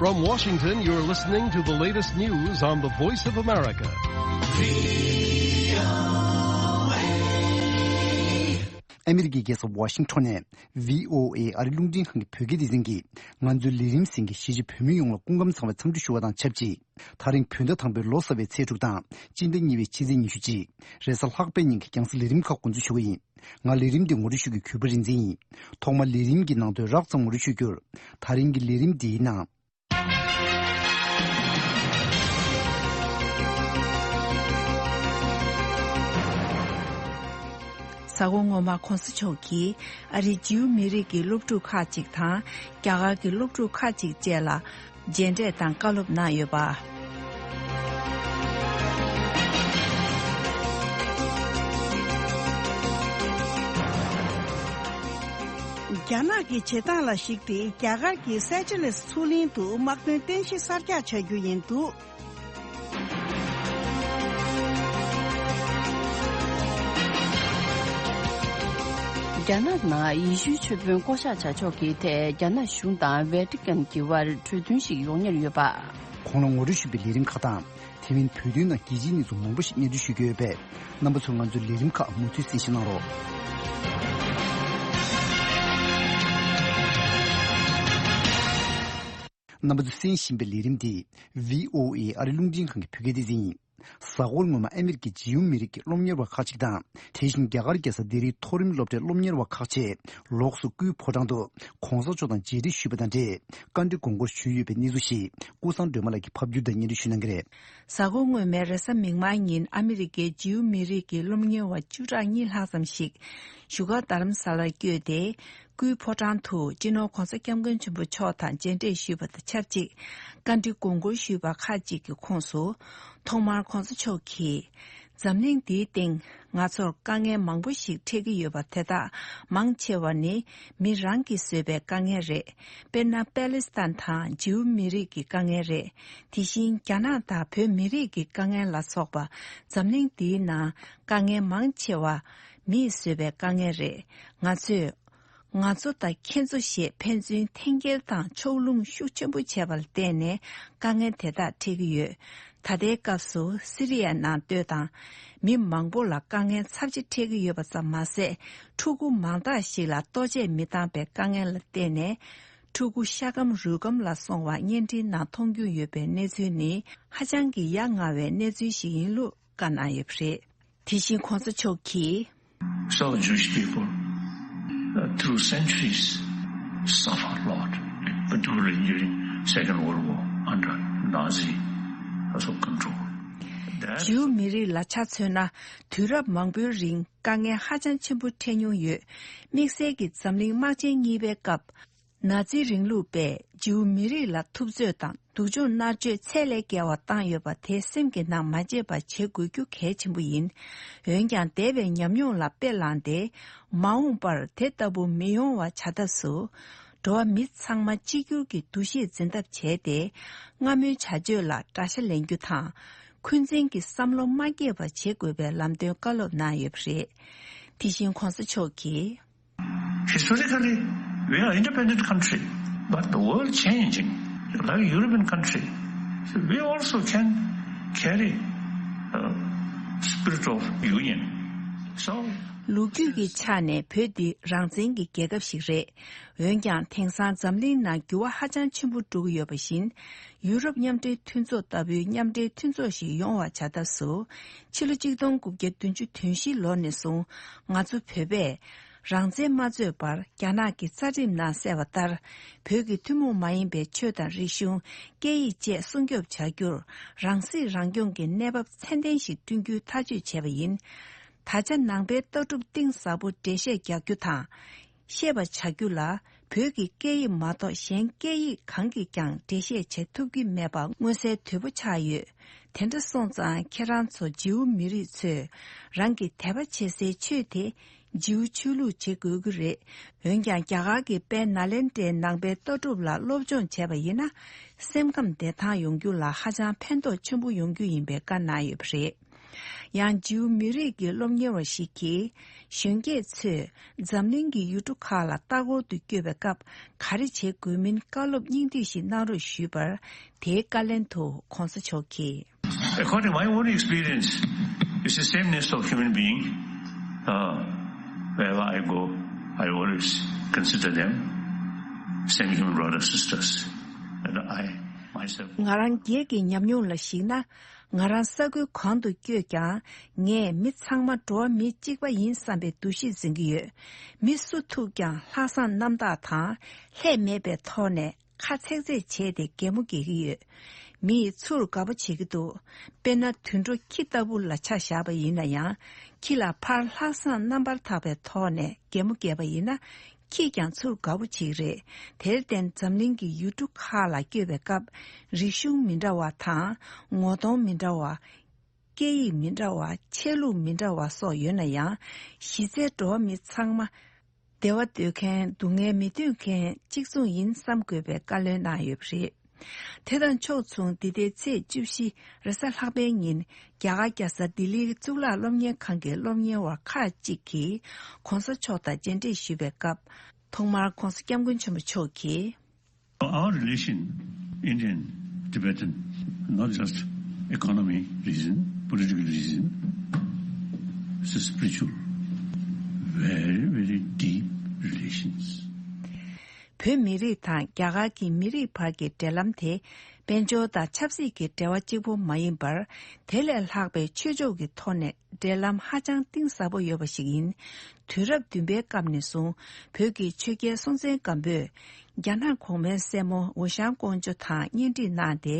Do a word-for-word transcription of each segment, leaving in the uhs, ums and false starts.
From Washington, you're listening to the latest news on the Voice of America. ཨ་མི་རི་ཀའི་རྒྱལ་ས་ཝ་ཤིང་ཊོན་ནས་བྷི་ཨོ་ཨེ་ཨ་རི་རླུང་འཕྲིན་ཁང་གི་བོད་སྐད་སྡེ་ཚན་གྱིས་ང་ཚོའི་ལས་རིམ་གསན་མཁན་གཞིས་བྱེས་བོད་མི་ཡོངས་ལ་སྐུ་ཁམས་བཟང་བའི་འཚམས་འདྲི་ཞུ་བ་དང་ཆབས་ཅིག་ད་རིང་བོད་ཟླ་དང་པོའི་ལོ་གསར་བའི་ཚེས་དྲུག་དང་སྤྱི་ཟླ་གཉིས་པའི་ཕྱི་ཚེས་ཉི་ཤུ་གཅིག་རེས་གཟའ་ལྷག་པའི་ཉིན་གྱི་རྒྱང་སྲིང་ལས་རིམ་ཁག་འགོ་འཛུགས་ཞུ་གི་ཡིན། ང་ལས་རིམ་འདི་ངོ་སྤྲོད་ཞུ་རྒྱུའི་གུས་པ་རིག་འཛིན་ཡིན། ཐོག་མར་ལས་རིམ་གྱི་ནང་དོན་རགས་ཙམ་ངོ་སྤྲོད་ཞུ་རྒྱུར། ད་རིང་གི་ལས་རིམ་འདིའི་ནང་། གཟའ་འཁོར་སྔོན་མ་གོང་ས་མཆོག་གིས་ཨ་རིའི་ཇིའུ་མི་རིགས་ཀྱི་སློབ་ཕྲུག་ཁག་ཅིག་དང་རྒྱ་གར་གྱི་སློབ་ཕྲུག་ཁག་ཅིག་བཅས་ལ་མཇལ་འཕྲད་དང་བཀའ་སློབ་གནང་ཡོད་པ། རྒྱ་ནག་གི་བྱེད་སྟངས་ལ་གཞིགས་ཏེ་རྒྱ་གར་གྱི་སེ་ཅེ་ལེས་མཚོ་གླིང་དུ་དམག་དོན་རྟེན་གཞི་གསར་རྒྱག་བྱ་རྒྱུ་ཡིན་འདུག་རྒྱ་ནག་ནང་ཡེ་ཤུའི་ཆོས་དཔོན་བསྐོ་གཞག་བྱ་ཕྱོགས་ཀྱི་ཐད་རྒྱ་ནག་གཞུང་དང་ཝེ་ཏི་ཀན་གྱི་དབར་གྲོས་མཐུན་ཞིག་ཡོང་ཉེར་ཡོད་པ། གོང་ལ་ངོ་སྤྲོད་ཞུས་པའི་ལས་རིམ་ཁག་དང་། དེ་མིན་བོད་དོན་ནང་རྒྱལ་སྤྱིའི་གནས་ཚུལ་མང་པོ་ཞིག་སྙན་སྒྲོན་ཞུ་རྒྱུ་ཡོད་པས། རྣམ་པ་ཚོས་ང་ཚོའི་ལས་རིམ་ཁག་མུ་མཐུད་གསན་བཞེས་གནང་རོགས། རྣམ་པ་ཚོས་གསན་བཞིན་པའི་ལས་རིམ་འདི་བྷི་ཨོ་ཨེ་ཨ་རི་རླུང་འཕྲིན་ཁང་གི་བོད་སྐད་སྡེ་ཚན་ཡིན། གཟའ་འཁོར་སྔོན་མ་ཨ་མི་རི་ཀའི་ཇིའུ་མི་རིགས་ཀྱི་སློབ་གཉེར་བ་ཁག་ཅིག་དང་། དེ་བཞིན་རྒྱ་གར་རྒྱལ་ས་ལྡི་ལིའི་མཐོ་རིམ་སློབ་གྲྭའི་སློབ་གཉེར་བ་ཁག་བཅས་ལོགས་སུ་སྐུའི་ཕོ་བྲང་དུ་གོང་ས་མཆོག་དང་མཇལ་འཕྲད་ཞུས་པ་དང་འབྲེལ་བཀའ་འདྲི་དགོངས་སྐོར་ཞུས་ཡོད་པའི་གནས་ཚུལ་ཞིག་ཀུན་བཟང་སྒྲོལ་མ་ལགས་ཀྱིས་ཕབ་བསྒྱུར་དང་སྙན་སྒྲོན་ཞུ་གནང་གི་རེད། གཟའ་འཁོར་སྔོན་མའི་རེས་གཟའ་མིག་དམར་ཉིན་ཨ་མི་རི་ཀའི་ཇིའུ་མི་རིགས་ཀྱི་སློབ་གཉེར་བ་བཅུ་ཕྲག་གཉིས་ལྷག་ཙམ་ཞིག་བཞུགས་སྒར་རྡ་རམ་ས་ལར་བསྐྱོད་དེ། སྐུའི་ཕོ་བྲང་དུ་སྤྱི་ནོར་༧གོང་ས་༧སྐྱབས་མགོན་ཆེན་པོ་མཆོག་དང་མཇལ་འཕྲད་ཞུས་པ་དང་ཆབས་ཅིག་བཀའ་འདྲི་དགོངས་སྐོར་ཞུས་པ་ཁག་ཅིག་གི་ཁོངས་སུ། ཐོག་མར་༧གོང་ས་མཆོག་གིས། འཛམ་གླིང་འདིའི་སྟེང་ང་ཚོར་དཀའ་ངལ་མང་པོ་ཞིག་འཕྲད་ཀྱི་ཡོད་པ་དེ་དག་མང་ཆེ་བ་ནི་མི་རང་གིས་བཟོས་པའི་དཀའ་ངལ་རེད། དཔེར་ན་པེ་ལི་སི་ཐན་དང་ཇིའུ་མི་རིགས་ཀྱི་དཀའ་ངལ་རེད། དེ་བཞིན་རྒྱ་ནག་དང་བོད་མི་རིགས་ཀྱི་དཀའ་ངལ་ལ་སོགས་པ་འཛམ་གླིང་འདིའི་ནང་དཀའ་ངལ་མང་ཆེ་བ་མིས་བཟོས་པའི་དཀའ་ངལ་རེད། ང་ཚོས། ང་ཚོ་དང་ཁྱེད་ཚོ་ཞེས་ཕན་ཚུན་འཐེན་འཁྱེར་དང་ཕྱོགས་ལྷུང་ཤུགས་ཆེན་པོ་བྱས་པ་ལ་བརྟེན་ནས་དཀའ་ངལ་དེ་དག་འཕྲད་ཀྱི་ཡོད། ད་ལྟའི་སྐབས་སུ་སི་རི་ཡའི་ནང་ལྟོས་དང་། མི་མང་པོ་ལ་དཀའ་ངལ་ཚབས་ཆེ་འཕྲད་ཀྱི་ཡོད་པ་ཙམ་མ་ཟད། ཕྲུ་གུ་མང་དག་ཞིག་ལ་ལྟོ་ཆས་མི་འདང་པའི་དཀའ་ངལ་ལ་བརྟེན་ནས། ཕྲུ་གུ་ཤ་སྐམ་རུས་སྐམ་ལ་སོང་བ་བརྙན་འཕྲིན་ནང་མཐོང་རྒྱུ་ཡོད་པའི་གནས་ཚུལ་ནི་ཧ་ཅང་གི་ཡ་ང་བའི་གནས་ཚུལ་ཞིག་ཡིན་ལུགས་བཀའ་གནང་ཡོད་པ་རེད། དེ་བཞིན་༧གོང་ས་མཆོག་གིས། So Jewish people, uh, through centuries, suffer a lot, particularly during Second World War under Nazi, uh, sort of control. That ཇིའུ་མི་རིགས་ལ་ཆ་མཚོན་ན། དུས་རབས་མང་པོའི་རིང་དཀའ་ངལ་ཧ་ཅང་ཆེན་པོ་འཕྲད་མྱོང་ཡོད། དམིགས་བསལ་གྱིས་འཛམ་གླིང་དམག་ཆེན་གཉིས་པའི་སྐབས། ནཱ་ཛི་རིང་ལུགས་པས་ཇིའུ་མི་རིགས་ལ་ཐུབ་ཚོད་དང་སྡུག་སྦྱོང་མནར་གཅོད་ཚད་ལས་བརྒལ་བ་བཏང་ཡོད་པ་དེ་སེམས་ཀྱི་ནང་མ་བརྗེད་པ་བྱེད་དགོས་རྒྱུ་གལ་ཆེན་པོ་ཡིན། འོན་ཀྱང་འདས་པའི་ཉམས་མྱོང་ལ་དཔེ་བླངས་ཏེ། མ་འོངས་པར་དེ་ལྟ་བུ་མི་ཡོང་བ་བྱ་ཐབས་སུ། འགྲོ་བ་མི་ཚང་མ་གཅིག་གྱུར་གྱི་འདུ་ཤེས་འཛིན་ཐབས་བྱས་ཏེ། སྔ་མོའི་བྱ་སྤྱོད་ལ་དགྲ་ཤ་ལེན་རྒྱུ་དང་། འཁོན་འཛིན་གྱི་བསམ་བློ་མ་སྐྱེས་པ་བྱེད་དགོས་པའི་ལམ་སྟོན་བཀའ་སློབ་གནང་ཡོད་པ་རེད། དེ་བཞིན་༧གོང་ས་མཆོག་གིས། Historically, we are independent country, but the world changing, like European country, so we also can carry a spirit of union. So, ལོ་རྒྱུས་ཀྱི་ཆ་ནས་བོད་འདི་རང་བཙན་གྱི་རྒྱལ་ཁབ་ཞིག་རེད། འོན་ཀྱང་དེང་སང་འཛམ་གླིང་ནང་འགྱུར་བ་ཧ་ཅང་ཆེན་པོ་འགྲོ་གི་ཡོད་པ་བཞིན། ཡུ་རོབ་མཉམ་འབྲེལ་མཐུན་ཚོགས་ལྟ་བུའི་མཉམ་འབྲེལ་མཐུན་ཚོགས་ཤིག་ཡོང་བ་བྱ་ཐབས་སུ། ཕྱི་ལོ་ཆིག་སྟོང་དགུ་བརྒྱ་བདུན་ཅུ་དོན་བཞི་ལོ་ནས་བཟུང་ང་ཚོ་བོད་པས། རང་བཙན་མ་རྩོད་པར་རྒྱ་ནག་གི་རྩ་ཁྲིམས་ནང་གསལ་བ་ལྟར། བོད་ཀྱི་ཐུན་མོང་མ་ཡིན་པའི་ཆོས་དང་རིག་གཞུང་། སྐད་ཡིག་བཅས་སྲུང་སྐྱོབ་བྱ་རྒྱུར། རང་སྲིད་རང་སྐྱོང་གི་གནས་བབ་ཚད་ལྡན་ཞིག་བསྐྲུན་རྒྱུའི་ཐག་གཅོད་བྱས་པ་ཡིན། ད་ཆ་ནང་པའི་ལྟ་གྲུབ་གཏིང་ཟབ་པོ་འགྲེལ་བཤད་རྒྱག་རྒྱུ་དང་། ཤེས་པ་བྱ་རྒྱུ་ལ། བོད་ཀྱི་སྐད་ཡིག་མ་གཏོགས་གཞན་སྐད་ཡིག་གང་གིས་ཀྱང་འགྲེལ་བཤད་བྱེད་ཐུབ་ཀྱི་མེད་པ་མངོན་གསལ་དོད་པོ་ཆགས་ཡོད། དེ་འདྲ་སོང་ཙང་ཁྱེད་རང་ཚོ་ཇིའུ་མི་རིགས་ཚོས་རང་གི་དད་པ་བྱེད་སའི་ཆོས་དེ་ཇིའུ་ཆོས་ལུགས་བྱེད་དགོས་ཀྱི་རེད། འོན་ཀྱང་རྒྱ་གར་གྱི་དཔལ་ནཱ་ལེནྡྲའི་ནང་པའི་ལྟ་གྲུབ་ལ་སློབ་སྦྱོང་བྱས་པ་ཡིན་ན། སེམས་ཁམས་བདེ་ཐང་ཡོང་རྒྱུ་ལ་ཧ་ཅང་ཕན་ཐོགས་ཆེན་པོ་ཡོང་རྒྱུ་ཡིན་པའི་བཀའ་གནང་ཡོད་པ་རེད། ཡང་ཇིའུ་མི་རིགས་ཀྱི་སློབ་གཉེར་བ་ཞིག་གིས། གཞོན་སྐྱེས་ཚོས་འཛམ་གླིང་གི་ཡུལ་གྲུ་ཁག་ལ་ལྟ་སྐོར་དུ་བསྐྱོད་པའི་སྐབས་ག་རེ་བྱེད་དགོས་མིན་བཀའ་སློབ་སྙིང་བསྡུས་ཤིག་གནང་རོགས་ཞུས་པར། དེའི་བཀའ་ལན་དུ་གོང་ས་མཆོག་གིས། According to my own experience, it's the sameness of human being. Uh, wherever I go, I always consider them same human brothers, sisters. And I myself. ང་རང་སྒེར་གྱི་ཉམས་མྱོང་ལ་གཞིགས་ན། ང་རང་ས་ཁུལ་གང་དུ་བསྐྱོད་ཀྱང་། ངས་མི་ཚང་མ་འགྲོ་བ་མི་གཅིག་པ་ཡིན་བསམ་པའི་འདུ་ཤེས་འཛིན་གྱི་ཡོད། མི་སུ་ཐུག་ཀྱང་ལྷག་བསམ་རྣམ་དག་དང་། ལྷད་མེད་པའི་ཐོག་ནས། ཁ་ཚེག་ཚེག་བྱས་ཏེ་གད་མོ་བགད་ཀྱི་ཡོད། མི་ཡིས་ཚུར་དགའ་པོ་བྱེད་ཀྱི་འདུག་དཔེར་ན། དུད་འགྲོ་ཁྱི་ལྟ་བུ་ལ་ཆ་བཞག་པ་ཡིན་ན་ཡང་། ཁྱི་ལ་ཕར་ལྷག་བསམ་རྣམ་པར་དག་པའི་ཐོག་ནས་གད་མོ་བགད་པ་ཡིན་ན། ཁྱིས་ཀྱང་ཚུར་དགའ་པོ་བྱེད་ཀྱི་རེད། དེར་བརྟེན། འཛམ་གླིང་གི་ཡུལ་གྲུ་ཁག་ལ་བསྐྱོད་པའི་སྐབས། རིག་གཞུང་མི་འདྲ་བ་དང་། ངོ་གདོང་མི་འདྲ་བ། སྐད་ཡིག་མི་འདྲ་བ། ཆས་ལུགས་མི་འདྲ་བ་སོགས་ཡོད་ན་ཡང་། གཞི་རྩའི་འགྲོ་བ་མི་ཚང་མ། བདེ་བ་འདོད་མཁན། སྡུག་བསྔལ་མི་འདོད་མཁན་གཅིག་མཚུངས་ཡིན་བསམ་དགོས་པའི་བཀའ་སློབ་གནང་ཡོད་པ་རེད། དེ་དང་ཕྱོགས་མཚུངས། འདི་ཟླའི་ཚེས་བཅུ་བཞི་རེས་གཟའ་ལྷག་པའི་ཉིན། རྒྱ་གར་རྒྱལ་ས་ལྡི་ལིའི་གཙུག་ལག་སློབ་གཉེར་ཁང་གི་སློབ་གཉེར་བ་ཁག་ཅིག་གིས་གོང་ས་མཆོག་དང་མཇལ་འཕྲད་ཞུས་པའི་སྐབས། ཐོག་མར་གོང་ས་སྐྱབས་མགོན་ཆེན་པོ་མཆོག་གིས། Our relation, Indian, Tibetan, not just economy reason, political reason, it's a spiritual, very, very deep relations. བོད་མི་རིགས་དང་རྒྱ་གར་གྱི་མི་རིགས་བར་གྱི་འབྲེལ་ལམ་དེ། དཔལ་འབྱོར་དང་ཆབ་སྲིད་ཀྱི་འབྲེལ་བ་གཅིག་པུ་མ་ཡིན་པར། དེ་ལས་ལྷག་པའི་ཆོས་ཕྱོགས་ཀྱི་ཐོག་ནས། འབྲེལ་ལམ་ཧ་ཅང་གཏིང་ཟབ་པོ་ཡོད་པ་ཞིག་ཡིན། དུས་རབས་བདུན་པའི་སྐབས་ནས་བཟུང་། བོད་ཀྱི་ཆོས་རྒྱལ་སྲོང་བཙན་སྒམ་པོས། རྒྱ་ནག་གོང་མའི་སྲས་མོ་འུ་ཤང་ཀོང་ཇོ་དང་གཉེན་སྒྲིག་གནང་སྟེ།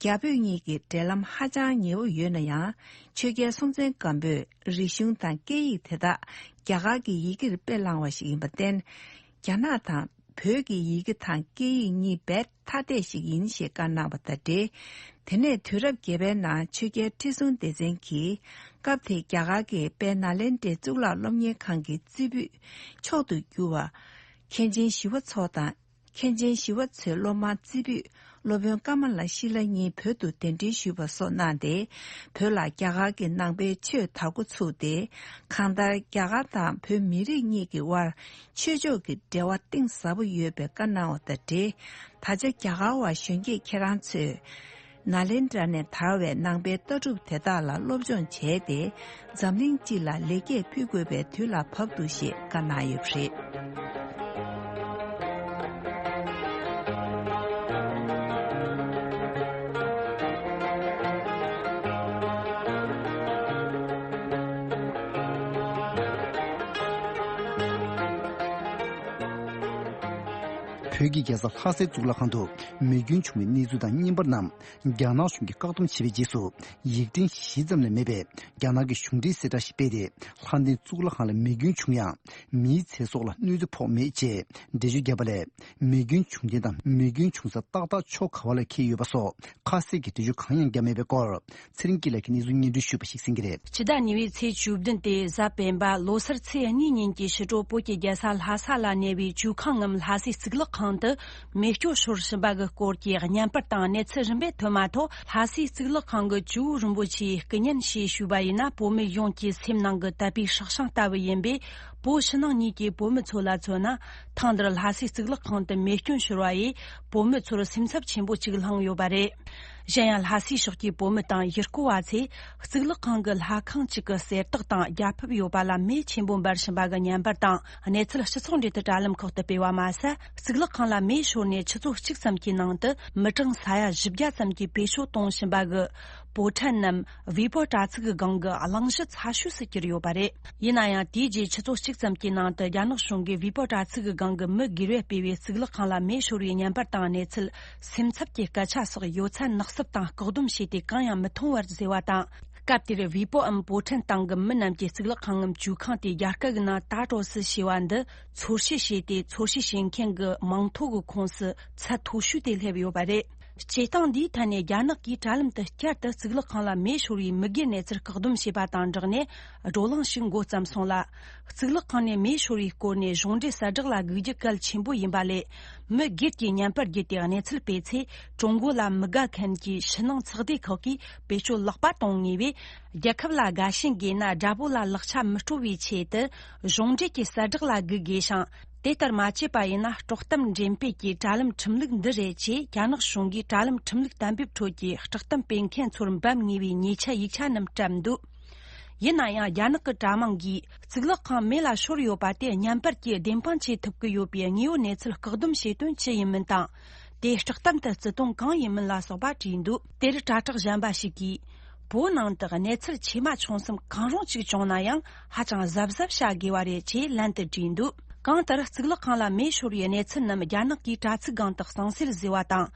རྒྱ་བོད་གཉིས་ཀྱི་འབྲེལ་ལམ་ཧ་ཅང་ཉེ་བོ་ཡོད་ན་ཡང་། ཆོས་རྒྱལ་སྲོང་བཙན་སྒམ་པོས་རིག་གཞུང་དང་སྐད་ཡིག་དེ་དག་རྒྱ་གར་གྱི་ཡི་གེར་དཔེ་བླངས་པ་ཞིག་ཡིན་པར་བརྟེན། རྒྱ་ནག་དང་བོད་ཀྱི་ཡི་གེ་དང་སྐད་ཡིག་གཉིས་རྦད། ཐ་དད་ཞིག་ཡིན་ཞེས་བཀའ་གནང་བ་དང་འབྲེལ། དེ་ནས་དུས་རབས་བརྒྱད་པའི་ནང་ཆོས་རྒྱལ་ཁྲི་སྲོང་ལྡེ་བཙན་གྱིས་སྐབས་དེའི་རྒྱ་གར་གྱི་དཔལ་ནཱ་ལེནྡྲའི་གཙུག་ལག་སློབ་གཉེར་ཁང་གི་རྩེ་ཕུད་མཆོག་ཏུ་གྱུར་བ། མཁན་ཆེན་ཞི་བ་འཚོ་དང་། མཁན་ཆེན་ཞི་བ་འཚོའི་སློབ་མ་རྩེ་ཕུད་སློབ་དཔོན་ཀ་མ་ལ་ཤཱི་ལ་གཉིས་བོད་དུ་གདན་འདྲེན་ཞུས་པ་སོགས་གནང་སྟེ། བོད་ལ་རྒྱ་གར་གྱི་ནང་པའི་ཆོས་དར་འགོ་ཚུགས་ཏེ། གང་ལྟར་རྒྱ་གར་དང་བོད་མི་རིགས་གཉིས་ཀྱི་དབར། ཆོས་ཕྱོགས་ཀྱི་འབྲེལ་བ་གཏིང་ཟབ་པོ་ཡོད་པའི་བཀའ་གནང་བ་དང་འབྲེལ། ད་ཆ་རྒྱ་གར་བ་གཞོན་སྐྱེས་ཁྱེད་རང་ཚོས། ནཱ་ལེནྡྲ་ནས་དར་བའི་ནང་པའི་ལྟ་གྲུབ་དེ་དག་ལ་སློབ་སྦྱོང་བྱས་ཏེ། འཛམ་གླིང་སྤྱི་ལ་ལེགས་སྐྱེས་ཕུལ་དགོས་པའི་དུས་ལ་བབ་འདུག་ཞེས་བཀའ་གནང་ཡོད་པ་རེད། བོད་ཀྱི་རྒྱལ་ས་ལྷ་སའི་གཙུག་ལག་ཁང་དུ་མེ་སྐྱོན་བྱུང་བའི་གནས་ཚུལ་དང་བརྙན་པར་རྣམས་རྒྱ་ནག་གཞུང་གིས་བཀག་སྡོམ་བྱས་པའི་རྗེས་སུ། ཡིག་ཕྲེང་བཞི་ཙམ་ལས་མེད་པའི་རྒྱ་ནག་གི་གཞུང་འབྲེལ་གསལ་བསྒྲགས་ཤིག་སྤེལ་ཏེ། ལྷ་ལྡན་གཙུག་ལག་ཁང་ལ་མེ་སྐྱོན་བྱུང་ཡང་། མིའི་ཚེ་སྲོག་ལ་གནོད་འཚེ་ཕོག་མེད་ཅེས་འགྲེལ་བརྗོད་བརྒྱབ་པ་ལས། མེ་སྐྱོན་བྱུང་རྐྱེན་དང་མེ་སྐྱོན་བྱུང་ས་ཏག་ཏག་ཕྱོགས་ག་བ་ལ་འཁེལ་ཡོད་པ་སོགས་ཁ་གསལ་གྱི་འགྲེལ་བརྗོད་གང་ཡང་བརྒྱབ་མེད་པའི་སྐོར། ཚེ་རིང་སྐྱིད་ལགས་ཀྱིས་གནས་ཚུལ་སྙན་སྒྲོན་ཞུས་པ་ཞིག་གསན་གྱི་རེད། ཕྱི་ཟླ་གཉིས་པའི་ཚེས་བཅུ་བདུན་སྟེ་གཟའ་སྤེན་པ་ལོ་སར་ཚེས་གཉིས་ཉིན་གྱི་ཕྱི་དྲོ་བོད་ཀྱི་རྒྱལ་ས་ལྷ་ས་ལ་གནས་པའི་ཇོ་ཁང་ངམ་ལྷ་སའི་གཙུག་ལག་ཁང་དུ་མེ་སྐྱོན་ཤོར་ཕྱིན་པ་གི་སྐོར་གྱི་བརྙན་པར་དང་གནས་ཚུལ་རིམ་པས་ཐོན་མ་ཐག་ལྷ་སའི་གཙུག་ལག་ཁང་གི་ཇོ་བོ་རིན་པོ་ཆེས་སྐུ་བརྙན་ཞེས་ཞུས་པ་ཡིན་ན། བོད་མི་ཡོངས་ཀྱི་སེམས་ནང་གི་དད་པའི་སྲོག་ཤིང་ལྟ་བུ་ཡིན་པས། བོད་ཕྱི་ནང་གཉིས་ཀྱི་བོད་མི་ཚོ་ལ་མཚོན་ན། ཐེངས་འདིར་ལྷ་སའི་གཙུག་ལག་ཁང་དུ་མེ་སྐྱོན་ཤོར་བ་ཡིས་བོད་མི་ཚོར་སེམས་འཚབ་ཆེན་པོ་ཅིག་བསླངས་ཡོད་པ་རེད། གཞན་ཡང་། ལྷ་སའི་ཕྱོགས་ཀྱི་བོད་མི་དང་ཡུལ་སྐོར་བ་ཚོས་གཙུག་ལག་ཁང་གི་ལྷ་ཁང་གཅིག་གི་གསེར་ཏོག་དང་རྒྱ་ཕིབས་ཡོད་པ་ལ་མེ་ཆེན་པོ་འབར་བཞིན་པ་གི་བརྙན་པར་དང་གནས་ཚུལ་སྤྱི་ཚོགས་འབྲེལ་མཐུད་དྲ་ལམ་ཁག་ཏུ་སྤེལ་བ་མ་ཟད། གཙུག་ལག་ཁང་ལ་མེ་ཤོར་ནས་ཆུ་ཚོད་གཅིག་ཙམ་གྱི་ནང་དུ་མི་གྲངས་ས་ཡ་བཞི་བརྒྱ་ཙམ་གྱིས་བེད་སྤྱོད་གཏོང་བཞིན་པ་གི་པོ་ཁྲན་ནམ་བི་པོ་དྲ་ཚིགས་ཀྱི་སྒང་གི་གླེང་གཞི་ཚ་ཤོས་སུ་གྱུར་ཡོད་པ་རེད། ཡིན་ན་ཡང་། དེའི་རྗེས་ཆུ་ཚོད་གཅིག་ཙམ་གྱི་ནང་དུ་རྒྱ་ནག་གཞུང་གིས་བི་པོ་དྲ་ཚིགས་ཀྱི་སྒང་གི་མི་སྒེར་བས་སྤེལ་བའི་གཙུག་ལག་ཁང་ལ་མེ་ཤོར་བའི་བརྙན་པར་དང་གནས་ཚུལ། སེམས་འཚབ་ཀྱི་སྐད་ཆ་སོགས་ཡོད་ཚད་ནག་གསུབ་དང་བཀག་སྡོམ་བྱས་ཏེ་གང་ཡང་མི་མཐོང་བར་བཟོས་པ་དང་། སྐབས་དེར་བི་པོའམ་པོ་ཁྲན་ཏང་གི་མི་རྣམས་ཀྱིས་གཙུག་ལག་ཁང་ངམ་ཇོ་ཁང་དེ་རྒྱ་སྐད་ཀྱི་ནང་ད་དྲོ་སི་ཞེས་པ་འདི་ཚོར་ཤེས་བྱས་ཏེ། ཚོར་ཤེས་བྱེད་མཁན་གྱི་མིང་ཐོ་གི་ཁོངས་སུ་ཚད་མཐོ་ཤོས་དེ་སླེབས་ཡོད་པ་རེད། སྤྱིར་བཏང་འདིའི་ཐད་ནས་རྒྱ་ནག་གིས་དྲ་ལམ་དུ་བསྐྱར་དུ་གཙུག་ལག་ཁང་ལ་མེ་ཤོར་བའི་མི་སྒེར་གནས་ཚུལ་བཀག་སྡོམ་བྱས་པ་དང་སྦྲགས་ནས། བགྲོ་གླེང་ཞིག་འགོ་བརྩམས་སོང་ལ། གཙུག་ལག་ཁང་ནས་མེ་ཤོར་བའི་སྐོར་ནས་གཞུང་འབྲེལ་གསལ་བསྒྲགས་ལ་དགོས་རྒྱུ་གལ་ཆེན་པོ་ཡིན་པ་ལས། མི་སྒེར་གྱིས་བརྙན་པར་བརྒྱུད་དེ་གནས་ཚུལ་སྤེལ་ཚེ། ཀྲུང་གོ་ལ་མི་དགའ་མཁན་གྱི་ཕྱི་ནང་ཚོགས་སྡེ་ཁག་གིས་བེད་སྤྱོད་ལེགས་པ་གཏོང་ངེས་པས། རྒྱལ་ཁབ་ལ་དགའ་ཞེན་དགོས་ན་དགྲ་བོ་ལ་ལག་ཆ་མི་སྤྲོ་བའི་ཆེད་དུ། གཞུང་འབྲེལ་གྱི་གསལ་བསྒྲགས་ལ་སྒུག་དགོས་ཤིང་། དེ་ལྟར་མ་བྱས་པ་ཡིན་ན། དཀྲོག་གཏམ་འགྲེམས་སྤེལ་གྱི་དྲ་ལམ་ཁྲིམས་ལུགས་འདི་རེད་ཅེས་རྒྱ་ནག་གཞུང་གིས་དྲ་ལམ་ཁྲིམས་ལུགས་གཏན་འབེབས་ཁྲོད་ཀྱི་དཀྲོག་གཏམ་སྤེལ་མཁན་ཚོར་འབབ་ངེས་པའི་ཉེས་ཆད་ཡིག་ཆ་རྣམས་བཀྲམ་འདུག་ཡིན་ན་ཡང་། རྒྱ་ནག་གི་དྲ་དམངས་ཀྱིས་གཙུག་ལག་ཁང་མེ་ལ་ཤོར་ཡོད་པ་དེ་བརྙན་པར་གྱིས་བདེན་དཔང་བྱེད་ཐུབ་ཀྱི་ཡོད་པའི་དངོས་ཡོད་གནས་ཚུལ་བཀག་སྡོམ་བྱེད་དོན་ཅི་ཡིན་མིན་དང་། དེའི་དཀྲོག་གཏམ་དུ་བརྩི་དོན་གང་ཡིན་མིན་ལ་སོགས་པ་བྲིས་འདུག་དེར་དྲ་གྲགས་གཞན་པ་ཞིག་གིས། བོད་ནང་དུ་གནས་ཚུལ་ཆེ་མ་ཆུང་གསུམ་གང་རུང་ཅིག་བྱུང་ན་ཡང་ཧ་ཅང་གཟབ་གཟབ་བྱ་དགོས་པ་རེད་ཅེས་ལན་དུ་བྲིས་འདུག་གང་ལྟར། གཙུག་ལག་ཁང་ལ་མེ་ཤོར་བའི་གནས་ཚུལ་རྣམས་རྒྱ་ནག་གིས་དྲ་ཚིགས་སྒང་དུ་གཙང་སེལ་བཟོས་པ་དང་།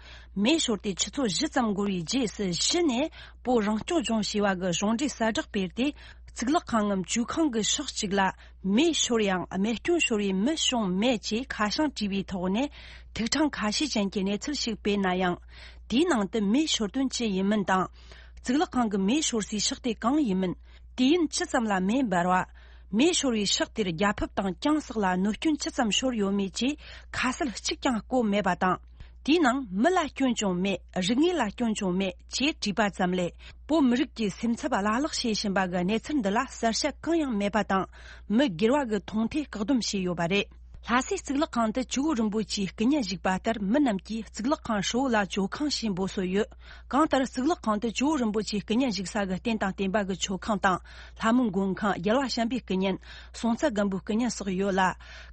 མེ་ཤོར་ཏེ་ཆུ་ཚོད་བཞི་ཙམ་འགོར་བའི་རྗེས་སུ་གཞི་ནས་བོད་རང་སྐྱོང་ལྗོངས་ཞེས་པ་གི་གཞུང་འབྲེལ་གསལ་བསྒྲགས་སྤེལ་ཏེ། གཙུག་ལག་ཁང་ངམ་ཇོ་ཁང་གི་ཕྱོགས་གཅིག་ལ་མེ་ཤོར་ཡང་རྨས་སྐྱོན་ཤོར་བའི་མི་བྱུང་མེད་ཅེས་ཁ་བྱང་བྲིས་པའི་ཐོག་ནས་ཐིག་ཕྲེང་ཁ་ཤས་ཅན་གྱི་གནས་ཚུལ་ཞིག་སྤེལ་ན་ཡང་། དེའི་ནང་དུ་མེ་ཤོར་དོན་ཅི་ཡིན་མིན་དང་། གཙུག་ལག་ཁང་གི་མེ་ཤོར་སའི་ཕྱོགས་དེ་གང་ཡིན་མིན། དུས་ཡུན་ཇི་ཙམ་ལ་མེ་འབར་བ། མེ་ཤོར་བའི་ཕྱོགས་དེར་རྒྱལ་ཕབ་དང་གྱང་སོགས་ལ་གནོད་སྐྱོན་ཇི་ཙམ་ཤོར་ཡོད་མེད་ཅེས་ཁ་གསལ་གཅིག་ཀྱང་བཀོད་མེད་པ་དང་། དེའི་ནང་མི་ལ་སྐྱོན་བྱུང་མེད། རིག་དངོས་ལ་སྐྱོན་བྱུང་མེད་ཅེས་བྲིས་པ་ཙམ་ལས། བོད་མི་རིགས་ཀྱི་སེམས་འཚབ་བརླག་ལག་བྱེད་བཞིན་པ་གི་གནས་ཚུལ་འདི་ལ་གསལ་བཤད་གང་ཡང་མེད་པ་དང་། མི་སྒེར་བ་གི་མཐོང་ཐོས་བཀག་སྡོམ་བྱས་ཡོད་པ་རེད། ལྷ་སའི་གཙུག་ལག་ཁང་དུ་ཇོ་བོ་རིན་པོ་ཆེའི་སྐུ་བརྙན་བཞུགས་པ་ལྟར། མི་རྣམས་ཀྱིས་གཙུག་ལག་ཁང་ཧྲིལ་བོ་ལ་ཇོ་ཁང་ཞེས་འབོད་སྲོལ་ཡོད། གང་ལྟར། གཙུག་ལག་ཁང་དུ་ཇོ་བོ་རིན་པོ་ཆེའི་སྐུ་བརྙན་བཞུགས་ས་གི་རྟེན་དང་བརྟེན་པ་གི་མཆོད་ཁང་དང་། ལྷ་མོའི་མགོན་ཁང་། རྒྱལ་བ་བྱམས་པའི་སྐུ་བརྙན། སྲོང་བཙན་སྒམ་པོའི་སྐུ་བརྙན་སོགས་ཡོད་ལ།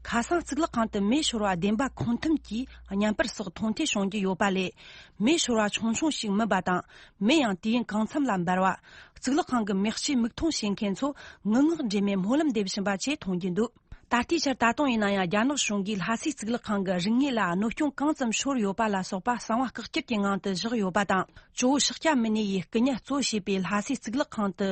ཁ་སང་གཙུག་ལག་ཁང་དུ་མེ་ཤོར་བ་བདེན་པ་ཁུངས་ཐུབ་ཀྱིས་བརྙན་པར་སོགས་མཐོང་ཐོས་བྱུང་རྒྱུ་ཡོད་པ་ལས། མེ་ཤོར་བ་ཆུང་ཆུང་ཞིག་མིན་པ་དང་། མེ་ཡང་དུས་ཡུན་གང་འཚམ་ལ་འབར་བ། གཙུག་ལག་ཁང་གི་མེ་ལྕེ་མིག་མཐོང་བྱེད་མཁན་ཚོ་ངུ་ངག་འདྲེས་མའི་སྨོན་ལམ་འདེབས་བཞིན་པ་བཅས་མཐོང་རྒྱུ་འདུག་ད་ལྟའི་ཆར་ད་དུང་ཡིན་ན་ཡང་། རྒྱ་ནག་གཞུང་གིས་ལྷ་སའི་གཙུག་ལག་ཁང་གི་རིག་དངོས་ལ་གནོད་སྐྱོན་གང་ཙམ་ཤོར་ཡོད་པ་ལ་སོགས་པ་གསང་བ་བཀག་སྐྱིལ་གྱི་ངང་དུ་བཞག་ཡོད་པ་དང་། ཇོ་བོ་ཤཱཀྱ་མུ་ནེ་ཡི་སྐུ་བརྙན་གཙོ་བྱས་པའི་ལྷ་སའི་གཙུག་ལག་ཁང་དུ་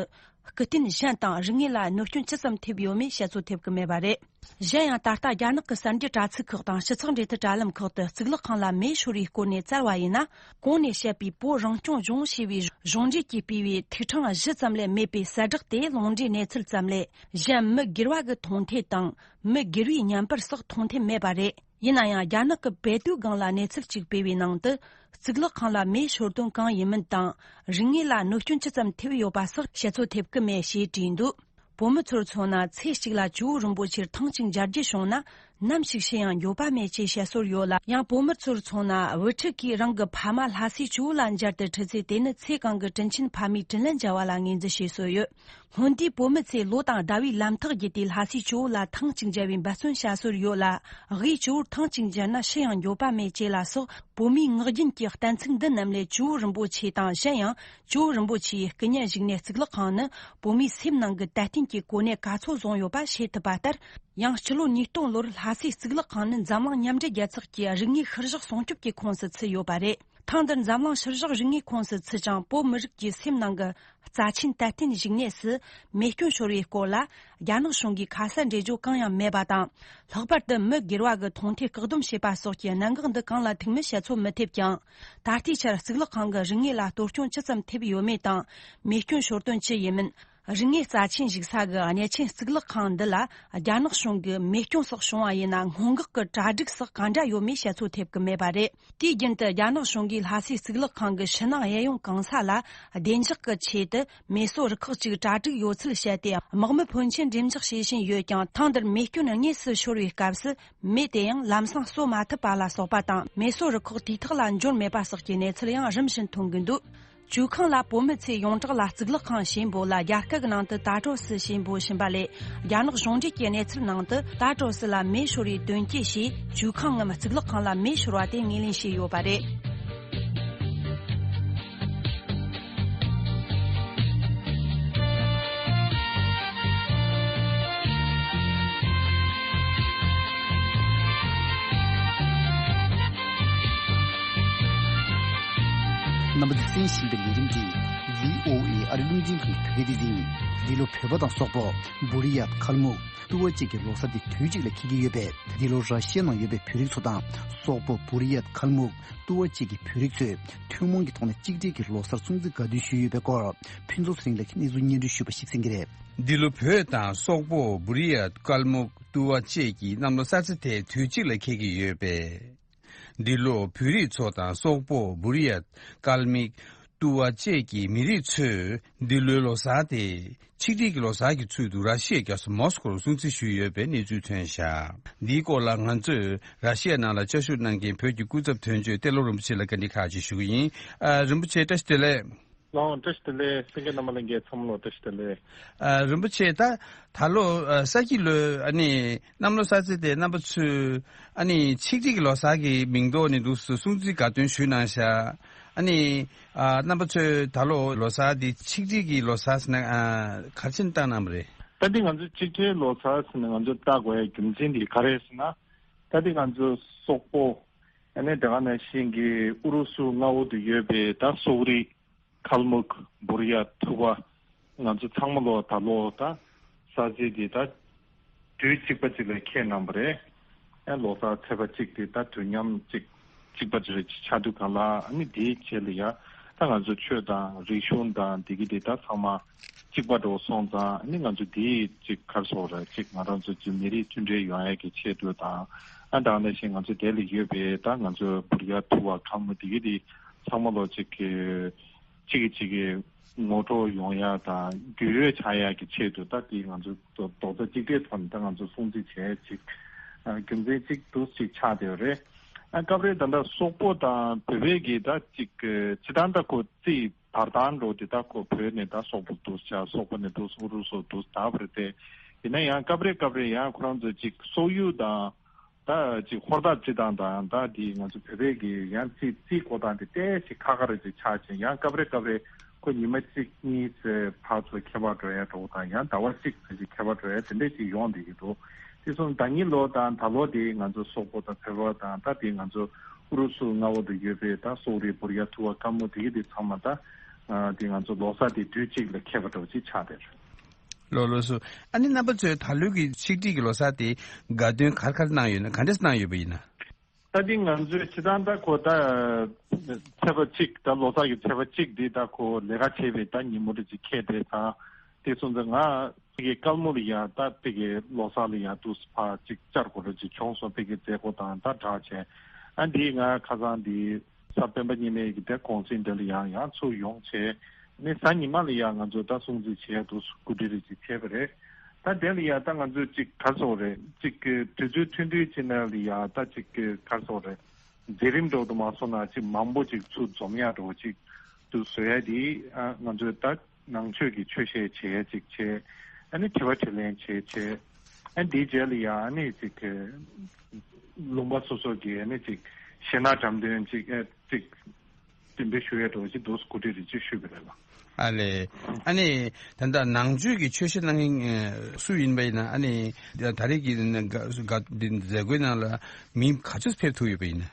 སྐུ་རྟེན་གཞན་དང་རིག་དངོས་ལ་གནོད་སྐྱོན་ཅི་ཙམ་ཐེབས་ཡོད་མེད་བཤད་ཚོད་ཐེབས་ཀྱི་མེད་པ་རེད། གཞན་ཡང་། ད་ལྟ་རྒྱ་ནག་གི་གསར་འགྱུར་དྲ་ཚིགས་ཁག་དང་སྤྱི་ཚོགས་འབྲེལ་མཐུད་དྲ་ལམ་ཁག་ཏུ་གཙུག་ལག་ཁང་ལ་མེ་ཤོར་བའི་སྐོར་ནས་བཙལ་བ་ཡིན་ན། གོང་ནས་བཤད་པའི་བོད་རང་སྐྱོང་ལྗོངས་ཞེས་པའི་གཞུང་འབྲེལ་གྱིས་སྤེལ་བའི་ཐིག་ཕྲེང་བཞི་ཙམ་ལས་མེད་པའི་གསལ་བསྒྲགས་དེ་ལུང་འདྲེན་གནས་ཚུལ་ཙམ་ལས། གཞན་མི་སྒེར་བ་གི་མཐོང་ཐོས་དང་མི་སྒེར་བའི་བརྙན་པར་སོགས་མཐོང་ཐོས་མེད་པ་རེད། ཡིན་ན་ཡང་། རྒྱ་ནག་གི་བེ་ཏུའུ་སྒང་ལ་གནས་ཚུལ་གཅིག་སྤེལ་བའི་ནང་དུ། གཙུག་ལག་ཁང་ལ་མེ་ཤོར་དོན་གང་ཡིན་མིན་དང་། རིག་དངོས་ལ་གནོད་སྐྱོན་ཅི་ཙམ་ཐེབས་ཡོད་པ་སོགས་བཤད་ཚོད་ཐེབས་ཀྱི་མེད་ཅེས་བྲིས་འདུག་བོད་མི་ཚོར་མཚོན་ན། ཚེ་གཅིག་ལ་ཇོ་བོ་རིན་པོ་ཆེར་ཐེངས་གཅིག་མཇལ་རྒྱུ་བྱུང་ན། ནམ་ཞིག་ཤི་ཡང་འགྱོད་པ་མེད་ཅེས་བཤད་སྲོལ་ཡོད་ལ། ཡང་། བོད་མི་ཚོར་མཚོན་ན། བུ་ཕྲུག་གིས་རང་གི་ཕ་མ་ལྷ་སའི་ཇོ་བོ་ལ་མཇལ་དུ་ཁྲིད་ཚེ། དེ་ནི་ཚེ་གང་གི་དྲིན་ཆེན་ཕ་མའི་དྲིན་ལན་འཇལ་བ་ལ་ངོས་འཛིན་བྱེད་སྲོལ་ཡོད། སྔོན་དུས་བོད་མི་ཚོས་ལོ་དང་ཟླ་བའི་ལམ་ཐག་བརྒྱུད་དེ་ལྷ་སའི་ཇོ་བོ་ལ་ཐེངས་གཅིག་མཇལ་བའི་འབད་བརྩོན་བྱ་སྲོལ་ཡོད་ལ། དབུས་ཇོ་བོར་ཐེངས་གཅིག་མཇལ་ན་ཤི་ཡང་འགྱོད་པ་མེད་ཅེས་ལ་སོགས། བོད་མིའི་ངག་རྒྱུན་གྱི་གཏན་ཚིགས་འདི་རྣམས་ལས། ཇོ་བོ་རིན་པོ་ཆེ་དང་། གཞན་ཡང་། ཇོ་བོ་རིན་པོ་ཆེའི་སྐུ་བརྙན་བཞུགས་གནས་གཙུག་ལག་ཁང་ནི། བོད་མིའི་སེམས་ནང་གི་དད་རྟེན་གྱི་གོ་གནས་ག་ཚོད་བཟུང་ཡོད་པ་ཤེས་ཐུབ་པ་ལྟར། ཡང་། སྤྱི་ལོ་ཉིས་སྟོང་ལོར་ལྷ་སའི་གཙུག་ལག་ཁང་ནི་འཛམ་གླིང་མཉམ་འབྲེལ་རྒྱལ་ཚོགས་ཀྱི་རིག་དངོས་ཤུལ་བཞག་སྲུང་སྐྱོབ་ཀྱི་ཁོངས་སུ་ཚུད་ཡོད་པ་རེད། ཐེངས་འདིར་འཛམ་གླིང་ཤུལ་བཞག་རིག་དངོས་ཁོངས་སུ་ཚུད་ཅིང་། བོད་མི་རིགས་ཀྱི་སེམས་ནང་གི་རྩ་ཆེན་དད་རྟེན་བཞུགས་གནས་སུ་མེ་སྐྱོན་ཤོར་བའི་སྐོར་ལ། རྒྱ་ནག་གཞུང་གིས་ཁ་གསལ་འགྲེལ་བརྗོད་གང་ཡང་མེད་པ་དང་། ལྷག་པར་དུ་མི་སྒེར་བ་གི་མཐོང་ཐོས་བཀག་སྡོམ་བྱས་པ་སོགས་ཀྱི་གནད་འགག་འདི་གང་ལ་ཐུག་མིན་བཤད་ཚོད་མི་ཐེབས་ཀྱང་། ད་ལྟའི་ཆར་གཙུག་ལག་ཁང་གི་རིག་དངོས་ལ་གཏོར་སྐྱོན་ཅི་ཙམ་ཐེབས་ཡོད་མེད་དང་། མེ་སྐྱོན་ཤོར་དོན་ཅི་ཡིན་མིན། རིག་དངོས་རྩ་ཆེན་བཞུགས་ས་གི་གནས་ཆེན་གཙུག་ལག་ཁང་འདི་ལ་རྒྱ་ནག་གཞུང་གིས་མེ་སྐྱོན་སོགས་བྱུང་བ་ཡིན་ན། སྔོན་འགོག་གི་གྲ་སྒྲིག་སོགས་གང་འདྲ་ཡོད་མེད་བཤད་ཚོད་ཐེབས་ཀྱི་མེད་པ་རེད། དུས་རྒྱུན་དུ་རྒྱ་ནག་གཞུང་གིས་ལྷ་སའི་གཙུག་ལག་ཁང་གི་ཕྱི་ནང་གཡས་གཡོན་གང་ས་ལ་བདེ་འཇགས་ཀྱི་ཆེད་དུ་མེ་གསོད་རུ་ཁག་ཅིག་གྲ་སྒྲིག་ཡོད་ཚུལ་བཤད་དེ། དམག་མི་ཕོན་ཆེན་འགྲེམས་འཇོག་བྱེད་བཞིན་ཡོད་ཀྱང་། ཐེངས་འདིར་མེ་སྐྱོན་དངོས་སུ་ཤོར་བའི་སྐབས་སུ། མེ་དེ་ཡང་ལམ་སང་གསོད་མ་ཐུབ་པ་ལ་སོགས་པ་དང་། མེ་གསོད་རུ་ཁག་དུས་ཐོག་ལ་འབྱོར་མེད་པ་སོགས་ཀྱི་གནས་ཚུལ་ཡང་རིམ་བཞིན་ཐོན་གྱི་འདུག་ཇོ་ཁང་ལ་བོད་མི་ཚོས་ཡོངས་གྲགས་ལ་གཙུག་ལག་ཁང་ཞེས་འབོད་ལ། རྒྱ་སྐད་ཀྱི་ནང་དུ་ད་ཀྲོ་སི་ཞེས་འབོད་བཞིན་པ་ལས། རྒྱ་ནག་གཞུང་འབྲེལ་གྱི་གནས་ཚུལ་ནང་དུ་ད་ཀྲོ་སི་ལ་མེ་ཤོར་བའི་དོན་རྐྱེན་ཞེས། ཇོ་ཁང་ངམ་གཙུག་ལག་ཁང་ལ་མེ་ཤོར་བ་དེ་ངོས་ལེན་བྱས་ཡོད་པ་རེད། རྣམ་པ་ཚོས་གསན་བཞིན་པའི་ལས་རིམ་འདི་བྷི་ཨོ་ཨེ་ཨ་རི་རླུང་འཕྲིན་ཁང་བོད་སྐད་སྡེ་ཚན་ཡིན། འདི་ལོ་བོད་པ་དང་སོག་པོ། འབུ་རི་ཡ། ཁལ་མུག། ཏུ་བ་བཅས་ཀྱི་ལོ་གསར་འདི་དུས་གཅིག་ལ་འཁེལ་གྱི་ཡོད་པས། འདི་ལོ་ར་ཤི་ཡ་ནང་ཡོད་པའི་བོད་རིགས་ཚོ་དང་། སོག་པོ། འབུ་རི་ཡ། ཁལ་མུག། ཏུ་བ་བཅས་ཀྱི་བོད་རིགས་ཚོས་ཐུན་མོང་གི་ཐོག་ནས་གཅིག་སྒྲིལ་གྱིས་ལོ་གསར་སྲུང་བརྩི་ག་དུས་ཞུས་ཡོད་པའི་སྐོར། ཕུན་ཚོགས་ཚེ་རིང་ལགས་ཀྱིས་གནས་ཚུལ་སྙན་སྒྲོན་ཞུས་པ་ཞིག་གསན་གྱི་རེད། འདི་ལོ་བོད་དང་སོག་པོ། འབུ་རི་ཡ། ཁལ་མུག། ཏུ་བ་བཅས་ཀྱི་གནམ་ལོ་གསར་ཚེས་དེ་དུས་གཅིག་ལ་འཁེལ་གྱི་ཡོད་པས། འདི་ལོ་བོད་རིགས་ཚོ་དང་སོག་པོ། འབུ་རི་ཡ། ཁལ་མུག། ཏུ་བ་བཅས་ཀྱི་མི་རིགས་ཚོས་འདི་ལོའི་ལོ་གསར་དེ་ཆིག་སྒྲིལ་གྱི་ལོ་གསར་གྱི་ཚུལ་དུ་ར་ཤི་ཡའི་རྒྱལ་ས་མོ་སི་ཀོ་རུ་སྲུང་བརྩི་ཞུས་ཡོད་པའི་གནས་ཚུལ་ཐོན་བཞག་འདིའི་སྐོར་ལ་ང་ཚོས་ར་ཤི་ཡ་ནང་ལ་བཅའ་བཞུགས་གནང་མཁན་བོད་ཀྱི་སྐུ་ཚབ་དོན་གཅོད་ཏེ་ལོ་རིན་པོ་ཆེ་ལ་བཀའ་འདྲི་ཁག་ཅིག་ཞུ་གི་ཡིན། ཨ། རིན་པོ་ཆེ་བཀྲ་ཤིས་བདེ་ལེགས། ལགས་འོང་། བཀྲ་ཤིས་བདེ་ལེགས། གསན་མཁན་རྣམ་པ་ལྷན་རྒྱས་ཚང་མ་ལ་བཀྲ་ཤིས་བདེ་ལེགས། ཨ། རིན་པོ་ཆེ། ད་ད་ལོ་ཨ་ས་ཁྱི་ལོའི་ཨ་ནི་གནམ་ལོ་གསར་ཚེས་དེ་རྣམ་པ་ཚོས་ཨ་ནི་ཆིག་སྒྲིལ་གྱི་ལོ་གསར་གྱི་མིང་ཐོག་ནས་འདུག་སེ་སྲུང་བརྩི་དགའ་སྟོན་ཞུས་གནང་ཤག་ཨ་ནི་ཨ་རྣམ་པ་ཚོས་ད་ལོ་ལོ་གསར་འདི་ཆིག་སྒྲིལ་གྱི་ལོ་གསར་ཟེར་ན་ཨ་ག་རེ་བྱས་ནས་བཏང་གནང་བ་རེད། ད་འདི་ང་ཚོ་ཆིག་སྒྲིལ་ལོ་གསར་ཟེར་ནས་ང་ཚོ་བཏགས་དགོས་ཡ་རྒྱུ་མཚན་འདི་ག་རེ་ཟེར་ན། ད་འདི་ང་ཚོ་སོག་པོ། ཨ་ནི་དེ་ག་ནང་བཞིན་གྱི་ཨུ་རུ་སུ་མངའ་འོག་ཏུ་ཡོད་པའི་ད་སོག་རིགས། ཁལ་མུག། འབུ་རི་ཡ། ཐུ་བ། ང་ཚོ་ཚང་མ་ལོ་ད་ལོ་ད་གསར་ཚེས་འདི་ད་དུས་གཅིག་པ་གཅིག་ལ་འཁེལ་གནང་བ་རེད། ཨ་ལོ་གསར་ཚེས་པ་གཅིག་དེ་ད་དུས་མཉམ་གཅིག་གཅིག་པ་རེ་ཆགས་དུས་གང་ལ། ཨ་ནི་དེའི་རྗེས་ལ་ཡ་ད་ང་ཚོ་ཆོས་དང་རིག་གཞུང་དང་དེ་གི་དེ་ད་ཚང་མ་གཅིག་པ་འགྲོ་སོང་ཙང་། ཨ་ནི་ང་ཚོ་དེའི་གཅིག་ག་རེ་ཟེར་དགོས་རེད། གཅིག་ང་རང་ཚོ་གཅིག་མི་རིགས་མཐུན་སྒྲིལ་ཡོང་ཡ་གི་ཆེད་དུ་དང་། ཨ་ད་ག་ནང་བཞིན་ང་ཚོ་དེ་ལ་ཡོད་པའི་ད་ང་ཚོ་འབུ་རི་ཡ། ཐུ་བ། ཁལ་མུག་དེ་གི་དེ་ཚང་མ་ལོ་གཅིག་གི་གཅིག་གིས་གཅིག་གི་ངོ་སྤྲོད་ཡོང་ཡ་དང་རྒྱུས་ཡོད་ཆགས་ཡ་གི་ཆེད་དུ། ད་དེ་ང་ཚོ་རྡོག་རྩ་གཅིག་སྒྲིལ་ཐོག་ནས་ད་ང་ཚོ་སྲུང་བརྩི་བྱས་ཅིག་ཨ་རྒྱུ་མཚན་གཅིག་ཏུ་ཅིག་ཆགས་བསྡད་ཡོད་རེད། ཨ་སྐབས་རེ་ད་ལྟ་སོག་པོ་དང་བོད་པའི་གི་ད་ཅིག་སྤྱིར་བཏང་ད་ཁོ་རྩིས་བར་ཐག་འགྲོ་དེ། ད་ཁོ་བོད་ནས་ད་སོག་པོ་འདུག་ཤག་སོག་པོ་ནས་འདུག་ཨུ་རུ་སུ་འདུག་ད་བར་དེ་ཡིན་ན་ཡང་སྐབས་རེ་སྐབས་རེ་ཡང་ཁོ་རང་ཚོ་ཅིག་སོག་ཡུལ་དང་ད་ཅིག་ཧོར་ཐག་བརྩི་སྟངས་དང་། ད་དེ་ང་ཚོ་བོད་པའི་གི་ཡང་རྩིས་རྩིས་འགོད་སྟངས་དེ་ཏོག་ཙམ་ཁག་ཁག་རེ་ཅིག་ཆགས་ཅིང་། ཡང་སྐབས་རེ་སྐབས་རེ་ཁོ་ཉི་མ་གཅིག་གཉིས་ཙམ་ཕར་ཚུར་ཁྱད་པར་འགྲོ་ཡ་འདྲ་བོ་དང་། ཡང་ཟླ་བ་གཅིག་ཙམ་ཅིག་ཁྱད་པར་འགྲོ་ཡ་དེ་འདྲ་ཅིག་ཡོང་བསྡད་ཀྱི་འདུག་དེ་སོང་ད་ཉིན་ལོ་དང་ད་ལོ་དེ་ང་ཚོ་སོག་པོ་དང་བོད་པ་དང་། ད་དེ་ང་ཚོ་ཨུ་རུ་སུ་མངའ་འོག་ཏུ་ཡོད་པའི་ད་སོག་རིགས། འབུ་རི་ཡ། ཐུ་བ། ཁལ་མུག་དེ་གི་དེ་ཚང་མ་ད་དེ་ང་ཚོ་ལོ་གསར་དེ་དུས་གཅིག་ལ་འཁེལ་བ་འདྲ་བོ་ཅིག་ཆགས་བསྡད་རེད། ལགས་ལགས་སོ། ཨ་ནི་རྣམ་པ་ཚོས་ད་ལོའི་གི་ཆིག་སྒྲིལ་གྱི་ལོ་གསར་དེ་དགའ་སྟོན་ག་རེ་ག་རེ་གནང་ཡོད་ན། ག་འདྲས་གནང་ཡོད་པ་ཡིན་ན། ད་འདི་ང་ཚོའི་སྤྱིར་བཏང་ད་ཁོ་ད་ཚེས་པ་གཅིག་ད་ལོ་གསར་གྱི་ཚེས་པ་གཅིག་འདི་ད་ཁོ་ལས་ཀ་བྱེད་པའི་ད་ཉིན་མོ་རེ་ཅིག་འཁེལ་བསྡད་ཙང་། དེ་སོང་ཙང་ང་ཕ་གི་ཁལ་མུག་ལ་ཡ་ད་ཕ་གི་ལོ་གསར་ལ་ཡ་འདུག་སེ་ཕར་ཅིག་བཅར་དགོས་རེ་ཅིག་བྱུང་སོང་། ཕ་གི་མཛད་སྒོ་དང་ད་སྦྲགས་བྱས། ཨ་འདི་ང་ཁ་སང་འདི་གཟའ་སྤེན་པ་ཉི་མའི་གི་དེ་གུང་སེང་དེ་ལ་ཡང་ཡང་ཚུར་ཡོང་བྱས། ནས་གཟའ་ཉི་མ་ལ་ཡང་ང་ཚོ་ད་སྲུང་བརྩི་བྱས་འདུག་སེ་གོ་སྒྲིག་རེ་ཅིག་བྱས་པ་རེད། ད་དེ་ལ་ཡང་ད་ང་ཚོས་ཅིག་ག་རེ་ཟེར་དགོས་རེད། ཅིག་གི་དུས་ཚོད་ཐུང་ཐུང་ཅིག་ནང་ལ་ཡང་ད་ཅིག་གི་ག་རེ་ཟེར་དགོས་རེད། མཛད་རིམ་འདྲ་བོ་དུ་མ་སོང་ན་ཅིག་མང་པོ་ཅིག་ཚུར་འཛོམས་ཡག་འདྲ་བོ་ཅིག་ཏུ་བཟོ་ཡ་དེ། ཨ་ང་ཚོས་ད་ནང་ཆོས་ཀྱི་ཆོས་བཤད་བྱེད་ཡ་ཅིག་བྱས། ཨ་ནི་དྲི་བ་དྲིས་ལན་བྱས་བྱས། ཨ་འདིའི་རྗེས་ལ་ཡང་ཨ་ནི་ཅིག་གི་ལུང་པ་སོ་སོ་གི་ཨ་ནི་ཅིག་གཞས་སྣ་འགྲམ་སྟོན་ཅིག་ཨ་ཅིག་འགྲེམས་སྤེལ་ཞུ་ཡ་འདྲ་བོ་ཅིག་འདུག་སེ་གོ་སྒྲིག་རེ་ཅིག་ཞུས་པ་རེད་ལགས། ཨ་ལས། ཨ་ནི་ད་ལྟ་ནང་ཆོས་ཀྱི་ཆོས་བཤད་གནང་མཁན་སུ་ཡིན་པ་ཡིན་ན། ཨ་ནི་ད་རེས་ཀྱི་འདི་མཛད་སྒོའི་ནང་ལ་མི་ག་ཚོད་ཕེབས་ཐུབ་ཡོད་པ་ཡིན་ན།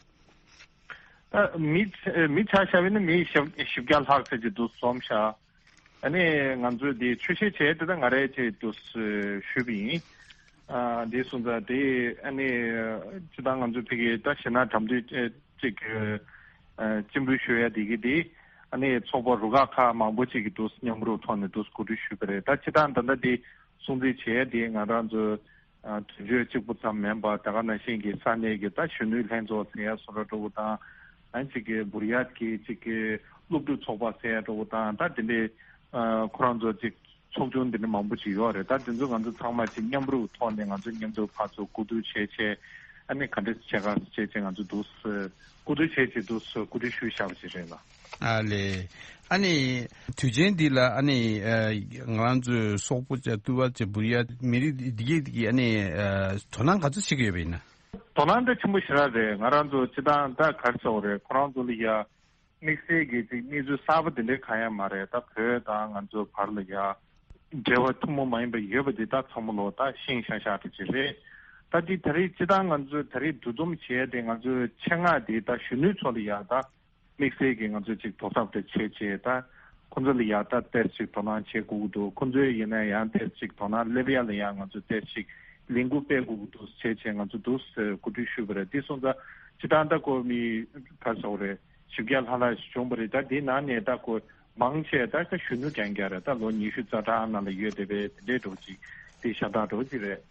ད་མི་མི་ཆ་བཞག་པ་ཡིན་ན་མི་བཞི་བརྒྱ་ལྷག་ཙམ་ཅིག་འདུག་འཛོམས་ཤག་ཨ་ནི་ང་ཚོས་འདི་ཆོས་བཤད་བྱས་དེ་ད་ང་རས་ཅིག་འདུག་སེ་ཞུས་པ་ཡིན། ཨ་འདི་སོང་ཙང་དེ་ཨ་ནི་སྤྱིར་བཏང་ང་ཚོ་ཕ་གི་ད་གཞས་སྣ་འགྲམ་སྟོན་ཅིག་ཨ་སྤྱན་འབུལ་ཞུ་ཡ་དེ་གི་དེ། ཨ་ནི་ཚོགས་པ་རུ་ཁག་ཁག་མང་པོ་ཅིག་གིས་འདུག་སེ་མཉམ་རུབ་ཐོག་ནས་འདུག་སེ་གོ་སྒྲིག་ཞུས་པ་རེད། ད་སྤྱིར་བཏང་ད་ལྟ་དེ་སྲུང་བརྩི་བྱས་དེ་ང་རང་ཚོ་ཨ་དོན་གཅོད་གཅིག་པུ་ཙམ་མིན་པ། དེ་ག་ནང་བཞིན་གྱི་ས་གནས་ཀྱི་ད་གཞོན་ནུའི་ལྷན་ཚོགས་ཟེར་ཡ་བཟོ་འདྲ་འདྲ་བོ་དང་། ཨ་ཅིག་གི་འབུར་ཡ་གི་ཅིག་གི་སློབ་ཕྲུག་ཚོགས་པ་ཟེར་ཡ་འདྲ་བོ་དང་། ད་དེ་འདྲའི་ཨ་ཁོ་རང་ཚོ་ཅིག་ཚོགས་ཆུང་དེ་འདྲ་མང་པོ་ཅིག་ཡོད་རེད། ད་དེ་ཚོ་ང་ཚོ་ཚང་མ་ཅིག་མཉམ་རུབ་ཐོག་ནས་ང་ཚོ་མཉམ་དུ་ཕར་ཚུར་གོ་བསྡུར་བྱས་བྱས། ཨ་ནི་ག་འདྲ་བྱེད་ག་བྱས་བྱས་ང་ཚོ་འདུག་སེ་གོ་བསྡུར་བྱས་བྱས་འདུག་སེ་གོ་སྒྲིག་ཞུས་བཞག་པ་ཅིག་རེད་ལགས། ཨ་ལས། ཨ་ནི་དུས་ཆེན་འདི་ལ་ཨ་ནི་ཨ་ང་རང་ཚོའི་སོག་པོ་བཅས་ཏུ་བ་བཅས་འབུར་ཡ་མི་རིགས་འདི་གས་འདི་གས་ཨ་ནི་ཨ་དོ་སྣང་ག་ཚོད་བྱེད་ཀྱི་ཡོད་པ་ཡིན་ན། དོ་སྣང་འདི་ཆེན་པོ་ཞེ་དྲག་རེད། ང་རང་ཚོ་སྤྱིར་བཏང་ད་ག་རེ་ཟེར་དགོས་རེད། ཁོ་རང་ཚོ་ལ་ཡ་དམིགས་བསལ་གྱི་ཅིག་གནས་ཚུལ་གསར་པ་འདི་འདྲའི་གང་ཡང་མ་རེད། ད་བོད་དང་ང་ཚོ་བར་ལ་ཡ་འབྲེལ་བ་ཐུན་མོང་མ་ཡིན་པ་ཡོད་པ་འདི་ད་ཚང་མ་ལོ་ད་ཤེས་ཤག་ཤག་འདྲ་ཅིག་རེད། ད་འདི་ད་རེས་སྤྱིར་བཏང་ང་ཚོ་ད་རེས་འདུ་འཛོམས་བྱས་ཏེ་ང་ཚོའི་ཆེད་མངགས་འདི་ད་གཞོན་ནུའི་ཚོ་ལ་ཡ་ད་ དམིགས་བསལ་གྱི་ང་ཚོས་ཅིག་དོ་ཁྲིད་དེ་བྱས་བྱས། ད་ཁོང་ཚོ་ལ་ཡ་ད་ཏོག་ཙམ་ཅིག་དོ་སྣང་བྱེད་དགོས་ཀྱི་འདུག་ཁོང་ཚོས་ཡིན་ན་ཡང་ཏོག་ཙམ་ཅིག་དོ་སྣང་སླེབས་ཡ་ལ་ཡ་ང་ཚོས་ཏོག་ཙམ་ཅིག་ལས་འགུལ་སྤེལ་དགོས་ཀྱི་འདུག་བྱས་བྱས་ང་ཚོ་འདུག་གོ་སྒྲིག་ཞུས་པ་རེད། དེ་སོང་ཙང་སྤྱིར་བཏང་ད་ཁོ་མི་ག་རེ་ཟེར་དགོས་རེད། བཞི་བརྒྱ་ལྷག་ལྷག་ཞིག་བྱུང་བ་རེད། ད་དེའི་ནང་ནས་ད་ཁོ་མང་ཆེ་ད་ད་གཞོན་ནུ་རྐྱང་རྐྱང་རེད། ད་ལོ་ཉི་ཤུ་རྩ་གྲངས་ནང་ལ་ཡོད་བསྡད་པའི་དེ་འདྲའི་འདྲ་བོ་ཅིག་དེ་ཤ་སྟག་འདྲ་བོ་ཅིག་རེད།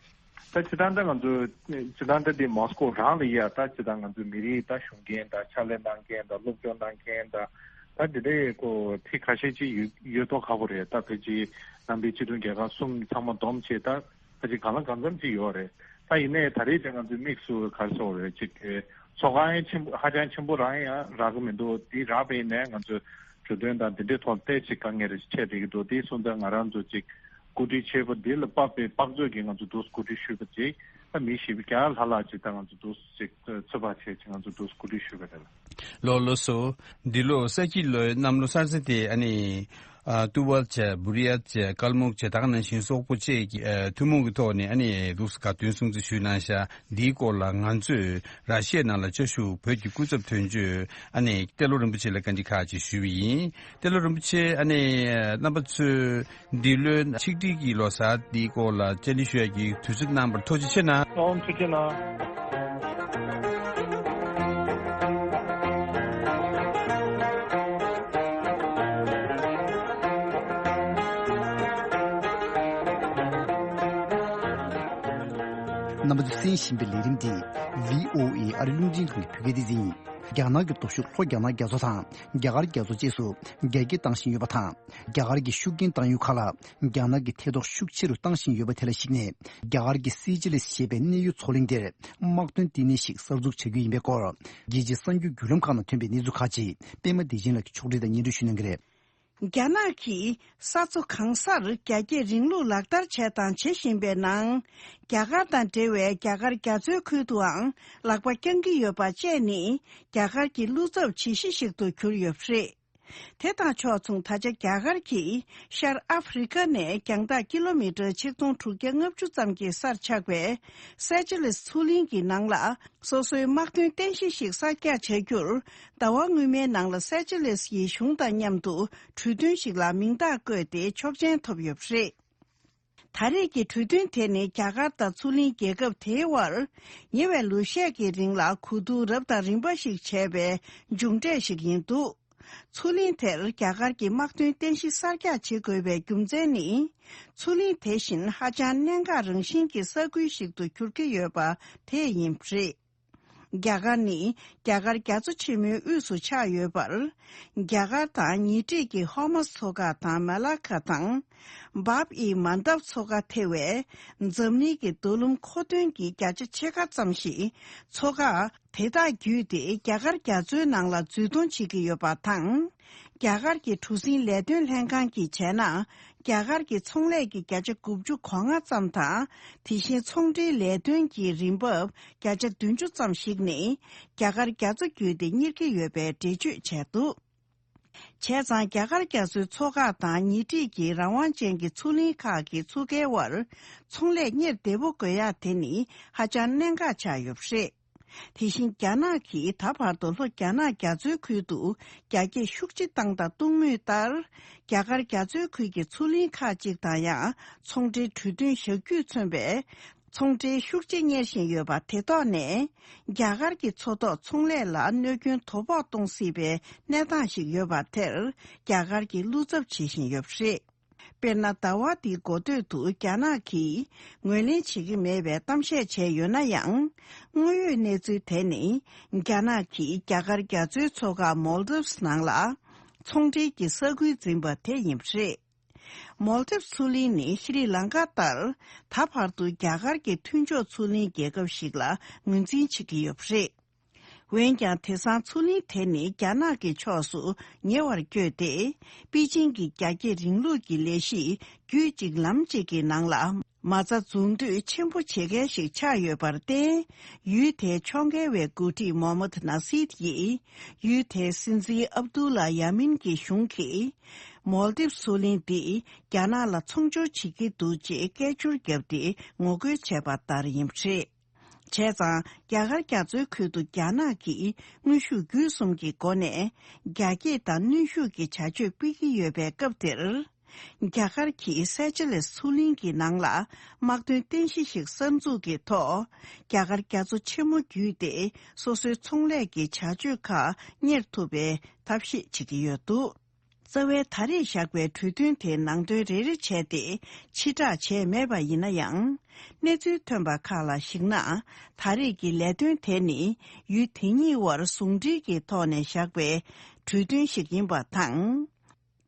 ད་སྤྱིར་བཏང་ད་ང་ཚོ་སྤྱིར་བཏང་ད་དེ་མོ་སི་ཀོ་རང་ལ་ཡ་ད་སྤྱིར་བཏང་ང་ཚོ་མི་རིགས་ད་ཞུགས་མཁན་དང་ཕྱག་ལས་གནང་མཁན་དང་སློབ་སྦྱོང་གནང་མཁན་དང་ད་དེ་འདྲའི་ཁོ་ཁྲི་ཁ་ཤས་ཅིག་ཡོད་ཡོད་མདོག་ཁ་པོ་རེད། ད་ཕལ་ཆེར་ནང་པའི་སྤྱི་མཐུན་རྒྱལ་ཁབ་གསུམ་ཚང་མ་བསྡོམས་བྱས་ད་ཕལ་ཆེར་གང་ལ་གང་འཚམ་ཅིག་ཡོད་རེད། ད་ཡིན་ནའི་ད་རེས་དེ་ང་ཚོའི་དམིགས་སུ་ག་རེ་ཟེར་དགོས་རེད། ཅིག་ཚོགས་ཁང་ཡང་ཆེན་པོ་ཧ་ཅང་ཆེན་པོ་རང་ཡང་རག་གི་མི་འདུག་དེ་རག་པ་ཡིན་ནའི་ང་ཚོས་གྲོས་མཐུན་དང་དེ་འདྲའི་ཐོག་ཏོག་ཙམ་དཀའ་ངལ་རེ་འཕྲད་བསྡད་ཀྱི་འདུག་དེ་སོང་ཙང་ང་རང་ཚོ་ཅིག་གོ་སྒྲིག་བྱས་པ་འདི་ལ་དཔག་པའི་དཔག་ཚོད་ཀྱིས་ང་ཚོ་འདུག་གོ་སྒྲིག་ཞུས་པ་ཅིག་ད་མི་བཞི་བརྒྱ་ལྷག་ལྷག་ཅིག་ད་ང་ཚོ་འདུག་ཅིག་ཚོད་དཔག་བྱས་ཅིག་ང་ཚོ་འདུག་གོ་སྒྲིག་ཞུས་པ་རེད། ལགས་ལགས་སོ། འདི་ལོ་ས་ཁྱི་ལོའི་གནམ་ལོ་གསར་ཚེས་དེ་ཨ་ནི། ཨ། ཏུ་ཝལ་བྱས། བུ་རི་ཡལ་བྱས། ཀལ་མུག་བྱས། ད་ག་ནང་བཞིན་སོག་པོ་བཅས་ཀྱི་ཨ་ཐུན་མོང་གི་ཐོག་ནས་ཨ་ནི་འདུག་སེ་དགའ་སྟོན་སྲུང་བརྩི་ཞུས་གནང་ཤག་འདིའི་སྐོར་ལ་ང་ཚོས་ར་ཤི་ཡའི་ནང་ལ་བཅའ་བཞུགས་བོད་ཀྱི་སྐུ་ཚབ་དོན་གཅོད་ཨ་ནི་ཏེ་ལོ་རིན་པོ་ཆེ་ལ་བཀའ་འདྲི་ཁག་ཅིག་ཞུས་པ་ཡིན། ཏེ་ལོ་རིན་པོ་ཆེ་ཨ་ནི་རྣམ་པ་ཚོས་འདི་ལོའི་ཆིག་སྒྲིལ་གྱི་ལོ་གསར་འདིའི་སྐོར་ལ་བཅར་འདྲི་ཞུ་ཡ་གི་དུས་ཚོད་གནང་བར་ཐུགས་རྗེ་ཆེ་གནང་། ཨོམ་ཐུགས་རྗེ་གནང་། རྣམ་པ་ཚོས་གསན་བཞིན་པའི་ལས་རིམ་འདི་བྷི་ཨོ་ཨེ་ཨ་རིའི་རླུང་འཕྲིན་ཁང་གི་བོད་སྐད་སྡེ་ཚན་ཡིན། རྒྱ་ནག་གི་སྟོབས་ཤུགས་ལྷོ་རྒྱ་ནག་རྒྱ་མཚོ་དང་རྒྱ་གར་རྒྱ་མཚོ་བཅས་སུ་རྒྱ་སྐྱེད་བཏང་བཞིན་ཡོད་པ་དང་། རྒྱ་གར་གྱི་ཤུགས་རྐྱེན་བཏང་ཡུལ་ཁག་ལ་རྒྱ་ནག་གིས་ཐེ་གཏོགས་ཤུགས་ཆེ་རུ་བཏང་བཞིན་ཡོད་པ་དེ་ལ་གཞིགས་ནས། རྒྱ་གར་གྱི་སེ་ཅེ་ལེས་ཞེས་པའི་གནས་ཡུལ་མཚོ་གླིང་དེར་དམག་དོན་བསྟི་གནས་ཤིག་གསར་འཛུགས་བྱ་རྒྱུ་ཡིན་པའི་སྐོར། རྒྱལ་སྤྱིའི་གསར་འགྱུར་བརྒྱུད་ལམ་ཁག་ནང་ཐོན་པའི་གནས་ཚུལ་ཁག་ཅིག་པད་མ་བདེ་ཆེན་ལགས་ཀྱིས་ཕྱོགས་སྒྲིག་དང་སྙན་སྒྲོན་ཞུ་གནང་གི་རེད། རྒྱ་ནག་གིས་ས་མཚོ་གང་སར་རྒྱ་སྐྱེད་རིང་ལུགས་ལག་བསྟར་བྱས་དང་བྱེད་བཞིན་པའི་ནང་། རྒྱ་གར་དང་འབྲེལ་བའི་རྒྱ་གར་རྒྱ་མཚོའི་ཁུལ་དུའང་ལག་པ་བརྐྱང་གི་ཡོད་པ་བཅས་ནི་རྒྱ་གར་གྱི་བློ་འཚབ་བྱེད་གཞི་ཞིག་ཏུ་གྱུར་ཡོད་པ་རེད། དེ་དང་ཕྱོགས་མཚུངས། ད་ཆ་རྒྱ་གར་གྱིས་ཤར་ཨ་ཧྥེ་རི་ཁ་ནས་རྒྱང་ཐག་ཀི་ལོ་མི་ཊར་ཆིག་སྟོང་དྲུག་བརྒྱ་ལྔ་བཅུ་ཙམ་གྱི་སར་ཆགས་པའི་སེ་ཅེ་ལེས་མཚོ་གླིང་གི་ནང་ལ། སོ་སོའི་དམག་དོན་རྟེན་གཞི་ཞིག་གསར་རྒྱག་བྱ་རྒྱུར། ཟླ་བ་སྔོན་མའི་ནང་ལ་སེ་ཅེ་ལེས་ཡི་གཞུང་དང་མཉམ་དུ་གྲོས་མཐུན་ཞིག་ལ་མིང་རྟགས་བཀོད་དེ་ཆོག་མཆན་ཐོབ་ཡོད་པ་རེད། ད་རེས་ཀྱི་གྲོས་མཐུན་དེ་ནི་རྒྱ་གར་དང་མཚོ་གླིང་རྒྱལ་ཁབ་དེའི་དབར་ཉེ་བའི་ལོ་ཤས་ཀྱི་རིང་ལ་གོ་བསྡུར་རབ་དང་རིམ་པ་ཞིག་བྱས་པའི་མཇུག་འབྲས་ཤིག་ཡིན་འདུག་མཚོ་གླིང་དེར་རྒྱ་གར་གྱི་དམག་དོན་རྟེན་གཞི་གསར་རྒྱག་བྱེད་དགོས་པའི་རྒྱུ་མཚན་ནི། མཚོ་གླིང་དེ་བཞིན་ཧ་ཅང་གནད་འགག་རང་བཞིན་གྱི་ས་ཁུལ་ཞིག་ཏུ་གྱུར་གྱི་ཡོད་པ་དེ་ཡིན་པ་རེད། རྒྱ་གར་ནི་རྒྱ་གར་རྒྱ་མཚོ་ཆེན་མོའི་དབུས་སུ་ཆགས་ཡོད་པར། རྒྱ་གར་དང་ཉེ་འཁྲིས་ཀྱི་ཧོར་མུ་མཚོ་ཁ་དང་མ་ལ་ཁ་དང་། བྷབ་ཨི་མན་དབ་མཚོ་ཁ་ཐེ་བའི་འཛམ་གླིང་གི་མདོ་ལུང་མཁོ་འདོན་གྱི་བརྒྱ་ཆ་ཕྱེད་ཀ་ཙམ་ཞིག་མཚོ་ཁ་དེ་དག་བརྒྱུད་དེ་རྒྱ་གར་རྒྱ་མཚོའི་ནང་ལ་འཛུལ་གཏོང་བྱེད་ཀྱི་ཡོད་པ་དང་། རྒྱ་གར་གྱི་གྲུ་གཟིངས་ལས་དོན་ལྷན་ཁང་གིས་བྱས་ན། རྒྱ་གར་གྱི་ཚོང་ལས་ཀྱི་བརྒྱ་ཆ་དགུ་བཅུ་གོ་ལྔ་ཙམ་དང་། དེ་བཞིན་ཚོང་འབྲེལ་ལས་དོན་གྱི་རིན་འབབ་བརྒྱ་ཆ་བདུན་ཅུ་ཙམ་ཞིག་ནི་རྒྱ་གར་རྒྱ་མཚོ་བརྒྱུད་དེ་གཉེར་གྱི་ཡོད་པའི་འགྲེལ་བརྗོད་བྱས་འདུག་བྱས་ཙང་རྒྱ་གར་རྒྱ་མཚོའི་མཚོ་ཁག་དང་ཉེ་འཁྲིས་ཀྱི་རང་དབང་ཅན་གྱི་མཚོ་གླིང་ཁག་གི་མཚོ་ཁའི་དབར་ཚོང་ལས་གཉེར་བདེ་པོ་དགོས་ཡ་དེ་ནི་ཧ་ཅང་གནད་འགག་ཆགས་ཡོད་པ་རེད། དེ་བཞིན་རྒྱ་ནག་གིས་ད་བར་དུ་ལྷོ་རྒྱ་ནག་རྒྱ་མཚོའི་ཁུལ་དུ་རྒྱ་སྐྱེད་ཤུགས་ཆེ་བཏང་དང་གཏོང་མུས་ལྟར། རྒྱ་གར་རྒྱ་མཚོའི་ཁུལ་གྱི་མཚོ་གླིང་ཁག་ཅིག་དང་ཡང་ཚོང་འབྲེལ་གྲོས་མཐུན་བཞག་རྒྱུས་མཚོན་པའི་ཚོང་འབྲེལ་ཤུགས་ཆེ་གཉེར་བཞིན་ཡོད་པ་དེ་ཐོག་ནས། རྒྱ་གར་གྱི་མཚོ་ཐོག་ཚོང་ལས་ལ་གནོད་སྐྱོན་དོ་ཕོག་གཏོང་སྲིད་པའི་གནས་སྟངས་ཤིག་ཡོད་པ་དེར་རྒྱ་གར་གྱིས་བློ་འཚབ་བྱེད་བཞིན་ཡོད་པ་རེད། དཔེར་ན། ཟླ་བ་འདིའི་འགོ་སྟོད་དུ་རྒྱ་ནག་གིས་ངོས་ལེན་བྱེད་ཀྱི་མེད་པའི་གཏམ་བཤད་བྱས་ཡོད་ན་ཡང་། དངོས་ཡོད་གནས་ཚུལ་དེ་ནི། རྒྱ་ནག་གིས་རྒྱ་གར་རྒྱ་མཚོའི་མཚོ་ཁ་མོལ་དིབས་ནང་ལ་ཚོང་འབྲེལ་གྱི་ས་ཁུལ་འཛིན་པ་དེ་ཡིན་པ་རེད། མོལ་དིབས་མཚོ་གླིང་ནི་ཤྲི་ལང་ཀ་ལྟར་ད་བར་དུ་རྒྱ་གར་གྱི་མཐུན་ཕྱོགས་མཚོ་གླིང་རྒྱལ་ཁབ་ཞིག་ལ་ངོས་འཛིན་བྱེད་ཀྱི་ཡོད་པ་རེད། འོན་ཀྱང་། དེང་སང་མཚོ་གླིང་དེ་ནི་རྒྱ་ནག་གི་ཕྱོགས་སུ་ཉེ་བར་བསྐྱོད་དེ། པེ་ཅིང་གི་རྒྱ་སྐྱེད་རིང་ལུགས་ཀྱི་ལས་གཞི་རྒྱུད་གཅིག་ལམ་གཅིག་གི་ནང་ལ་མ་རྩ་འཛུགས་འདོད་ཆེན་པོ་བྱེད་མཁན་ཞིག་ཆགས་ཡོད་པར་བརྟེན། ཡུལ་དེའི་ཕྱོགས་འགལ་བའི་འགོ་ཁྲིད་མོ་མད་ན་སིད་ཡིས། ཡུལ་དེའི་སྲིད་འཛིན་ཨབ་དུ་ལ་ཡ་མིན་གྱི་གཞུང་གིས། མོལ་དིབ་མཚོ་གླིང་འདི་རྒྱ་ནག་ལ་ཚོང་སྦྱོར་བྱེད་ཀྱི་འདུག་ཅེས་སྐད་ཅོར་བརྒྱབ་སྟེ་ངོ་རྒོལ་བྱས་པ་ལྟར་ཡིན་པ་རེད། བྱས་ཙང་རྒྱ་གར་རྒྱ་མཚོའི་ཁུལ་དུ་རྒྱ་ནག་གིས་དངོས་ཤུགས་བརྒྱུད་གསུམ་གྱི་སྒོ་ནས་རྒྱ་སྐྱེད་དང་གནོན་ཤུགས་ཀྱི་བྱ་སྤྱོད་སྤེལ་གྱི་ཡོད་པའི་སྐབས་དེར། རྒྱ་གར་གྱིས་སེ་ཅེ་ལེས་མཚོ་གླིང་གི་ནང་ལ་དམག་དོན་རྟེན་གཞི་ཞིག་གསར་འཛུགས་ཀྱི་ཐོག་རྒྱ་གར་རྒྱ་མཚོ་ཆེན་མོ་བརྒྱུད་དེ་སོ་སོའི་ཚོང་ལས་ཀྱི་བྱ་སྤྱོད་ཁག་གཉེར་ཐུབ་པའི་ཐབས་ཤེས་བྱེད་ཀྱི་ཡོད་འདུག་རྩ་བའི་ད་རེས་བཞག་པའི་གྲོས་མཐུན་དེའི་ནང་དོན་རེ་རེ་བྱས་ཏེ་ཕྱིར་བསྒྲགས་བྱས་མེད་པ་ཡིན་ན་ཡང་། གནས་ཚུལ་ཐོན་པ་ཁག་ལ་གཞིགས་ན། ད་རེས་ཀྱི་ལས་དོན་དེ་ནི་ཡུལ་དེ་གཉིས་དབར་ཟུང་འབྲེལ་གྱི་ཐོག་ནས་བཞག་པའི་གྲོས་མཐུན་ཞིག་ཡིན་པ་དང་།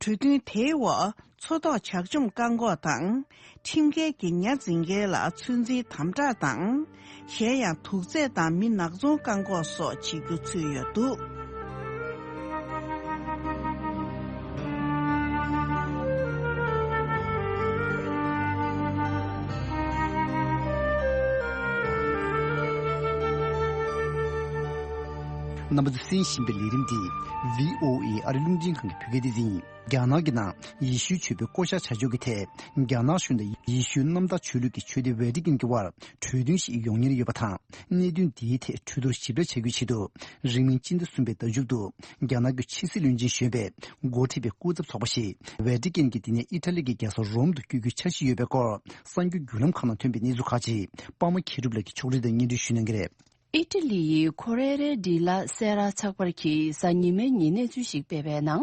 གྲོས་མཐུན་དེའི་འོག་མཚོ་ཐོག་བྱག་མཆོང་བཀག་འགོག་དང་། ཁྲིམས་འགལ་གྱི་ཉ་འཛིན་མཁན་ལ་ཚོད་འཛིན་དམ་དྲག་དང་། གཞན་ཡང་དུག་རྫས་དང་མི་ནག་ཚོང་བཀག་འགོག་སོགས་བྱེད་རྒྱུ་ཚུད་ཡོད་འདུག་རྣམ་པ་ཚོས་གསན་བཞིན་པའི་ལས་རིམ་འདི་བྷི་ཨོ་ཨེ་ཨ་རི་རླུང་འཕྲིན་ཁང་གི་བོད་སྐད་སྡེ་ཚན་ཡིན། རྒྱ་ནག་གི་ནང་ཡེ་ཤུའི་ཆོས་པའི་བསྐོ་བཞག་བྱ་ཕྱོགས་ཀྱི་ཐད། རྒྱ་ནག་གཞུང་དང་ཡེ་ཤུའི་གནམ་བདག་ཆོས་ལུགས་ཀྱི་ཆོས་སྡེ་ཝེ་ཏི་ཀན་གྱི་དབར་གྲོས་མཐུན་ཞིག་ཡོང་ཉེན་ཡོད་པ་དང་། གནད་དོན་འདིའི་ཐད་གྲོས་བསྡུར་ཞིབ་ཕྲ་བྱ་རྒྱུའི་ཆེད་དུ། རིང་མིན་སྤྱི་ཟླ་གསུམ་པའི་ཟླ་མཇུག་ཏུ། རྒྱ་ནག་གི་ཕྱི་སྲིད་བློན་ཆེན་གཞོན་པས་འགོ་ཁྲིད་པའི་སྐུ་ཚབ་ཚོགས་པ་ཞིག་ཝེ་ཏི་ཀན་གྱི་སྡེ་གནས་ཨི་ཊ་ལི་གི་རྒྱལ་ས་རོམ་དུ་བསྐྱོད་རྒྱུའི་འཆར་གཞི་ཡོད་པའི་སྐོར། གསར་འགྱུར་བརྒྱུད་ལམ་ཁག་ནང་ཐོན་པའི་གནས་ཚུལ་ཁག་ཅིག་པདྨ་མཁས་གྲུབ་ལགས་ཀྱིས་ཕྱོགས་སྒྲིག་དང་སྙན་སྒྲོན་ཞུ་གནང་གི་རེད། ཨི་ཊ་ལི་ཡི་ཁོ་རེ་རེ་ཌི་ལ་སེ་ར་ཚགས་པར་གྱིས་གཟའ་ཉི་མའི་ཉིན་གནས་ཚུལ་ཞིག་སྤེལ་བའི་ནང་།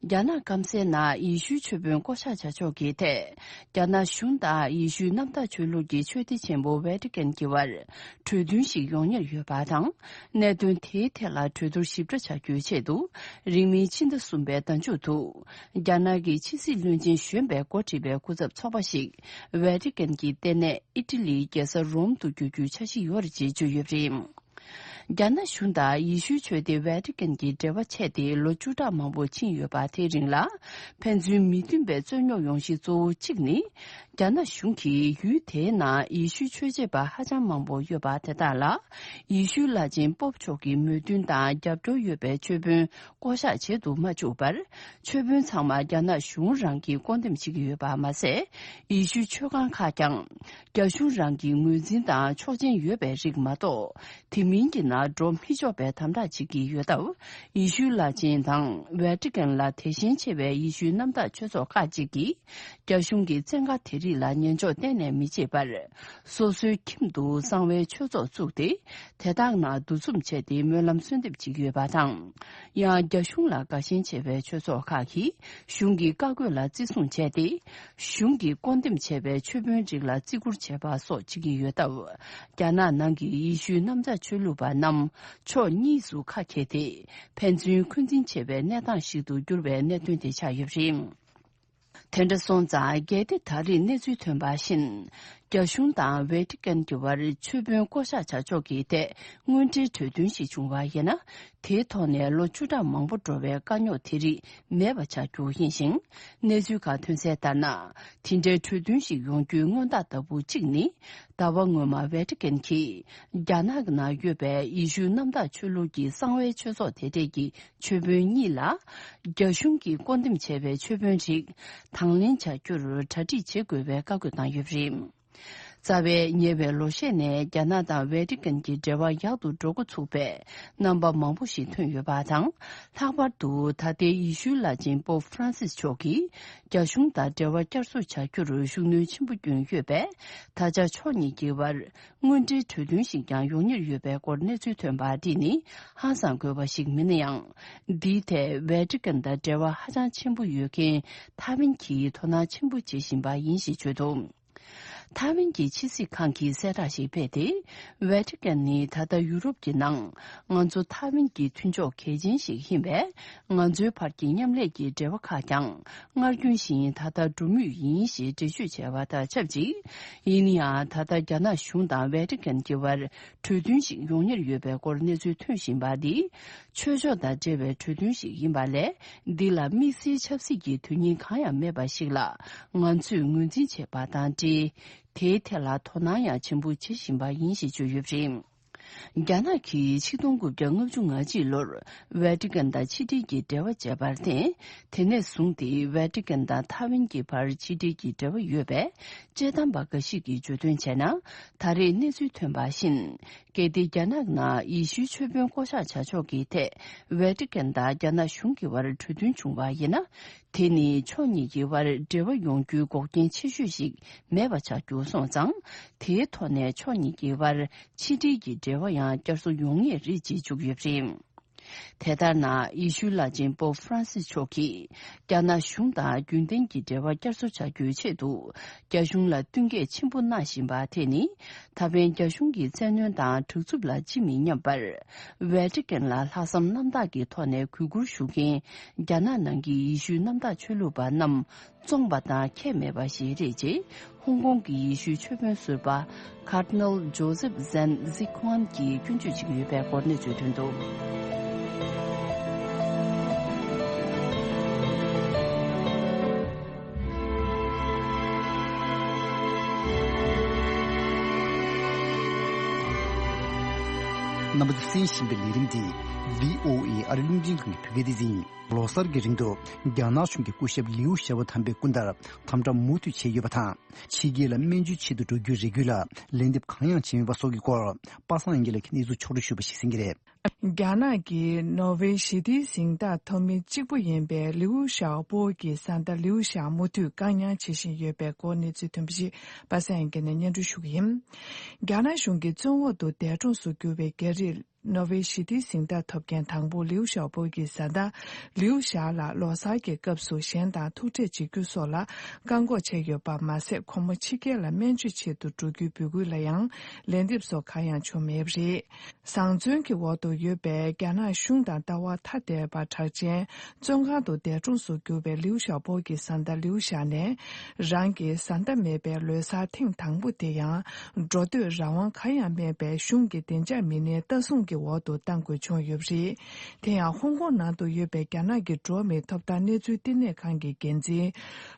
རྒྱ་ནག་སྐམ་སའི་ནང་ཡེ་ཤུའི་ཆོས་དཔོན་བསྐོ་བཞག་བྱ་ཕྱོགས་ཀྱི་ཐད། རྒྱ་ནག་གཞུང་དང་ཡེ་ཤུའི་གནམ་བདག་ཆོས་ལུགས་ཀྱི་ཆོས་སྡེ་ཆེན་པོ་ཝེ་ཏི་ཀན་གྱི་དབར་གྲོས་མཐུན་ཞིག་ཡོང་ཉེར་ཡོད་པ་དང་། གནད་དོན་དེའི་ཐད་ལ་གྲོས་བསྡུར་ཞིབ་ཕྲ་བྱ་རྒྱུའི་ཆེད་དུ། རིང་མིན་ཕྱི་ཟླ་གསུམ་པའི་ཟླ་མཇུག་ཏུ། རྒྱ་ནག་གི་ཕྱི་སྲིད་བློན་ཆེན་གཞོན་པས་འགོ་ཁྲིད་པའི་སྐུ་ཚབ་ཚོགས་པ་ཞིག་ཝེ་ཏི་ཀན་གྱི་ལྟེ་གནས་ཨི་ཊ་ལིའི་རྒྱལ་ས་རོམ་དུ་བསྐྱོད་རྒྱུའི་འཆར་གཞི་ཡོད་རེད་ཅེས་བརྗོད་ཡོད་པ་རེད། རྒྱ་ནག་གཞུང་དང་ཡེ་ཤུའི་ཆོས་སྡེ་ཝེ་ཏི་ཀན་གྱི་འབྲེལ་བ་ཆད་དེ་ལོ་བཅུ་ཕྲག་མང་པོ་ཕྱིན་ཡོད་པ། དེའི་རིང་ལ་ཕན་ཚུན་མི་མཐུན་པའི་རྩོད་རྙོག་ཡོང་གཞི་གཙོ་བོ་གཅིག་ནི། རྒྱ་ནག་གཞུང་གིས་ཡུལ་དེའི་ནང་ཡེ་ཤུའི་ཆོས་བྱེད་པ་ཧ་ཅང་མང་པོ་ཡོད་པ་དེ་དག་ལ། ཡེ་ཤུའི་བླ་ཆེན་པོབ་མཆོག་གི་མོས་མཐུན་དང་རྒྱབ་སྐྱོར་ཡོད་པའི་ཆོས་དཔོན་བསྐོ་གཞག་བྱེད་དུ་མ་བཅུག་པར། ཆོས་དཔོན་ཚང་མ་རྒྱ་ནག་གཞུང་རང་གིས་བསྐོ་འདེམས་བྱེད་ཀྱི་ཡོད་པ་མ་ཟད། ཡེ་ཤུའི་ཆོས་ཁང་ཁག་ཀྱང་། རྒྱ་གཞུང་རང་གི་ངོས་འཛིན་དང་ཆོག་མཆན་ཡོད་པའི་རིགས་མ་གཏོགས། དེ་མིན་གྱི་ནང་འགྲོ་མི་ཆོག་པའི་དམ་དྲག་བྱེད་ཀྱི་ཡོད་སྟབས། ཡེ་ཤུའི་བླ་ཆེན་དང་ཝེ་ཏི་ཀན་ལ་དད་ཞེན་ཆེ་བའི་ཡེ་ཤུའི་གནམ་བདག་ཆོས་ཚོགས་ཁག་ཅིག་གིས། རྒྱ་གཞུང་གི་བཙན་བཀའ་དེ་རིགས་ལ་ཉན་འཇོག་གཏན་ནས་མི་བྱེད་པར། སོ་སོའི་ཁྱིམ་དུ་གསང་བའི་ཆོས་ཚོགས་བཙུགས་ཏེ། དེ་དག་ནང་འདུ་འཛོམས་བྱས་ཏེ་སྨོན་ལམ་གསོལ་འདེབས་བྱེད་ཀྱི་ཡོད་པ་དང་། ཡང་རྒྱ་གཞུང་ལ་དགའ་ཞེན་ཆེ་བའི་ཆོས་ཚོགས་ཁག་གིས་གཞུང་གི་བཀའ་བཀོད་ལ་བརྩི་སྲུང་བྱས་ཏེ། གཞུང་གིས་བསྐོ་འདེམས་བྱས་པའི་ཆོས་དཔོན་རིགས་ལ་བརྩི་བཀུར་བྱེད་པ་སོགས་བྱེད་ཀྱི་ཡོད་སྟབས། རྒྱ་ནག་ནང་གི་ཡེ་ཤུའི་གནམ་བདག་ཆོས་ལུགས་པ་རྣམས་ཕྱོགས་གཉིས་སུ་ཁ་གྱེས་ཏེ། ཕན་ཚུན་འཁོན་འཛིན་ཆེ་བའི་གནས་སྟངས་ཤིག་ཏུ་གྱུར་བའི་གནད་དོན་དེ་ཆགས་ཡོད་པ་རེད། དེ་འདྲ་སོང་ཙང་། གལ་ཏེ་ད་རེས་གནས་ཚུལ་ཐོན་པ་བཞིན། རྒྱ་གཞུང་དང་ཝེ་ཏི་ཀན་གྱི་དབར་ཆོས་དཔོན་བསྐོ་གཞག་བྱ་ཕྱོགས་ཀྱི་ཐད་དངོས་འབྲེལ་གྲོས་མཐུན་ཞིག་བྱུང་བ་ཡིན་ན། དེའི་ཐོག་ནས་ལོ་བཅུ་ཕྲག་མང་པོ་འགྲོ་བའི་དཀའ་རྙོག་དེ་རིགས་མེད་པ་ཆགས་རྒྱུ་ཡིན་ཞིང་། གནས་ཚུལ་ཁག་ཐོན་གསལ་ལྟར་ན། དེ་འདྲའི་གྲོས་མཐུན་ཞིག་ཡོང་རྒྱུའི་སྔོན་རྟགས་ལྟ་བུ་གཅིག་ནི། ཟླ་བ་སྔོན་མ་ཝེ་ཏི་ཀན་གྱིས། རྒྱ་ནག་གི་ནང་ཡོད་པའི་ཡེ་ཤུའི་གནམ་བདག་ཆོས་ལུགས་ཀྱི་གསང་བའི་ཆོས་ཚོགས་དེ་གྲས་ཀྱི་ཆོས་དཔོན་གཉིས་ལ། རྒྱ་གཞུང་གིས་བསྐོ་འདེམས་བྱས་པའི་ཆོས་དཔོན་རིགས་དང་ལེན་བྱ་རྒྱུར་གྲ་སྒྲིག་བྱེད་དགོས་པའི་བཀའ་བཀོད་བཏང་ཡོད་པ་རེད། རྩ་བའི་ཉེ་བའི་ལོ་ཤས་ནས་རྒྱ་ནག་དང་ཝེ་ཏི་ཀན་གྱི་འབྲེལ་བ་ཡག་ཏུ་འགྲོ་འགོ་ཚུགས་པའི་རྣམ་པ་མང་པོ་ཞིག་ཐོན་ཡོད་པ་དང་། ལྷག་པར་དུ་ད་ལྟའི་ཡེ་ཤུའི་བླ་ཆེན་པོབ་ཧྥ་རན་སིས་མཆོག་གིས་རྒྱ་གཞུང་དང་འབྲེལ་བ་བསྐྱར་གསོ་བྱ་རྒྱུར་ཤུགས་སྣོན་ཆེན་པོ་བསྐྱོན་ཡོད་པས། ད་ཆ་ཕྱོགས་གཉིས་ཀྱི་དབར་དངོས་འབྲེལ་གྲོས་མཐུན་ཞིག་ཀྱང་ཡོང་ཉེར་ཡོད་པའི་སྐོར་གནས་ཚུལ་ཐོན་པ་འདི་ནི་ཧང་སང་དགོས་པ་ཞིག་མིན་ན་ཡང་། འདིའི་ཐད་ཝེ་ཏི་ཀན་དང་འབྲེལ་བ་ཧ་ཅང་ཆེན་པོ་ཡོད་མཁན་ཐའེ་ཝན་གྱིས་དོ་སྣང་ཆེན་པོ་བྱེད་བཞིན་པ་ཡིན་ཞེས་བརྗོད་འདུག་ཐའེ་ཝན་གྱི་ཕྱི་སྲིད་ཁང་གིས་གསལ་བསྒྲགས་ཤིག་སྤེལ་ཏེ། ཝེ་ཏི་ཀན་ནི་ད་ལྟ་ཡུ་རོབ་ཀྱི་ནང་ང་ཚོ་ཐའེ་ཝན་གྱི་མཐུན་ཕྱོགས་གལ་ཆེན་ཞིག་ཡིན་པས། ང་ཚོའི་བར་གྱི་མཉམ་ལས་ཀྱི་འབྲེལ་བ་ཁག་ཀྱང་སྔར་རྒྱུན་བཞིན་ད་ལྟ་འགྲོ་མུས་ཡིན་ཞེས་འགྲེལ་བརྗོད་བྱས་པ་དང་ཆབས་ཅིག་ཡིན་ན་ཡང་། ད་ལྟ་རྒྱ་ནག་གཞུང་དང་ཝེ་ཏི་ཀན་གྱི་དབར་གྲོས་མཐུན་ཞིག་ཡོང་ཉེར་ཡོད་པའི་སྐོར་གནས་ཚུལ་ཐོན་བཞིན་པ་འདི། ཆོས་ཕྱོགས་དང་འབྲེལ་བའི་གྲོས་མཐུན་ཞིག་ཡིན་པ་ལས། འདི་ལ་དམིགས་བསལ་ཆབ་སྲིད་ཀྱི་དོན་སྙིང་གང་ཡང་མེད་པ་ཞིག་ལ། ང་ཚོས་ངོས་འཛིན་བྱས་པ་དང་འབྲེལ། དེའི་ཐད་ལ་དོ་སྣང་ཡང་ཆེན་པོ་བྱེད་བཞིན་པ་ཡིན་ཞེས་བརྗོད་ཡོད་པ་རེད། རྒྱ་ནག་གིས་ཆིག་སྟོང་དགུ་བརྒྱ་ལྔ་བཅུ་ང་གཅིག་ལོར་ཝེ་ཏི་ཀན་དང་ཕྱི་འབྲེལ་གྱི་འབྲེལ་བ་བཅད་པར་བརྟེན། དེ་ནས་བཟུང་སྟེ་ཝེ་ཏི་ཀན་དང་ཐའེ་ཝན་གྱི་བར་ཕྱི་འབྲེལ་གྱི་འབྲེལ་བ་ཡོད་པས། དཔྱད་གཏམ་པ་འགའ་ཞིག་གིས་བརྗོད་དོན་བྱས་ན། ད་རེས་གནས་ཚུལ་ཐོན་པ་བཞིན། གལ་ཏེ་རྒྱ་ནག་ནང་ཡེ་ཤུའི་ཆོས་དཔོན་བསྐོ་གཞག་བྱ་ཕྱོགས་ཀྱི་ཐད། ཝེ་ཏི་ཀན་དང་རྒྱ་ནག་གཞུང་གི་བར་གྲོས་མཐུན་བྱུང་བ་ཡིན་ན། དེ་ནི་ཕྱོགས་གཉིས་ཀྱི་བར་འབྲེལ་བ་ཡོང་རྒྱུའི་འགོག་རྐྱེན་ཆེ་ཤོས་ཤིག་མེད་པ་ཆགས་རྒྱུ་སོང་ཙང་། དེའི་ཐོག་ནས་ཕྱོགས་གཉིས་ཀྱི་བར་ཕྱི་འབྲེལ་གྱི་འབྲེལ་བ་ཡང་བསྐྱར་གསོ་ཡོང་ངེས་རེད་ཅེས་བརྗོད་ཡོད་པ་རེད། དེ་ལྟར་ན། ཡེ་ཤུའི་བླ་ཆེན་པོབ་ཧྥ་རན་སིས་མཆོག་གིས། རྒྱ་ནག་གཞུང་དང་རྒྱུན་ལྡན་གྱི་འབྲེལ་བ་བསྐྱར་གསོ་བྱ་རྒྱུའི་ཆེད་དུ། རྒྱ་གཞུང་ལ་བསྟུན་མཁས་ཆེན་པོ་གནང་བཞིན་པ་དེ་ནི། ད་ཕན་རྒྱ་གཞུང་གི་བཙན་གནོན་དང་དྲག་རྩུབ་ལ་ཅི་མི་སྙམ་པར། ཝེ་ཏི་ཀན་ལ་ལྷག་བསམ་རྣམ་དག་གི་ཐོག་ནས་གུས་བཀུར་ཞུ་མཁན། རྒྱ་ནག་ནང་གི་ཡེ་ཤུའི་གནམ་བདག་ཆོས་ལུགས་པ་རྣམས། བཙོངས་པ་དང་ཁྱད་མེད་པ་ཞིག་རེད་ཅེས། ཧོང་ཀོང་གི་ཡེ་ཤུའི་ཆོས་དཔོན་ཟུར་པ། Cardinal Joseph Zen Zhiquan གྱིས་སྐྱོན་བརྗོད་བྱེད་ཀྱི་ཡོད་པའི་སྐོར་གནས་ཚུལ་ཐོན་འདུག་རྣམ་པ་ཚོས་གསན་བཞིན་པའི་ལས་རིམ་འདི། བྷི་ཨོ་ཨེ་ཨ་རི་རླུང་འཕྲིན་ཁང་གི་བོད་སྐད་སྡེ་ཚན་ཡིན། ལོ་གསར་གྱི་རིང་དུ། རྒྱ་ནག་གཞུང་གིས་སྐུ་ཞབས་ལིའུ་ཞའོ་དམ་པའི་སྐུ་འདར་དམ་དྲག་མུ་མཐུད་བྱས་ཡོད་པ་དང་། ཕྱི་རྒྱལ་ལ་སྨན་བཅོས་ཆེད་དུ་འགྲོ་རྒྱུའི་རེ་སྐུལ་ལ་ལན་འདེབས་གང་ཡང་བྱས་མེད་པ་སོགས་ཀྱི་སྐོར། པ་སངས་དབྱངས་སྐྱིད་ལགས་ཀྱིས་གནས་ཚུལ་ཕྱོགས་བསྒྲིགས་ཞུས་པ་ཞིག་གསན་གྱི་རེད། རྒྱ་ནག་གི་ནོ་བྷེལ་ཞི་བདེའི་གཟེངས་རྟགས་ཐོབ་མི་གཅིག་པུ་ཡིན་པའི་ལིའུ་ཞའོ་པོ་གི་བཟའ་ཟླ་ལིའུ་ཞའོ་མུ་མཐུད་བཀག་ཉར་བྱེད་བཞིན་ཡོད་པའི་སྐོར་གནས་ཚུལ་ཐོན་པ་ཞིག་པ་སངས་དབྱངས་སྐྱིད་ནས་སྙན་སྒྲོན་ཞུ་གི་ཡིན། རྒྱ་ནག་གཞུང་གིས་བཙོན་འོག་ཏུ་འདས་གྲོངས་སུ་གྱུར་པའི་རྒྱ་རིགས། ནོ་བྷེལ་ཞི་བདེའི་གཟེངས་རྟགས་ཐོབ་མཁན་དང་པོ་ལིའུ་ཞའོ་པོ་གི་བཟའ་ཟླ་ལིའུ་ཞའོ་ལགས་ལོ་གསར་གྱི་སྐབས་སུ་གཞན་དང་ཐུག་འཕྲད་བྱེད་རྒྱུ་སོགས་ལ་བཀག་འགོག་བྱས་ཡོད་པ་མ་ཟད། ཁོ་མོ་ཕྱི་རྒྱལ་ལ་སྨན་བཅོས་ཆེད་དུ་འགྲོ་རྒྱུའི་འབོད་སྐུལ་ལ་ཡང་ལན་འདེབས་སོགས་གང་ཡང་བྱུང་མེད་པ་རེད། བཟང་བཙོན་གྱི་འོག་ཏུ་ཡོད་པའི་རྒྱ་ནག་གཞུང་དང་ལྟ་བ་ཐ་དད་པ་གྲགས་ཅན། བཙོན་ཁང་དུ་འདས་གྲོངས་སུ་གྱུར་པའི་ལིའུ་ཞའོ་པོ་གི་བཟའ་ཟླ་ལིའུ་ཞའོ་ནས། རང་གི་བཟའ་ཟླ་མེད་པའི་ལོ་གསར་ཐེངས་དང་པོ་དེ་ཡང་། འགྲོ་སྡོད་རང་དབང་གང་ཡང་མེད་པའི་གཞུང་གི་བདེ་འཇགས་མི་སྣའི་ལྟ་སྲུང་གི་འོག་ཏུ་བཏང་དགོས་བྱུང་ཡོད་པ་རེད། དེ་ཡང་ཧོང་ཀོང་ནང་དུ་ཡོད་པའི་རྒྱ་ནག་གི་འགྲོ་བ་མིའི་ཐོབ་ཐང་གནས་ཚུལ་བསྟི་གནས་ཁང་གི་འགན་འཛིན།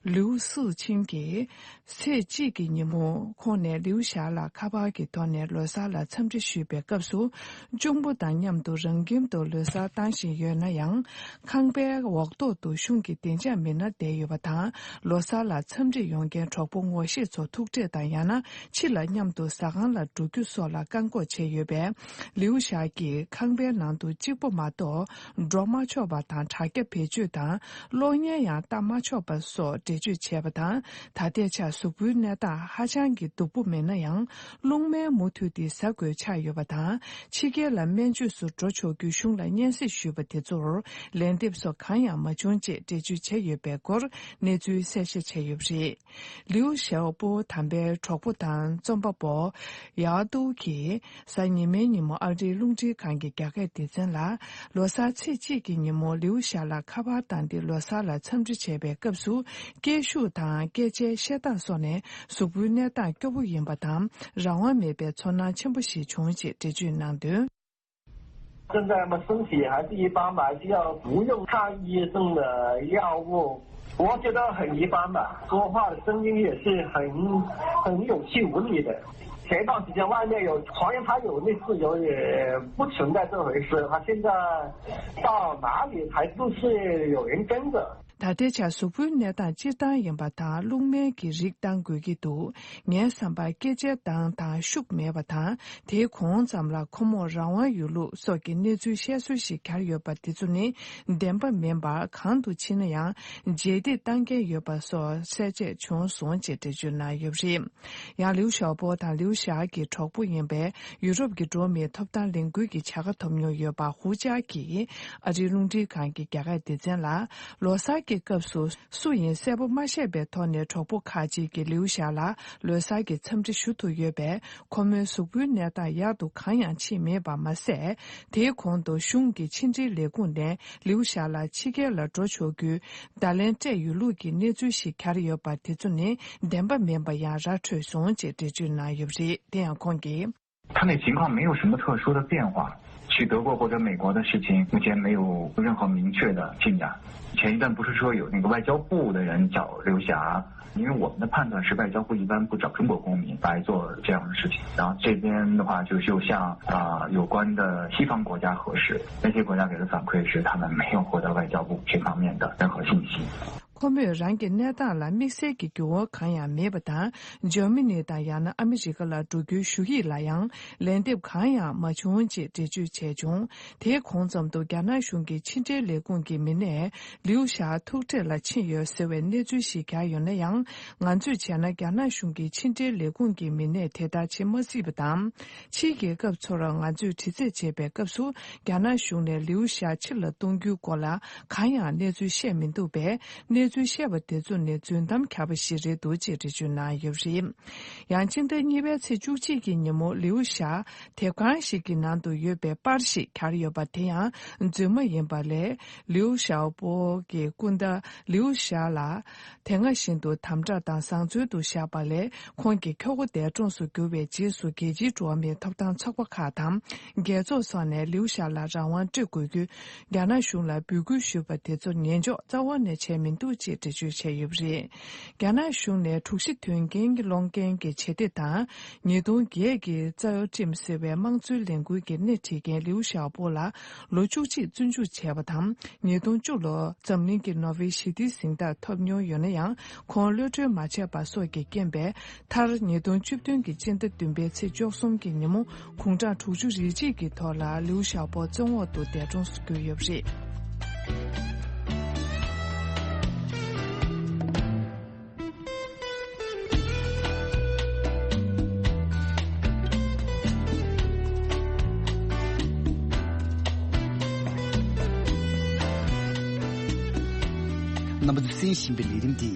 ལིའུ་སུའུ་ཆིང་གིས། ཚེས་གཅིག་གི་ཉིན་མོ། ཁོང་ནས་ལིའུ་ཞའོ་ལ་ཁ་པར་གྱི་ཐོག་ནས་ལོ་གསར་ལ་འཚམས་འདྲི་ཞུས་པའི་སྐབས་སུ། གཅུང་པོ་དང་མཉམ་དུ་རང་ཁྱིམ་དུ་ལོ་གསར་བཏང་བཞིན་ཡོད་ན་ཡང་། ཁང་པའི་འོག་ཐོག་ཏུ་གཞུང་གི་བདེ་འཇགས་མི་སྣ་བསྡད་ཡོད་པ་དང་། ལོ་གསར་ལ་འཚམས་འདྲི་ཡོང་མཁན་གྲོགས་པོ་ངོ་ཤེས་ཚོ་ཐུག་འཕྲད་དང་ཡང་ན་ཕྱི་ལ་མཉམ་དུ་ཟ་ཁང་ལ་འགྲོ་རྒྱུ་སོགས་ལ་བཀག་འགོག་བྱས་ཡོད་པས། ལིའུ་ཞའོ་གིས་ཁང་པའི་ནང་དུ་གཅིག་པོ་མ་གཏོགས་འགྲོ་མ་ཆོག་པ་དང་དྲ་རྒྱ་བེད་སྤྱོད་དང་གློག་བརྙན་ཡང་བལྟ་མ་ཆོག་པ་སོགས་འགྲེལ་བརྗོད་བྱས་པ་དང་། ད་ལྟའི་ཆར་གཟུགས་པོའི་གནས་སྟངས་ཧ་ཅང་གི་སྡུག་པོ་མེད་ན་ཡང་། རླུང་སྨན་མུ་མཐུད་དེ་ཟ་དགོས་ཆགས་ཡོད་པ་དང་། ཕྱི་རྒྱལ་ལ་སྨན་བཅོས་སུ་འགྲོ་ཆོག་རྒྱུ་གཞུང་ལ་སྙན་སེང་ཞུས་པ་དེ་ཚོར་ལན་འདེབས་སོགས་གང་ཡང་མ་བྱུང་ཅེས་འགྲེལ་བརྗོད་བྱས་ཡོད་པའི་སྐོར་གནས་ཚུལ་གསལ་བཤད་བྱས་ཡོད་པ་རེད། ལིའུ་ཞའོ་པོ་དམ་པའི་གྲོགས་པོ་དང་རྩོམ་པ་པོ་ཡའོ་ཏུའུ་གིས། གཟའ་ཉི་མའི་ཉིན་མོ་ཨ་རིའི་རླུང་འཕྲིན་ཁང་གི་རྒྱ་སྐད་སྡེ་ཚན་ལ། ལོ་གསར་ཚེས་གཅིག་གི་ཉིན་མོ་ལིའུ་ཞའོ་ལ་ཁ་པར་བཏང་སྟེ་ལོ་གསར་ལ་འཚམས་འདྲི་བྱས་པའི་སྐབས་སུ། སྐད་ཤུགས་དང་སྐད་ཆའི་བཤད་སྟངས་སོགས་ནས་གཟུགས་པོའི་གནས་སྟངས་སྐྱོ་པོ་ཡིན་པ་དང་། རང་དབང་མེད་པའི་ཚོར་སྣང་ཆེན་པོ་ཞིག་བྱུང་ཞེས་འགྲེལ་བརྗོད་གནང་དོན། 现在嘛，身体还是一般吧，还是要服用抗抑郁症的药物。我觉得很一般吧，说话的声音也是很，很有气无力的。前一段时间外面有传言他有类似有也不存在这回事，他现在到哪里还都是有人跟着。 ད་ལྟའི་ཆར་གཟུགས་པོའི་གནས་སྟངས་སྤྱིར་བཏང་ཡིན་པ་དང་རླུང་སྨན་གྱི་རིགས་བཏང་དགོས་ཀྱི་འདུག་ངའི་བསམ་པར་སྐད་ཆའི་གདངས་དང་ཤུགས་མེད་པ་དང་། དེའི་གོང་ཙམ་ལ་ཁོ་མོར་རང་དབང་ཡོད་ལུགས་སོགས་ཀྱི་གནས་ཚུལ་བཤད་སྲོལ་ཞིག་གྱར་ཡོད་པ་དེ་ཚོ་ནི་བདེན་པ་མིན་པར། གང་དུ་ཕྱིན་ན་ཡང་རྗེས་འདེད་བཏང་མཁན་ཡོད་པ་སོགས་གསལ་བཤད་བྱུང་སོང་ཅེས་འགྲེལ་བརྗོད་གནང་ཡོད་པ་རེད། ཡང་ལིའུ་ཞའོ་པོ་དང་ལིའུ་ཞའོ་གི་གྲོགས་པོ་ཡིན་པའི་ཡུ་རོབ་ཀྱི་འགྲོ་བ་མིའི་ཐོབ་ཐང་ལས་འགུལ་གྱི་བྱ་དགའ་ཐོབ་མྱོང་ཡོད་པ་ཧུའུ་ཅཱ་གིས་ཨ་རིའི་རླུང་འཕྲིན་ཁང་གི་རྒྱ་སྐད་སྡེ་ཚན་ལ། ལོ་གསར་གྱི་སྐབས་སུ་སུ་ཡིན་གསལ་པོ་མ་ཤེས་པའི་ཐོག་ནས་གྲོགས་པོ་ཁག་ཅིག་གིས་ལིའུ་ཞའོ་ལ་ལོ་གསར་གྱི་འཚམས་འདྲི་ཞུ་ཐུབ་ཡོད་པས། ཁོ་མོའི་གཟུགས་པོའི་གནས་སྟངས་ཡག་ཏུ་གང་ཡང་ཕྱིན་མེད་པ་མ་ཟད། དེའི་གོང་དུ་གཞུང་གི་ཕྱི་འབྲེལ་ལས་ཁུངས་ནས་ལིའུ་ཞའོ་ལ་ཕྱི་རྒྱལ་ལ་འགྲོ་ཆོག་རྒྱུའི་བརྡ་ལན་སྤྲད་ཡོད་ལུགས་ཀྱི་གནས་ཚུལ་ཞིག་གྱར་ཡོད་པ་དེ་ཚོ་ནི་བདེན་པ་མིན་པ་ཡང་ར་འཕྲོད་སོང་ཅེས་འགྲེལ་བརྗོད་གནང་ཡོད་པ་རེད། དེ་ཡང་ཁོང་གིས། 他那情况没有什么特殊的变化。去德国或者美国的事情，目前没有任何明确的进展。前一段不是说有那个外交部的人找刘霞，因为我们的判断是外交部一般不找中国公民来做这样的事情。然后这边的话就就向啊、有关的西方国家核实，那些国家给的反馈是他们没有获得外交部这方面的任何信息。 ཁོ་མོས་རང་གི་གནས་སྟངས་ལ་དམིགས་བསལ་གྱི་འགྱུར་བ་གང་ཡང་མེད་པ་དང་། འཇར་མ་ནི་དང་ཡང་ན་ཨ་མི་རི་ཀ་ལ་འགྲོ་རྒྱུའི་ཞུ་ཡིག་ལ་ཡང་ལན་འདེབས་གང་ཡང་མ་བྱུང་ཅེས་འགྲེལ་བརྗོད་བྱས་བྱུང་། དེའི་གོང་ཙམ་དུ་རྒྱ་ནག་གཞུང་གི་ཕྱི་འབྲེལ་ལས་ཁུངས་ཀྱི་མི་སྣས་ལིའུ་ཞའོ་ཐུག་འཕྲད་ལ་ཕྱིན་ཡོད་ཟེར་བའི་གནས་ཚུལ་ཞིག་བརྒྱབ་ཡོད་ན་ཡང་། ང་ཚོས་བྱས་ན་རྒྱ་ནག་གཞུང་གི་ཕྱི་འབྲེལ་ལས་ཁུངས་ཀྱི་མི་སྣས་དེ་ལྟར་བྱེད་མ་སྲིད་པ་དང་། ཕྱིའི་རྒྱལ་ཁབ་ཚོར་ང་ཚོས་དྲི་རྩད་བྱེད་པའི་སྐབས་སུ། རྒྱ་ནག་གཞུང་ནས་ལིའུ་ཞའོ་ཕྱིར་ལ་གཏོང་རྒྱུའི་སྐོར་ལ་གང་ཡང་གནས་ཚུལ་བཤད་མི་འདུག་པས། གནས་ཚུལ་བཤད་པ་དེ་ཚོ་ནི་རྫུན་གཏམ་ཁྱབ་པ་ཞིག་རེད་འདུག་ཅེས་འགྲེལ་བརྗོད་གནང་ཡོད་པ་རེད། ཡང་། ཕྱི་ཟླ་གཉིས་པའི་ཚེས་བཅུ་གཅིག་གི་ཉིན་མོ་ལིའུ་ཞའོ་དེབ་ཁང་ཞིག་གི་ནང་དུ་ཡོད་པའི་པར་ཞིག་གྱར་ཡོད་པ་དེ་ཡང་རྫུན་མ་ཡིན་པ་ལས། ལིའུ་ཞའོ་པོ་གི་སྐུ་ཟླ་ལིའུ་ཞའོ་ལ། དེ་སྔ་བཞིན་དུ་དམ་དྲག་དང་བཟང་བཙོན་དུ་བཞག་པ་ལས། ཁོང་གི་ཁྱོ་ག་འདས་གྲོངས་སུ་གྱུར་བའི་རྗེས་སུ། རྒྱལ་སྤྱིའི་འགྲོ་བ་མིའི་ཐོབ་ཐང་ཚོགས་པ་ཁག་དང་། རྒྱལ་ཚོགས་སོགས་ནས་ལིའུ་ཞའོ་ལ་རང་དབང་སྤྲོད་དགོས་རྒྱུའི་རྒྱ་ནག་གཞུང་ལ་འབོད་སྐུལ་ཞུས་པ་དེ་ཚོར་ཉན་འཇོག་རྩ་བ་ནས་བྱས་མི་འདུག་ཅེས་འགྲེལ་བརྗོད་བྱས་ཡོད་པ་རེད། རྒྱ་ནག་གཞུང་ནས་དྲུག་བཞི་དོན་རྐྱེན་སློང་མཁན་གྱི་བྱེད་གཏེ་དང་། ཉིས་སྟོང་བརྒྱད་ཀྱི་རྩ་བ་ཁྲིམས་ཟེར་བའི་དམངས་གཙོའི་ལས་འགུལ་གྱི་སྣེ་ཁྲིད་མཁན་ལིའུ་ཞའོ་པོ་ལ་ལོ་བཅུ་གཅིག་བཙོན་འཇུག་བྱས་པ་དང་། ཉིས་སྟོང་བཅུ་ལོར་འཛམ་གླིང་གི་ནོ་བེལ་ཞི་བདེའི་གཟེངས་རྟགས་ཐོབ་མྱོང་ཡོད་ན་ཡང་། ཁོང་གློད་གྲོལ་མ་བྱས་པ་སོགས་ཀྱི་རྐྱེན་པས། མཐར་ཉིས་སྟོང་བཅུ་བདུན་གྱི་སྤྱི་ཟླ་བདུན་པའི་ཚེས་བཅུ་གསུམ་གྱི་ཉིན་མོ། དགུང་གྲངས་དྲུག་ཅུ་རེ་གཅིག་གི་ཐོག་ལ་ལིའུ་ཞའོ་པོ་བཙོན་འོག་ཏུ་འདས་གྲོངས་སུ་གྱུར་ཡོད་པ་རེད། རྣམ་པ་ཚོས་གསན་བཞིན་པའི་ལས་རིམ་འདི་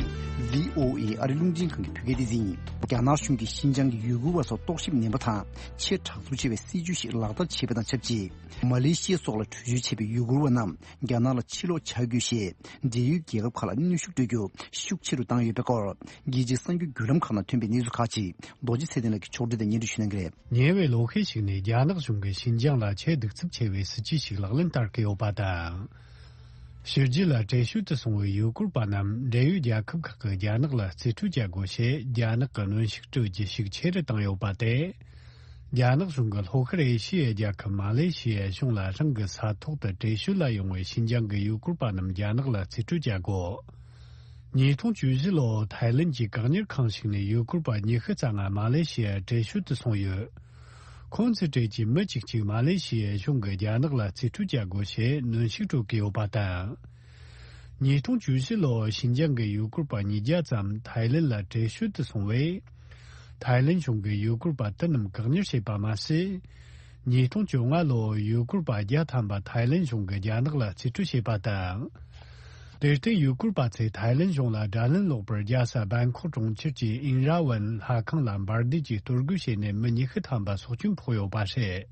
བྷི་ཨོ་ཨེ་ཨ་རི་རླུང་འཕྲིན་ཁང་གི་བོད་སྐད་སྡེ་ཚན་ཡིན། རྒྱ་ནག་གཞུང་གིས་ཤིན་ཅང་གི་ཡུ་གུར་བ་སོགས་རྟོག་ཞིབ་ནན་པོ་དང་ཆེས་དྲག་ཐུག་ཆེ་བའི་སྲིད་ཇུས་ཤིག་ལག་བསྟར་བྱས་པ་དང་ཆབས་ཅིག་མ་ལེ་ཤི་ཡ་སོགས་ལ་བྲོས་བྱོལ་བྱས་པའི་ཡུ་གུར་བ་རྣམས་རྒྱ་ནག་ལ་ཕྱིར་ལོག་བྱ་དགོས་ཞེས་འབྲེལ་ཡོད་རྒྱལ་ཁབ་ཁག་ལ་གནོན་ཤུགས་སྤྲོད་རྒྱུ་ཤུགས་ཆེ་རུ་བཏང་ཡོད་པའི་སྐོར་རྒྱལ་སྤྱིའི་གསར་འགྱུར་བརྒྱུད་ལམ་ཁག་ནང་ཐོན་པའི་གནས་ཚུལ་ཁག་ཅིག་རྡོ་རྗེ་ཚེ་བརྟན་ལགས་ཀྱིས་ཕྱོགས་སྒྲིག་དང་སྙན་སྒྲོན་ཞུ་གནང་གི་རེད། ཉེ་བའི་ལོ་ཤས་ཤིག་ནས་རྒྱ་ནག་གཞུང་གིས་ཤིན་ཅང་ལ་ཆེས་གདུག་རྩུབ་ཆེ་བའི་སྲིད་ཇུས་ཤིག་ལག་ལེན་བསྟར་གྱི་ཡོད་པ་དང་། ཕྱི་རྒྱལ་ལ་བྲོས་བྱོལ་དུ་སོང་བའི་ཡུ་གུར་བ་རྣམས་འབྲེལ་ཡོད་རྒྱལ་ཁབ་ཁག་གིས་རྒྱ་ནག་ལ་རྩིས་སྤྲོད་བྱ་དགོས་ཞེས་རྒྱ་ནག་གི་གནོན་ཤུགས་སྤྲོད་རྒྱུ་ཤུགས་ཆེ་རུ་བཏང་ཡོད་པ་དེ། རྒྱ་ནག་གཞུང་གིས་ལྷོ་ཤར་ཨེ་ཤི་ཡའི་རྒྱལ་ཁབ་མ་ལེ་ཤི་ཡའི་གཞུང་ལ་རང་གི་ས་ཐོག་ཏུ་བྲོས་བྱོལ་ལ་ཡོང་བའི་ཤིན་ཅང་གི་ཡུ་གུར་བ་རྣམས་རྒྱ་ནག་ལ་རྩིས་སྤྲོད་བྱ་དགོས། ཉིས་སྟོང་བཅུ་བཞི་ལོར་ཐའི་ལེན་གྱི་བཀག་ཉར་ཁང་ཞིག་ནས་ཡུ་གུར་བ་ཉི་ཤུ་རྩ་ལྔ་མ་ལེ་ཤི་ཡར་བྲོས་བྱོལ་དུ་སོང་ཡོད། ཁོང་ཚོའི་གྲས་ཀྱི་མི་གཅིག་གཅིག་མ་ལེ་ཤི་ཡའི་གཞུང་གིས་རྒྱ་ནག་ལ་རྩིས་སྤྲོད་བྱ་དགོས་ཞེས་གནོན་ཤུགས་སྤྲོད་ཀྱི་ཡོད་པ་དང་། ཉིས་སྟོང་བཅུ་བཞི་ལོར་ཤིན་ཅང་གི་ཡུ་གུར་བ་ཉིས་བརྒྱ་ཙམ་ཐའི་ལེན་ལ་བྲོས་བྱོལ་དུ་སོང་བས། ཐའི་ལེན་གཞུང་གིས་ཡུ་གུར་བ་དེ་རྣམས་བཀག་ཉར་བྱས་པ་མ་ཟད། ཉིས་སྟོང་བཅོ་ལྔ་ལོར་ཡུ་གུར་བ་བརྒྱ་ཐམ་པ་ཐའི་ལེན་གཞུང་གིས་རྒྱ་ནག་ལ་རྩིས་སྤྲོད་བྱས་པ་དང་། དེར་བརྟེན་ཡུ་གུར་བ་ཚོས་ཐའི་ལེན་གཞུང་ལ་དགྲ་ལན་སློག་པར་རྒྱལ་ས་བན་ཁོག་གྲོང་ཁྱེར་གྱི་ཨིན་ར་ཝན་ལྷ་ཁང་ལ་འབར་མདེལ་གྱིས་གཏོར་རྒོལ་བྱས་ནས་མི་ཉི་ཤུ་ཐམ་པ་སྲོག་སྐྱོན་ཕོག་ཡོད་པ་རེད།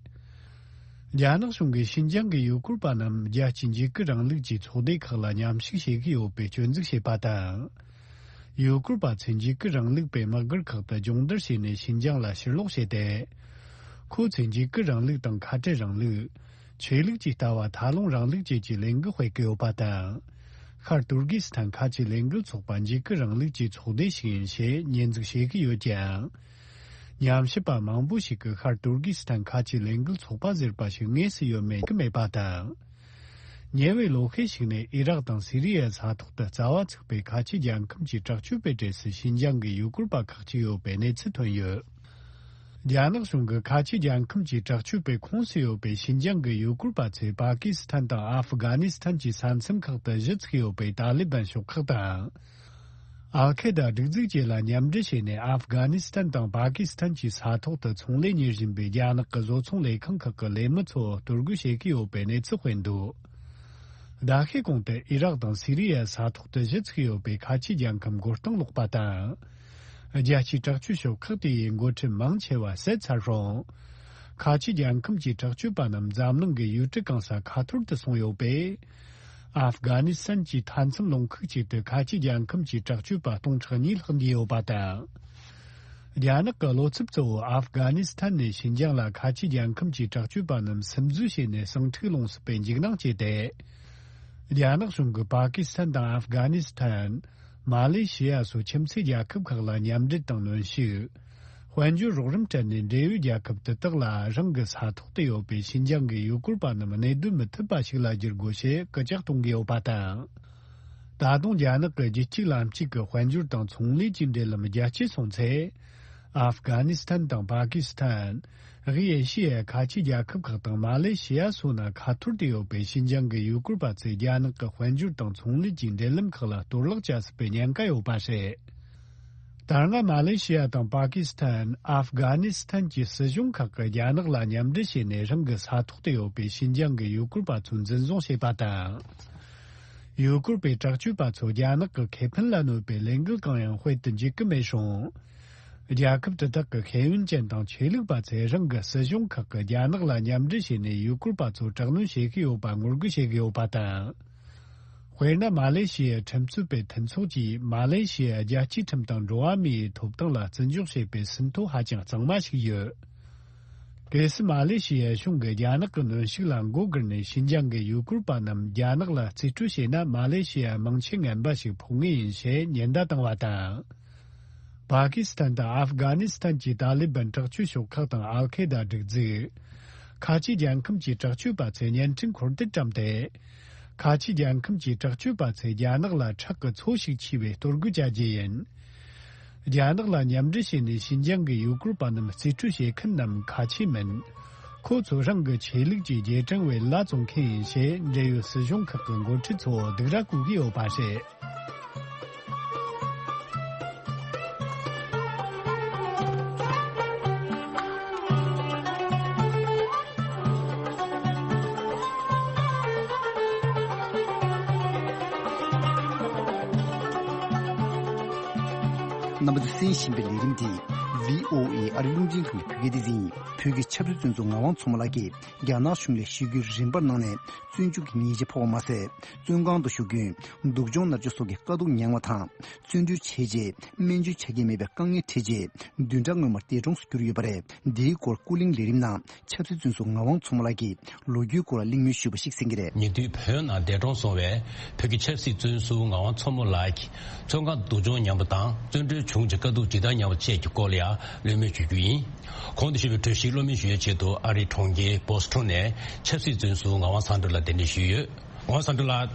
རྒྱ་ནག་གཞུང་གིས་ཤིན་ཅང་གི་ཡུ་གུར་བ་རྣམས་རྒྱལ་སྤྱིའི་འཇིགས་སྐུལ་རིང་ལུགས་ཀྱི་ཚོགས་སྡེ་ཁག་ལ་མཉམ་ཞུགས་བྱེད་ཀྱི་ཡོད་པའི་སྐྱོན་འཛུགས་བྱས་པ་དང་། ཡུ་གུར་བ་ཚོས་འཇིགས་སྐུལ་རིང་ལུགས་པའི་དམག་སྒར་ཁག་ཏུ་སྦྱོང་བརྡར་བྱས་ནས་ཤིན་ཅང་ལ་ཕྱིར་ལོག་བྱས་ཏེ། ཁོ་ཚོས་འཇིགས་སྐུལ་རིང་ལུགས་དང་ཁ་བྲལ་རིང་ལུགས། ཆོས་ལུགས་ཀྱི་ལྟ་བ་མཐའ་ལྷུང་རིང་ལུགས་བཅས་ཀྱི་ལས་འགུལ་སྤེལ་གྱི་ཡོད་པ་དང་། ཤར་ཏུར་ཀི་སི་ཐན་ཁ་ཆེའི་ལས་འགུལ་ཚོགས་པ་འཇིགས་སྐུལ་རིང་ལུགས་ཀྱི་ཚོགས་སྡེ་ཞིག་ཡིན་ཞེས་ཉེས་འཛུགས་བྱེད་ཀྱི་ཡོད་ཀྱང་། ཉམས་ཞིབ་པ་མང་པོ་ཞིག་གིས་ཤར་ཏུར་ཀི་སི་ཐན་ཁ་ཆེའི་ལས་འགུལ་ཚོགས་པ་ཟེར་པ་ཞིག་དངོས་སུ་ཡོད་མེད་ཀྱི་མེད་པ་དང་། ཉེ་བའི་ལོ་ཤས་ཤིག་ནས་ཨི་རག་དང་སི་རི་ཡའི་ས་ཐོག་ཏུ་རྩ་བ་ཚུགས་པའི་ཁ་ཆེའི་རྒྱལ་ཁམས་ཀྱི་དྲག་སྤྱོད་པའི་གྲས་སུ་ཤིན་ཅང་གི་ཡུ་གུར་བ་ཁག་ཅིག་ཡོད་པའི་གནས་ཚུལ་ཐོན་ཡོད། རྒྱ་ནག་གཞུང་གིས་ཁ་ཆེའི་རྒྱལ་ཁམས་ཀྱི་དྲག་སྤྱོད་པའི་ཁོངས་སུ་ཡོད་པའི་ཤིན་ཅང་གི་ཡུ་གུར་བ་ཚོས་པ་ཀི་སི་ཐན་དང་ཨབ་གྷ་ནི་སི་ཐན་གྱི་ས་མཚམས་ཁག་ཏུ་གཞི་ཚུགས་ཡོད་པའི་ཏཱ་ལི་བན་ཤོག་ཁག་དང་། ཨལ་ཁེ་ད་སྒྲིག་འཛུགས་བཅས་ལ་མཉམ་འབྲེལ་བྱས་ནས་ཨབ་གྷ་ནི་སི་ཐན་དང་པ་ཀི་སི་ཐན་གྱི་ས་ཐོག་ཏུ་ཚོང་ལས་གཉེར་བཞིན་པའི་རྒྱ་ནག་གི་བཟོ་ཚོང་ལས་ཁང་ཁག་གི་ལས་མི་ཚོ་གཏོར་རྒོལ་བྱེད་ཀྱི་ཡོད་པའི་གནས་ཚུལ་སྤེལ་འདུག་ཟླ་ཤས་གོང་དུ་ཨི་རག་དང་སི་རི་ཡའི་ས་ཐོག་ཏུ་གཞི་ཚུགས་ཡོད་པའི་ཁ་ཆེའི་རྒྱལ་ཁམས་མགོ་རྟིང་སློག་པ་དང་། རྒྱལ་སྤྱིའི་དྲག་སྤྱོད་ཤོག་ཁག་དེ་ཡི་འགོ་ཁྲིད་མང་ཆེ་བ་བསད་ཚར་རུང་། ཁ་ཆེའི་རྒྱལ་ཁམས་ཀྱི་དྲག་སྤྱོད་པ་རྣམས་འཛམ་གླིང་གི་ཡུལ་གྲུ་གང་སར་ཁ་འཐོར་དུ་སོང་ཡོད་པས། ཨབ་གྷ་ནི་སི་ཐན་གྱི་མཐའ་མཚམས་ལུང་ཁུག་ཅིག་ཏུ་ཁ་ཆེའི་རྒྱལ་ཁམས་ཀྱི་དྲག་སྤྱོད་པ་སྟོང་ཕྲག་གཉིས་ལྷག་འདུས་ཡོད་པ་དང་། རྒྱ་ནག་གི་བློ་འཚབ་གཙོ་བོ་ཨབ་གྷ་ནི་སི་ཐན་ནས་ཤིན་ཅང་ལ་ཁ་ཆེ་རྒྱལ་ཁམས་ཀྱི་དྲག་སྤྱོད་པ་རྣམས་སིམ་འཛུལ་བྱས་ནས་ཟིང་འཁྲུག་སློང་སྲིད་པའི་འཇིགས་སྣང་སྐྱེས་ཏེ། རྒྱ་ནག་གཞུང་གིས་པ་ཀི་སི་ཐན་དང་ཨབ་གྷ་ནི་སི་ཐན། མ་ལེ་ཤི་ཡ་སོགས་ཁྱིམ་མཚེས་རྒྱལ་ཁབ་ཁག་ལ་མཉམ་འབྲེལ་དང་གནོན་ཤུགས། དཔལ་འབྱོར་རོགས་རམ་སྤྲད་ནས་འབྲེལ་ཡོད་རྒྱལ་ཁབ་དེ་དག་ལ་རང་གི་ས་ཐོག་ཏུ་ཡོད་པའི་ཤིན་ཅང་གི་ཡུལ་སྐོར་པ་རྣམས་གནས་སྡོད་མི་ཐུབ་པ་ཞིག་ལ་བསྒྱུར་དགོས་ཞེས་སྐུལ་ལྕག་གཏོང་གི་ཡོད་པ་དང་། ད་དུང་རྒྱ་ནག་གི་རྒྱུད་གཅིག་ལམ་གཅིག་གི་དཔལ་འབྱོར་དང་ཚོང་ལས་ཀྱི་འབྲེལ་ལམ་རྒྱ་སྐྱེད་སོང་ཚེ། ཨབ་གྷ་ནི་སི་ཐན་དང་པ་ཀི་སི་ཐན། དབུས་ཨེ་ཤི་ཡའི་ཁ་ཆེ་རྒྱལ་ཁབ་ཁག་དང་མ་ལེ་ཤི་ཡ་སོགས་ན་ཁ་ཐོར་དུ་ཡོད་པའི་ཤིན་ཅང་གི་ཡུལ་སྐོར་པ་ཚོས་རྒྱ་ནག་གི་དཔལ་འབྱོར་དང་ཚོང་ལས་ཀྱི་འབྲེལ་ལམ་ཁག་ལ་གཏོར་བརླག་བྱ་སྲིད་པའི་ཉེན་ཁ་ཡོད་པ་རེད། ད་སྔ་མ་ལེ་ཤི་ཡ་དང་པ་ཀི་སི་ཐན། ཨབ་གྷ་ནི་སི་ཐན་གྱི་སྲིད་གཞུང་ཁག་གིས་རྒྱ་ནག་ལ་མཉམ་འབྲེལ་བྱས་ནས་རང་གི་ས་ཐོག་ཏུ་ཡོད་པའི་ཤིན་ཅང་གི་ཡུལ་སྐོར་པ་ཚོ་འཛིན་བཟུང་བྱས་པ་དང་། ཡུལ་སྐོར་པའི་དྲག་སྤྱོད་པ་ཚོ་རྒྱ་ནག་གི་ཁེ་ཕན་ལ་གནོད་པའི་ལས་འགུལ་གང་ཡང་སྤེལ་དུ་འཇུག་གི་མེད་རུང་། རྒྱལ་ཁབ་དེ་དག་གི་ཤེས་ཡོན་ཅན་དང་ཆོས་ལུགས་པ་ཚོས་རང་གི་སྲིད་གཞུང་ཁག་གིས་རྒྱ་ནག་ལ་མཉམ་འབྲེལ་བྱས་ནས་ཡུལ་སྐོར་པ་ཚོ་དྲག་གནོན་བྱེད་ཀྱི་ཡོད་པ་ངོ་རྒོལ་བྱེད་ཀྱི་ཡོད་པ་དང་། དཔེར་ན། མ་ལེ་ཤི་ཡའི་ཁྲིམས་རྩོད་པའི་མཐུན་ཚོགས་ཀྱིས་མ་ལེ་ཤི་ཡའི་རྒྱལ་སྤྱིའི་ཁྲིམས་དང་འགྲོ་བ་མིའི་ཐོབ་ཐང་ལ་བརྩི་འཇོག་བྱེད་པའི་ཟིན་ཐོ་ཧ་ཅང་གཙང་མ་ཞིག་ཡོད། གལ་སྲིད་མ་ལེ་ཤི་ཡའི་གཞུང་གིས་རྒྱ་ནག་གི་གནོན་ཤུགས་ལ་མགོ་སྒུར་ནས་ཤིན་ཅང་གི་ཡུལ་སྐོར་པ་རྣམས་རྒྱ་ནག་ལ་རྩིས་སྤྲོད་བྱས་ན། མ་ལེ་ཤི་ཡ་མིང་ཆད་ངན་པ་ཞིག་ཕོག་ངེས་ཡིན་ཞེས་ཉེན་བརྡ་བཏང་བ་དང་། པ་ཀི་སི་ཐན་དང་ཨབ་གྷ་ནི་སི་ཐན་གྱི་ཏཱ་ལི་བན་དྲག་སྤྱོད་ཤོག་ཁག་དང་ཨལ་ཁེ་ད་སྒྲིག་འཛུགས། ཁ་ཆེ་རྒྱལ་ཁམས་ཀྱི་དྲག་སྤྱོད་པ་ཚོས་བརྙན་འཕྲིན་འཁོར་སྡེ་བཀྲམ་སྟེ། ཁ་ཆེ་རྒྱལ་ཁམས་ཀྱི་དྲག་སྤྱོད་པ་ཚོས་རྒྱ་ནག་ལ་ཁྲག་གི་མཚོ་ཞིག་མཆེད་པའི་གཏོར་རྒོལ་བྱ་རྒྱུ་ཡིན། རྒྱ་ནག་ལ་མཉམ་འབྲེལ་བྱས་ནས་ཤིན་ཅང་གི་ཡུལ་སྐོར་པ་རྣམས་རྩིས་སྤྲོད་བྱེད་མཁན་རྣམས་ཁ་ཆེ་མིན། ཁོ་ཚོ་རང་གི་ཆོས་ལུགས་ཀྱི་རྗེས་འབྲང་བའི་ལྭ་བཙོང་མཁན་ཡིན་ཞེས་འབྲེལ་ཡོད་སྲིད་གཞུང་ཁག་གི་འགོ་ཁྲིད་ཚོ་སྡིགས་ར་བསྐུལ་གྱི་ཡོད་པ་རེད། རྣམ་པ་ཚོས་གསན་བཞིན་པའི་ལས་རིམ་འདི་བྷི་ཨོ་ཨེ་ཨ་རི་རླུང་འཕྲིན་ཁང་གི་བོད་སྐད་སྡེ་ཚན་ཡིན། བོད་ཀྱི་ཆབ་སྲིད་བཙོན་ཟུར་ངག་དབང་མཚོ་མོ་ལགས་ཀྱིས་རྒྱ་ནག་གཞུང་ལ་ཞི་རྒོལ་རིམ་པར་གནང་ནས་བཙོན་འཇུག་གི་ཉེས་ཆད་ཕོག་པ་མ་ཟད། བཙོན་ཁང་དུ་བཞུགས་རྒྱུན་སྡུག་སྦྱོང་མནར་གཅོད་སོགས་ཀྱི་དཀའ་སྡུག་མྱངས་པ་དང་། བཙོན་གྲོལ་བྱས་རྗེས་སྨན་བཅོས་བྱ་རྒྱུ་མེད་པའི་དཀའ་ངལ་འཕྲད་རྗེས་བདུན་ཕྲག་སྔོན་མར་འདས་གྲོངས་སུ་གྱུར་ཡོད་པ་རེད། འདིའི་སྐོར་ཀུན་གླེང་ལས་རིམ་ནང་ཆབ་སྲིད་བཙོན་ཟུར་ངག་དབང་མཚོ་མོ་ལགས་ཀྱིས་ལོ་རྒྱུས་སྐོར་ལ་གླེང་མོལ་ཞུས་པ་ཞིག་གསན་གྱི་རེད། ཉེ་དུས་བོད་ནང་འདས་གྲོངས་སོང་བའི་བོད་ཀྱི་ཆབ་སྲིད་བཙོན་ཟུར་ངག་དབང་མཚོ་མོ་ལགས་ཀྱིས་བཙོན་ཁང་སྡུག་སྦྱོང་མྱངས་པ་དང་བཙོན་གྲོལ་བྱུང་རྗེས་དཀའ་སྡུག་ཇི་ལྟར་མྱངས་པ་བཅས་ཀྱི་སྐོར་ལ་ཡང་གླེང་མོལ་ཞུ་རྒྱུ་ཡིན། གོང་དུ་ཞུས་པའི་གྲོས་གཞི་གློག་བརྙན་ཞུ་ཡའི་ཆེད་དུ་ཨ་རིའི་གྲོང་ཁྱེར་བོ་སི་ཊོན་ནས་ཆབ་སྲིད་བཙོན་ཟུར་ངག་དབང་བསམ་གྲུབ་ལགས་གདན་འདྲེན་ཞུས་ཡོད། ངག་དབང་བསམ་གྲུབ་ལགས།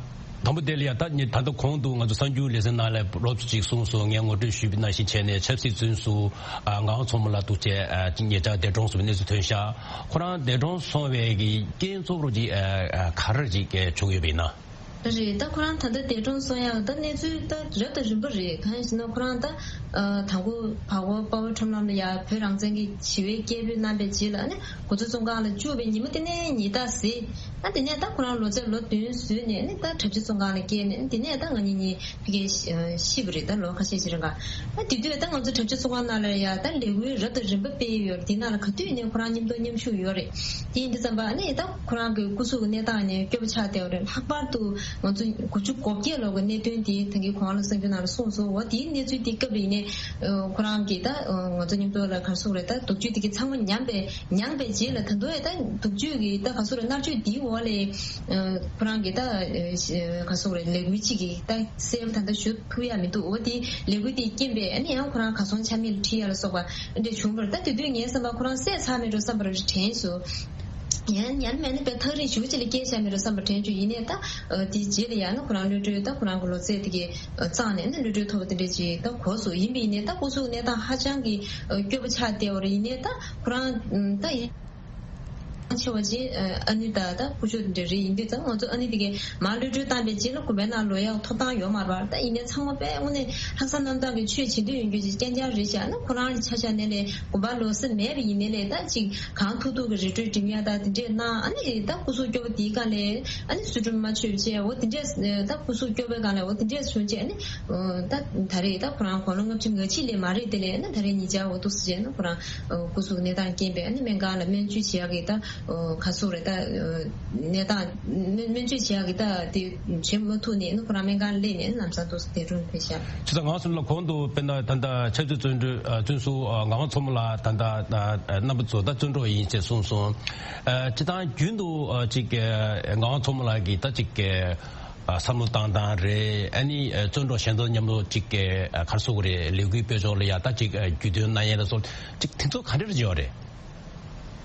དང་པོ་དེ་ལ་ཡང་ད་ནི་ད་ལྟ་གོང་དུ་ང་ཚོ་གསར་འགྱུར་ལེ་ཚན་ནང་ལ་རོབ་ཙམ་ཅིག་གསུངས་སོང་། ངས་ངོ་སྤྲོད་ཞུས་པ་ནང་བཞིན་བྱས་ནས་ཆབ་སྲིད་བཙོན་ཟུར་ཨ་ངག་དབང་མཚོ་མོ་ལགས་འདུག་བྱས་ཨ་ཅིག་ཉེ་ཆར་འདས་གྲོངས་སོང་བའི་གནས་ཚུལ་ཐོན་ཤག་ཁོ་རང་འདས་གྲོངས་སོང་བའི་གི་རྐྱེན་གཙོ་བོ་ཅིག་ཨ་ཨ་ག་རེ་ཅིག་བྱུང་ཡོད་པ་ཡིན་ན། རེད། ད་ཁོ་རང་ད་ལྟ་འདས་གྲོངས་སོང་ཡག་ད་གནས་ཚུལ་ད་རབ་དང་རིམ་པ་རེད། གང་ཡིན་ཟེར་ན་ཁོ་རང་ད་ཨ་དང་པོ་བལ་པོ་དཔའ་བོ་ཁྲོམ་ལམ་ལ་ཡ་བོད་རང་བཙན་གྱི་ཞི་བའི་སྐད་འབོད་གནང་པའི་རྗེས་ལ་ཨ་ནི་འགོ་གཙོ་བཙོན་ཁང་ལ་བཅུག་པའི་ཉི་མ་དེ་ནས་ཉེས་རྡུང་བཟོས། ཨ་དེ་ནས་ད་ཁོ་རང་ལོ་ཚད་ལོ་བདུན་བཟོས་ནས་ཨ་ནི་ད་གྲྭ་བཞི་བཙོན་ཁང་ལ་བསྐྱལ་ནས་ཨ་དེ་ནས་ད་ང་གཉིས་གཉིས་ཕ་གིར་ཤི་བ་རེད། ད་ལོ་ཁ་ཤས་ཤིག་རིང་ག་ཨ་དེ་དུས་ད་ང་ཚོ་གྲྭ་བཞི་བཙོན་ཁང་ནང་ལ་ཡ་ད་ལས་འགུལ་རབ་དང་རིམ་པ་སྤེལ་ཡོད་རེད། དེ་ནང་ལ་ག་དུས་ནས་ཁོ་རང་མཉམ་དུ་མཉམ་ཞུགས་ཡོད་རེད། དེ་ཡིན་དུས་ཙམ་པ་ཨ་ནི་ད་ཁོ་རང་གི་སྐུ་གཟུགས་ཀྱི་གནས་སྟངས་ནས་སྐྱོ་པོ་ཆགས་བསྡད་པ་རེད། ལྷག་པར་དུ་ང་ཚོ་དགུ་བཅུ་གོ་བརྒྱད་ལོ་གི་གནད་དོན་དེ་ད་གིན་གོང་ལ་གསར་འགྱུར་ནང་ལ་གསུངས་སོང་། འོ་དེའི་གནས་ཚུལ་དེ་སྐབས་ལ་ཡིན་ནའི་ཁོ་རང་གིས་ད་ང་ཚོ་མཉམ་དུ་ལ་ག་རེ་ཟེར་དགོས་རེད། ད་སྡུག་སྦྱོང་དེ་གི་ཚང་མ་མྱངས་པའི་མྱངས་པའི་རྗེས་ལ་ད་དུང་ཡང་ད་སྡུག་སྦྱོང་གི་ད་ག་རེ་ཟེར་དགོས་རེད། མནར་གཅོད་དེའི་འོག་ལ་ཁོ་རང་གིས་ད་ག་རེ་ཟེར་དགོས་རེད། ལས་འགུལ་གཅིག་གི་ད་གསལ་པོ་ད་ལྟ་ཞུ་ཐུབ་ཡ་མི་འདུག་འོ་དེ་ལས་འགུལ་དེའི་རྐྱེན་པས་ཨ་ནི་ཡང་ཁོ་རང་གར་སོང་ཆ་མེད་ལ་ཁྲིད་ཡ་ལ་སོགས་པ་འདྲ་བྱུང་བར། ད་དེ་དུས་ངའི་བསམ་པ་ཁོ་རང་བསད་ཚར་མེད་འགྲོ་བསམ་པ་རེ་དྲན་སོང་། ཡང་ཡང་མིན་ན་དཔེ་ཐག་རིང་ཞེ་པོ་ཅིག་ལ་བསྐྱལ་བཞག་མེད་འགྲོ་བསམ་པ་དྲན་བྱུང་། ཡིན་ནའི་ད་དེའི་རྗེས་ལ་ཡང་ན་ཁོ་རང་གློད་གྲོལ་ད་ཁོ་རང་གི་ལོ་ཚད་དེ་གི་གཙང་ནས་ན་གློད་གྲོལ་ཐོབ་པ་དེ་འདྲ་ཅིག་ད་གོ་སོང་། ཡིན་པ་ཡིན་ནའི་ད་སྐུ་གཟུགས་གནས་སྟངས་ཧ་ཅང་གི་སྐྱོ་པོ་ཆགས་བསྡད་པ་རེད། ཡིན་ནའི་ད་ཁོ་རང་ད་ཡིན། ཆེ་བ་ཅིག་ཨ་ནི་ད་ད་སྐུ་ཞབས་འདྲ་རེ་ཡིན་དུས་ཙང་ང་ཚོ་ཨ་ནི་དེ་གའི་མར་གློད་གྲོལ་བཏང་པའི་རྗེས་ལ་དགོན་པའི་ནང་ལོག་ཡག་ཐོབ་ཐང་ཡོད་མ་རེད་པ། ད་ཡིན་ནའི་ཚང་མ་དཔེ་དངོས་གནས་ལྷག་བསམ་རྣམ་དག་གིས་ཆོས་བྱེད་འདོད་ཡོད་རྒྱུ་ཅིག་རྐྱང་རྐྱང་རེད་ཤག་ཨ་ནི་ཁོ་རང་ལ་ཆ་བཞག་ནའི་ལས་དགོན་པ་ལོག་ས་མེད་པ་ཡིན་ནའི་ལས་ད་ཅིག་གང་ཐུབ་ཐུབ་ཀྱི་རི་ཁྲོད་འགྲིམ་ཡག་ད་དེ་འདྲས་གནང་། ཨ་ནི་ད་སྐུ་གཟུགས་སྐྱོ་པོ་དེའི་སྒང་ལས་ཨ་ནི་གསོལ་ཁྲིམས་མ་མཆོད་བྱས། འོ་དེ་འདྲས་ད་སྐུ་གཟུགས་སྐྱོ་པོའི་སྒང་ལས་འོ་དེ་འདྲས་བྱུང་རྗེས་ཨ་ནི་ད་ད་རེས་ད་ཁོ་རང་དགུང་ལོ་ལྔ་བཅུ་ང་གཅིག་ལས་མ་རེད། དེ་ལས་ཨ་ནི་ད་རེས་ཉིས་བརྒྱ་འོ་འདུག་སེ་བྱས་ན་ཁོ་རང་སྐུ་གཟུགས་གནས་སྟངས་རྐྱེན་པས་ཨ་ནི་སྨན་ཁང་ལ་སྨན་བཅོས་བྱེད་ཡག་གི་ད་ ཨོ། ག་ཚོད་རེད་ད། ཨོ། གནས་སྟངས་སྨན་སྨན་བཅོས་བྱེད་ཡག་གི་ད་དེ་བྱེད་མ་ཐུབ་ནས་ནི་ཁོ་རང་སྨན་ཁང་སླེབས་ནས་ལམ་སང་དུ་འདས་གྲོངས་ཕེབས་ཤག་བྱས་ཙང་ང་ཚོ་ལ་གོང་དུ་དཔེར་ན་ད་ལྟ་ཆབ་སྲིད་བཙོན་གྲོལ་ཨ་བཙོན་ཟུར་ཨ་ངག་དབང་མཚོ་མོ་ལགས་ད་ལྟ་ཨ་རྣམ་པ་ཚོ་ད་བཙོན་གྲོགས་ཡིན་ཅེས་གསུངས་སོང་། ཨ་སྤྱིར་བཏང་རྒྱུན་དུ་ཨ་ཅིག་ཨ་ངག་དབང་མཚོ་མོ་ལགས་ཀྱིས་ད་ཅིག་ཨ་བསམ་བློ་བཏང་སྟངས་རེད། ཨ་ནི་ཨ་བཙོན་གྲོགས་གཞན་དག་མཉམ་དུ་ཅིག་ཨ་ག་རེ་ཟེར་དགོས་རེད། ལས་འགུལ་སྤེལ་ཕྱོགས་ལ་ཡ་ད་ཅིག་ཨ་རྒྱུས་སྟོན་གནང་ཡས་ལ་སོགས་ཅིག་དེ་ཚོ་ག་འདྲ་ཡོད་རེད།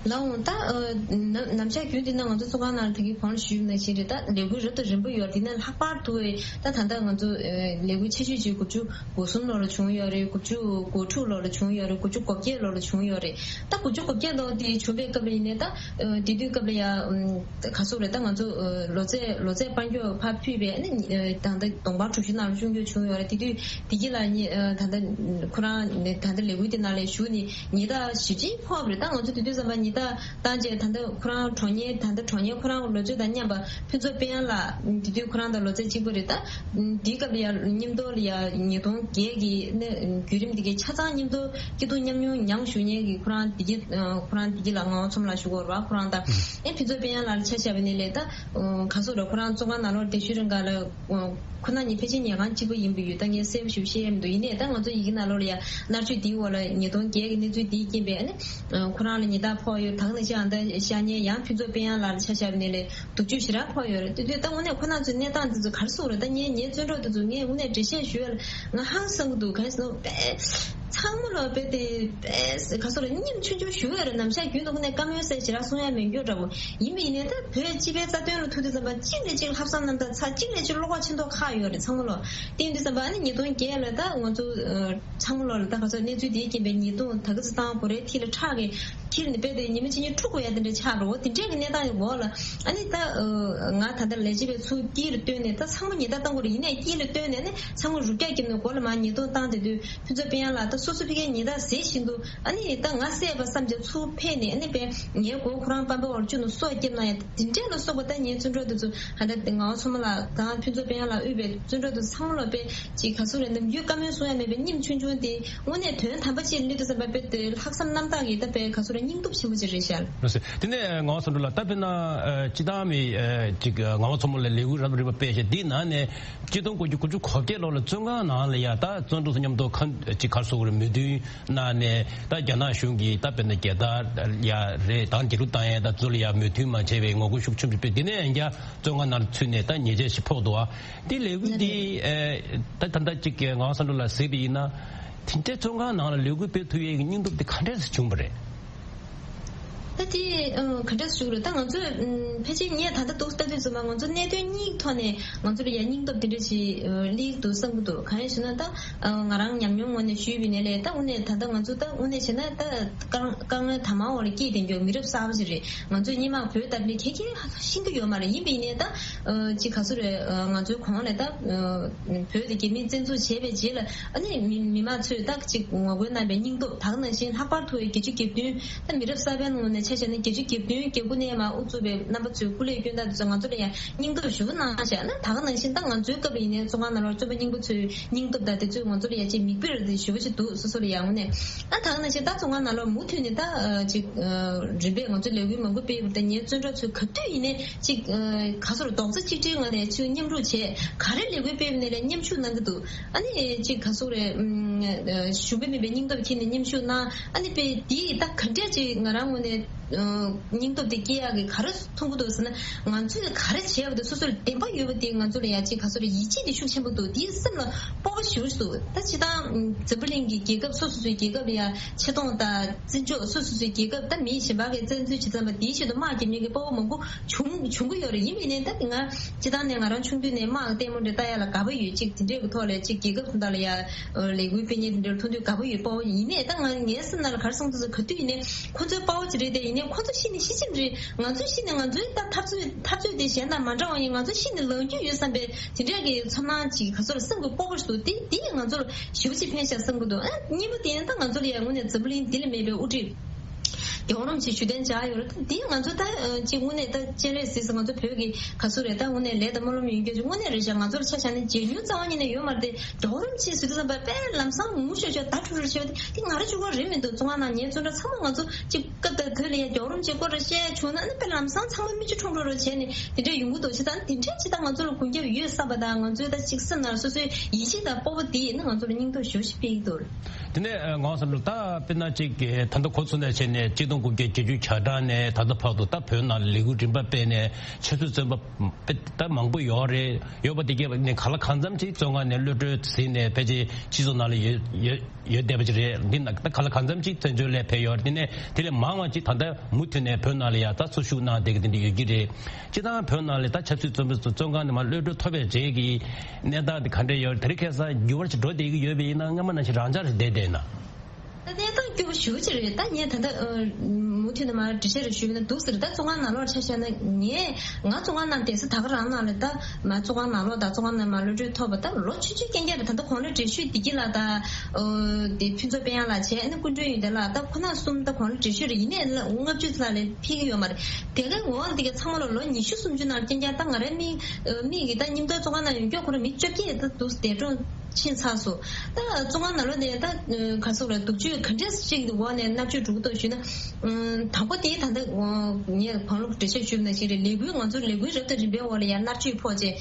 ལགས་འོང་། ད་ཨ་ནམ་ནམ་ཞག་རྒྱུན་དུ་ན་ང་ཚོ་བཙོན་ཁང་ནང་ལ་ད་གིན་གོང་ལ་ཞུས་པ་ནང་བཞིན་རེད། ད་ལས་འགུལ་རབ་དང་རིམ་པ་ཡོད་རེད། དེ་ནས་ལྷག་པར་དུ་ད་ད་ལྟ་ང་ཚོ་ཨ་ལས་འགུལ་ཆེ་ཤོས་ཅིག་དགུ་བཅུ་གོ་གསུམ་ལོ་ལ་བྱུང་ཡོད་རེད། དགུ་བཅུ་གོ་དྲུག་ལོ་ལ་བྱུང་ཡོད་རེད། དགུ་བཅུ་གོ་བརྒྱད་ལོ་ལ་བྱུང་ཡོད་རེད། ད་དགུ་བཅུ་གོ་བརྒྱད་ལོ་དེ་བྱུང་བའི་སྐབས་ལ་ཡིན་ནའི་ད་ཨ་དེ་དུས་སྐབས་ལ་ཡ་ཨམ་ག་ཚོད་རེད། ད་ང་ཚོ་ཨ་ལོ་ཚད་ལོ་ཚད་དཔལ་འབྱོར་ཕར་ཕུད་པའི་ཨ་ནི་ཨ་ད་ལྟ་གདོང་པ་དྲུག་ཅུ་ནང་ལ་བཅུག་རྒྱུ་བྱུང་ཡོད་རེད། དེ་དུས་དེ་གི་ལ་ཉི་ཨ་ད་ལྟ་ཁོ་རང་ནི་ད་ལྟ་ལས་འགུལ་དེ་ནང་ལ་ཞུགས་ནས་ཉིས་ཟླ་བཞི་བཅུ་ཕོག་པ་རེད། ད་ང་ཚོ་དེ་དུས་ཙམ་པ་ཉིས་ཟླ་བཏང་རྗེས་ད་ལྟ་ཁོ་རང་གྲོངས་མཁན་ད་ལྟ་གྲོངས་མཁན་ཁོ་རང་ལོ་ཚོད་དང་མཉམ་པ་ཕུན་ཚོགས་དཔལ་དབྱངས་ལགས་དེ་དུས་ཁོ་རང་དང་ལོ་ཚད་གཅིག་པ་རེད། ད་དེའི་སྐབས་ལ་ཡ་མཉམ་དུ་ལ་ཡ་ཉིས་སྟོང་བརྒྱད་ཀྱི་ནི་བརྒྱུད་རིམ་དེ་གའི་ཆ་ཚང་མཉམ་དུ་སྐྱིད་སྡུག་མཉམ་མྱོང་མྱངས་བཞུགས་མཁན་གྱི་ཁོ་རང་དེ་གི་ཁོ་རང་དེ་གི་ལ་ངག་དབང་མཚོ་མོ་ལགས་ཞུ་དགོས་རེད་པ། ཁོ་རང་དང་ཨེ་ཕུན་ཚོགས་དཔལ་དབྱངས་ལགས་ལ་ཆ་བཞག་པ་ཡིན་ནའི་ལས་ད་ག་ཚོད་རེད། ཁོ་རང་བཙོན་ཁང་ནང་ལོགས་བསྡད་ཤུལ་རིང་ག་ལ་ཁོ་རང་གཉིས་ཕལ་ཆེར་ཉལ་ཁང་གཅིག་པ་ཡིན་པ་ཡོད། ད་ངས་གསལ་པོ་ཞིག་བཤད་ཡ་མི་འདུག་ཡིན་ནའི་ད་ང་ཚོ་ཡི་གེ་ནང་ལོགས་ལ་ཡ་མནར་གཅོད་འདིའི་འོག་ལ་ཉིས་སྟོང་བརྒྱད་ཀྱི་གནས་ཚུལ་འདིའི་རྐྱེན་པས་ཨ་ནི་ཁོ་རང་ལ་ཉེན་བརྡ་ཕོག་ཡོད། ད་ག་ནང་བཞིན་ཨ་མདའ་བཞག་མཁན་ཡང་ཕུན་ཚོགས་དཔལ་དབྱངས་ལགས་ལ་ཆ་བཞག་པ་ཡིན་ནའི་ལས་སྡུག་སྦྱོང་ཞེ་དྲག་ཕོག་ཡོད་རེད། དེ་དུས་ད་དངོས་གནས་ཁོ་རང་ཚོའི་གནས་སྟངས་འདི་ཚོ་ག་རེ་ཟེར་དགོས་རེད། ད་ངས་ངའི་བཙོན་གྲོགས་འདི་ཚོ་ངས་དངོས་གནས་འགྲེལ་བཤད་ཞུ་ཡ་ལ་ང་ཧང་སང་གི་འདུག་ག་རེ་ཟེར་ན་དཔེ་ཚང་མ་ལ་དཔེ་དེ་དཔེ་ག་ཚོད་ལ་སྙེམས་ཆུང་ཆུང་ཞུ་ཡ་རེད། ནམ་ཞག་རྒྱུན་དུ་དངོས་གནས་བཀའ་མོལ་ཟེར་ཞེ་དྲག་གསུང་ཡ་མེད་རྒྱུ་འདྲ་པོ་ཡིན་པ་ཡིན་ནའི་ད་བོད་སྤྱི་པའི་རྩ་དོན་ལ་ཐུག་དུས་ཙམ་པ་གཅིག་ལས་གཅིག་ལྷག་བསམ་རྣམ་དག་ཚ། གཅིག་ལས་གཅིག་བློ་ཁོག་ཆེ་མདོག་ཁ་ཡོད་རེད་ཚང་མ་ལ། དེ་ཡིན་དུས་ཙམ་པ་ཨ་ནི་ཉིས་སྟོང་བརྒྱད་ལ་ད་ང་ཚོ་ཚང་མ་ལོག་ལ་ད་ག་ཚོད་གནས་ཚུལ་དེའི་རྐྱེན་པས་ཉེས་རྡུང་ད་ག་ཚོད་བཏང་དགོས་རེད། ཐིག་ལ་ཁྲག་གིས་འཁྱེར་ནས་རྦད་དེ་ཉི་མ་གཅིག་གཉིས་འཁྲུག་དགོས་ཡ་དེ་འདྲ་ཆགས་འགྲོ། འོ་དེ་འདྲས་ཀྱི་གནས་སྟངས་ཀྱི་འོག་ལ་ཨ་ནི་ད་ང་ད་ལྟ་ལས་བྱེད་པའི་ཚུར་དཀྱིལ་ལ་བཏོན་ནས་ད་ཚང་མ་ཉེས་རྡུང་བཏང་དགོས་རེད། ཡིན་ནའི་དཀྱིལ་ལ་བཏོན་ནས་ནི་ཚང་མ་རུབ་རྒྱག་བརྒྱབ་ནས་མགོ་ལ་མར་ཉེས་རྡུང་བཏང་། དེ་དུས་ཕུན་ཚོགས་དཔལ་དབྱངས་ལགས་ད་སོ་སོ་ཕ་གིའི་ཉེས་རྡུང་ཟས་བཞིན་དུ་ཨ་ནི་ད་ང་བསད་པ་བསམ་བྱས་ཚུར་ཕེབས་ནས་ཨ་ནི་པས་ངའི་མགོ་ཁོ་རང་པམ་པའི་འོག་ལ་བཅུག་ནས་སོ་བརྒྱབ་གནང་ཡ་དེ་འདྲས་ལ་སོགས་པ། ད་ངའི་བཙོན་གྲོགས་དེ་ཚོ་ད་ལྟ་ངག་དབང་མཚོ་མོ་ལགས་དང་ཕུན་ཚོགས་དཔལ་དབྱངས་ལགས་དབུས་པའི་བཙོན་གྲོགས་དེ་ཚོ་ཚང་མ་ལ་དཔེ་ཅིག་ག་ཚོད་རེད། ནམ་རྒྱུན་བཀའ་མོལ་གསུང་ཡ་མེད་པའི་སྙེམས་ཆུང་ཆུང་དེ་དངོས་གནས་དོན་དམ་པ་ཅིག་སླེབས་དུས་ཙམ་པ་དཔེ་དེ་ལྷག་བསམ་རྣམ་དག་གིས་ད་དཔེ་ག་ཚོད་རེད། སྙིང་སྟོབས་ཆེན་པོ་ཅིག་རེད་ཤག་ལགས་སོ། དེ་ནས་ངག་དབང་བསམ་གྲུབ་ལགས་ད་དཔེར་ན་ཨ་སྤྱིར་བཏང་མི་ཨ་ཅིག་ངག་དབང་མཚོ་མོ་ལགས་ལས་འགུལ་རབ་རིམ་པ་སྤེལ་ཞིང་འདིའི་ནང་ནས་གཅིག་སྟོང་དགུ་བརྒྱ་དགུ་བཅུ་གོ་བརྒྱད་ལོ་ལ་བཙོན་ཁང་ནང་ལ་ཡ་ད་བཙོན་གྲོགས་ཚོ་མཉམ་དུ་ཁ་ཅིག་ག་རེ་ཟེར་དགོས་རེད། མོས་མཐུན་གནང་ནས་ད་རྒྱ་ནག་གཞུང་གིས་ད་དཔེར་ན་རྒྱལ་དར་ཡ་རེད་དང་རྒྱལ་གླུ་བཏང་ཡ་ད་ཚུར་ལ་ཡ་མོས་མཐུན་མ་བྱས་པའི་ངོ་རྒོལ་ཤུགས་ཆེན་པོ་སྤེལ། དེ་ནས་ཡང་བསྐྱར་བཙོན་ཁང་ནང་ལ་ཚུད་ནས་ད་ཉེས་ཆད་ཞིག་ཕོག་འདུག་ཨ། དེ་ལས་འགུལ་འདི་ཨེ་ད་ད་ལྟ་གཅིག་གི་ངག་དབང་བསམ་གྲུབ་ལགས་གཟིགས་པ་ཡིན་ན་དེ་འདྲའི་བཙོན་ཁང་ནང་ལ་ལས་འགུལ་སྤེལ་ཐུབ་ཡས་ཀྱི་སྙིང་སྟོབས་དེ་ག་འདྲས་སེ་བྱུང་བ་རེད། ད་དེ་ཨ་ག་འདྲས་ཞུ་དགོས་རེད། ད་ང་ཚོས་ཨམ་ཕལ་ཆེར་ངས་ད་ལྟ་འདུག་ལྟ་དུས་ཙམ་པ་ང་ཚོ་གནད་དོན་གཉིས་ཐོག་ནས་ང་ཚོ་ལ་ཡ་སྙིང་སྟོབས་དེ་འདྲ་ཞིག་ཨ་སླེབས་འདུག་བསམ་གྱི་འདུག་གང་ཡིན་ཞུ་ན་ད་ཨ་ང་རང་ཉམས་མྱོང་ངོས་ནས་ཞུས་པ་ཡིན་ནའི་ལས་ད་དངོས་གནས་ད་ལྟ་ང་ཚོ་ད་དངོས་གནས་བྱས་ན་ད་དཀའ་དཀའ་ངལ་དྭངས་མ་འོག་ལ་སྐྱེས་བསྡད་མཁན་མི་རབས་གསར་པ་ཞིག་རེད། ང་ཚོའི་སྔོན་མ་བོད་ལྟ་བུའི་ག་གེ་ཤེས་ཀྱི་ཡོད་མ་རེད། ཡིན་པ་ཡིན་ནའི་ད་ཨ་ཅིག་ག་ཚོད་རེད། ཨ་ང་ཚོའི་གོང་ལ་ད་ཨ་བོད་དེ་རྒྱ་མིས་བཙན་འཛུལ་བྱས་པའི་རྗེས་ལ་ཨ་ནི་མི་མི་མང་ཚོས་ད་ཅིག་ངོ་རྒོལ་གནང་བའི་སྙིང་སྟོབས། ད་ག་ནང་བཞིན་ལྷག་པར་དུ་བརྒྱད་ཅུ་གྱ་བདུན། ད་མི་རབས་གསར་པའི་ངོས་ནས་ཆ་བཞག་ན་བརྒྱད་ཅུ་གྱ་བདུན་གྱ་དགུ་ནས་མར་དབུ་བཙུགས་པའི་རྣམ་པ་ཚོའི་སྐུ་ལས་བསྐྱོན་སྟངས་དེ་ཚོ་ང་ཚོ་ལ་ཡང་སྙིང་སྟོབས་ཞེ་པོ་གནང་བཞག་ན། ད་ག་ནང་བཞིན་ད་ང་ཚོའི་སྐབས་ཡིན་ནའི་བཙོན་ཁང་ནང་ལ་བཙོན་པ་རྙིང་པ་ཚོའི་སྙིང་སྟོབས་དང་དེ་ཚོས་ང་ཚོ་ལ་ཡང་ཅིག་མིག་དཔེ་རེ་ཞེ་པོ་ཅིག་འདུག་སོ་སོ་ལ་ཡང་། དངོས་གནས་ཨ་ད་ག་ནང་བཞིན་ད་བཙོན་ཁང་ནང་ལ་མུ་མཐུད་ནས་ད་ཅིག་རིམ་པས་ང་ཚོས་ལས་འགུལ་མང་པོ་སྤེལ་བ་དང་། ངའི་བཙོན་གྲོགས་ཚོས་ག་དུས་ཡིན་ནའི་ཅིག་ག་ཚོད་རྡོག་རྩ་གཅིག་སྒྲིལ་ངང་ནས་ཅིག་མཉམ་རུབ་བྱས་ག་རེ་ལས་འགུལ་སྤེལ་བ་ནས་ལས་མཉམ་ཞུགས་གནང་གི་འདུག་ཨ་ནི་ཅིག་ག་ཚོད་རེད། ཨམ་ཞུམ་པ་མེད་པའི་སྙིང་སྟོབས་འཁྱེར་ནས་མཉམ་ཞུགས་གནང་། ཨ་ནི་དཔེ་འདི་ད་ག་འདྲས་ཅིག་ང་རང་ངོས་ནས་ཨ་སྙིང་སྟོབས་དེ་སྐྱེ་ཡག་གི་ག་རེ་མཐོང་གི་འདུག་ཟེར་ན། ང་ཚོས་ག་རེ་བྱས་པ་དེ་སོ་སོར་བདེན་པ་ཡོད་པ་དེ་ང་ཚོ་ལ་ཡ་ཅིག་ག་ཚོད་རེད། ཡིད་ཆེས་དེ་ཤུགས་ཆེན་པོ་འདུག་དེའི་སེམས་ལ་སྤོབས་པ་ཞེ་པོ་ཅིག་འདུག་ད་སྤྱིར་བཏང་འཛམ་བུ་གླིང་གི་རྒྱལ་ཁབ་སོ་སོ་སོའི་རྒྱལ་ཁབ་ལ་ཡ་ཆེ་མཐོང་དང་བརྩི་འཇོག་སོ་སོ་སོའི་རྒྱལ་ཁབ་ད་མི་གཞན་པ་གིས་བཙན་འཛུལ་བྱེད་ཙམ་པ་དེའི་ཆེད་དུ་དམག་རྒྱག་མཁན་གྱི་དཔའ་བོ་མང་པོ་བྱུང་བྱུང་གི་ཡོད་རེད། ཡིན་པ་ཡིན་ནའི་ད་ང་སྤྱིར་བཏང་ནས་ང་རང་ཆུང་དུས་ནས་དམག་གི་ལྟད་མོ་འདྲ་ལྟ་ཡ་ལ་དགའ་པོ་ཡོད། ཅིག་དེ་འདྲའི་གི་ཐོག་ལ་ཅིག་རྒྱལ་ཁབ་དེ་འདྲ་ལ་ཡ་ལས་འགུལ་སྤེལ་མཁན་དེ་འདྲ་མཐོང་དུས་དགའ་པོ་ཡོད། དཔའ་བོ་ཡིན་ནའི་ད་ང་ངའི་སེམས་ནང་ལ་ག་རེ་སོང་དུས་ཚོད་ག་དུས་ཡིན་ནའི་ཁོ་ཚོའི་དཔའ་བོ་ཅིག་རེད་དེ། ཡིན་ནའི་ཁོ་ཚོ་ཤི་ནས་ཤི་ཕྱིན་རེད། ང་ཚོ་ཤི་ནས་ང་ཚོའི་ད་འཐབ་རྩོད་འཐབ་རྩོད་དེ་གཞན་དང་མ་འདྲ་བ་ཡིན། ང་ཚོ་ཤི་ནས་ལངས་རྒྱུ་ཡོད་བསམ་པའི་དེ་འདྲའི་གི་ཚོར་སྣང་ཅིག་ག་ཚོད་ལ་སེམས་ཀྱི་སྤོབས་པ་ཞིག་འདུག་དེ་དེ་ཡིས་ང་ཚོར་ཞེ་པོ་ཅིག་ཕན་ཤག་བསམ་གྱི་འདུག་ཨ་གཉིས་པ་དེ་ཡང་ད་ང་ཚོ་ལ་ཡང་དངོས་གནས་འཛམ་བུ་གླིང་འདི་ལ་མེད་པའི་དབུ་ཁྲིད། རྒྱལ་བ་རིན་པོ་ཆེ་ཞུ་དོན་བྱ་ཡོད་རེད། ད་འདི་ང་ཚོ་ད་ཅིག་དངོས་གནས་ད་སྤྱན་རས་གཟིགས་སུ་ང་ཚོ་བོད་ཀྱི་ག་ཚོད་རེད། ད་དངོས་གནས་ལས་དང་སྨོན་ལམ་ཡོད་རྒྱུ་ཅིག་དངོས་གནས་རེད་ཤག་ང་ཚོ་ལ་ཆ་བཞག་ན་བརྗེད་ཉུལ་རྩ་བ་ཉིད་ནས་ཡོད་མ་རེད་དེ། རྒྱལ་བ་རིན་པོ་ཆེ་ཟེར་དུས་ཙམ་པ་དཔེ་ལམ་སང་ངུ་ཤོར་ཤོར་ད་ཁྲུ་ཁྲུ་བྱས་པ་དེ་ང་རང་གཅིག་པོ་རེད་མི་འདུག་བཙོན་ཁང་ནང་ཉན་བཙོན་གྲྭ་ཚང་མ་ང་ཚོ་གཅིག་སྐབས་དང་དུས་ལ་ཡ་རྒྱལ་བ་རིན་པོ་ཆེའི་སྐོར་ར་བཤད་བྱུང་ན་ཨ་ནི་དཔེ་ལམ་སང་ཚང་མ་མིག་ཆུ་ཁྲོམ་ཁྲོམ་ར་བྱས་ནས་དེ་འདྲ་ཡོང་གི་འདུག་བྱས་ཙང་དེ་འདྲའི་ཅིག་ད་ང་ཚོ་ལ་གུས་ཞབས་ཡོད་བསམ་པ་དང་ང་ཚོའི་ད་གཅིག་སེམས་ནང་སོ་སོའི་ཡིད་ཆེས་དང་སྤོབས་པ་དེ་ཡིན་ན་ང་ཚོ་ལ་སྙིང་སྟོབས་ཞེ་པོ་ཞིག་སྤེལ་གྱི་འདུག་དེ་ནས་ངོ་བསམ་ལ་ད་དཔེར་ན་ཅིག་ད་ལྟ་ཁོ་ཚོ་ནས་བྱས་ནས་གཅིག་སྟོང་དགུ་བརྒྱ་བརྒྱད་ཅུ་གྱ་གྲངས་ནས་ད་ལྟ་བར་དུ་ད་བོད་ནང་ལས་འགུལ་རིམ་པ་སྤེལ་ནས་ཆབ་སྲིད་བཙོན་པ་དཔེ་ད་མང་པོ་ཡོད་རེད། ཡོད་པ་དེ་གས་ནས་ག་ལ་གང་འཚམ་ཅིག་བཙོན་ཁང་ནས་གློད་གྲོལ་ཟིན་ནས་ཕལ་ཆེར་སྤྱི་ཚོགས་ནང་ལ་ཡོད་ཡོད་ཡོད་བསྡད་པ་ཅིག་རེད། འདི་ན་ད་ག་ལ་གང་འཚམ་ཅིག་བཙན་བྱོལ་ལ་ཕེབས་ཡོད་རེད། དེ་ནས་དེ་ལས་མང་བ་ཅིག་ད་ལྟ་མུ་མཐུད་ནས་བོད་ནང་ལ་ཡ་ད་འཚོ་བཞུགས་གནང་བསྡད་ཀྱི་དེ་འདྲ་ཡོད་ཀྱི་རེད། སྤྱིར་བཏང་བོད་ནང་ལ་ད་ཆབ་སྲིད་བཙོན་པ་ཚོ་བཙོན་ཁང་ནས་མར་གློད་གྲོལ་ཐོབ་པའི་རྗེས་ཀྱི་གནས་སྟངས་དེ་ག་འདྲ་ཡོད་རེད། དེ་རིང་ཁ་སང་འགྱུར་བ་ཅིག་འགྲོ་བསྡད་ཀྱི་ཡོད་པ་ཡིན་ན་སྔ་མ་ནང་བཞིན་རང་འཇགས་རེད་བསྡད་བསྡད་ན། ད་གནས་སྟངས་སྐྱོ་པོ་ཞེ་པོ་ཅིག་རེད། ད་ངས་ད་ལྟ་ཨ་མུ་མཐུད་ནས་མར་འགྲེལ་བཤད་རེ་ཞུས་པ་ན་འདུག་ཟེར། ད་བཙོན་ཁང་ནང་ལོགས་ཆ་བཞག་ན་ངས་ང་བཙོན་ཁང་ནང་བསྡད་ས་ད་ག་རང་ནང་ལ་ད་མ་བཙོན་ཁང་ནང་ལོགས་དང་བཙོན་ཁང་ནང་མར་གློད་གྲོལ་ཐོབ་པ་ད་ལོ་ཆུང་ཆུང་རྐྱང་རྐྱང་རེད། ད་ལྟ་གོང་ལ་འགྲེལ་བཤད་བདེ་སྐྱིད་ལགས་དང་ཨོ་དེ་ཕུན་ཚོགས་དཔལ་དབྱངས་ལགས་བྱས་ཨ་ནི་སྐུ་མགྲོན་ཡོན་ཏན་ལགས་ད་ཁོ་ན་གསུམ་ད་གོང་ལ་འགྲེལ་བཤད་རེ་ཡིན་ནའི་ལྔ་བཅུ་ཙམ་ལས་ཕེབས་ཀྱི་ཡོད་མ་རེད། དེ་གའི་འོག་ལ་དེ་གའི་ཚང་མ་ལ་ལོ་ཉི་ཤུ་སུམ་ཅུ་ནང་རྐྱང་རྐྱང་ད་ང་རའི་མིག་མིག་གིས་ད་ཉིན་ཐོ་བཙོན་ཁང་ནང་ཡོང་མཁན་ཁོ་རང་མི་བཅོ་བརྒྱད་ད་འདུག་འདས་གྲོངས་ཕྱིན་ཚར་སོང་། ད་བཙོན་ཁང་ནང་ལོགས་ནས་ད་ག་སོགས་ལ་སྡུག་སྤྱོད་ག་འདྲས་ཅིག་འོག་ནས་མནར་གཅོད་འགྲོ་གི་འདུག་ཞུས་ན། དང་པོ་དེ་ད་ལྟ་ངས་གོང་ལ་འགྲེལ་བཤད་ཞུས་པ་ནང་བཞིན་རེད། ལས་འགུལ་ང་ཚོ་ལས་འགུལ་རབ་དང་རིམ་པའི་འོག་ལ་ཡང་མནར་གཅོད་ཕོག་བྱས་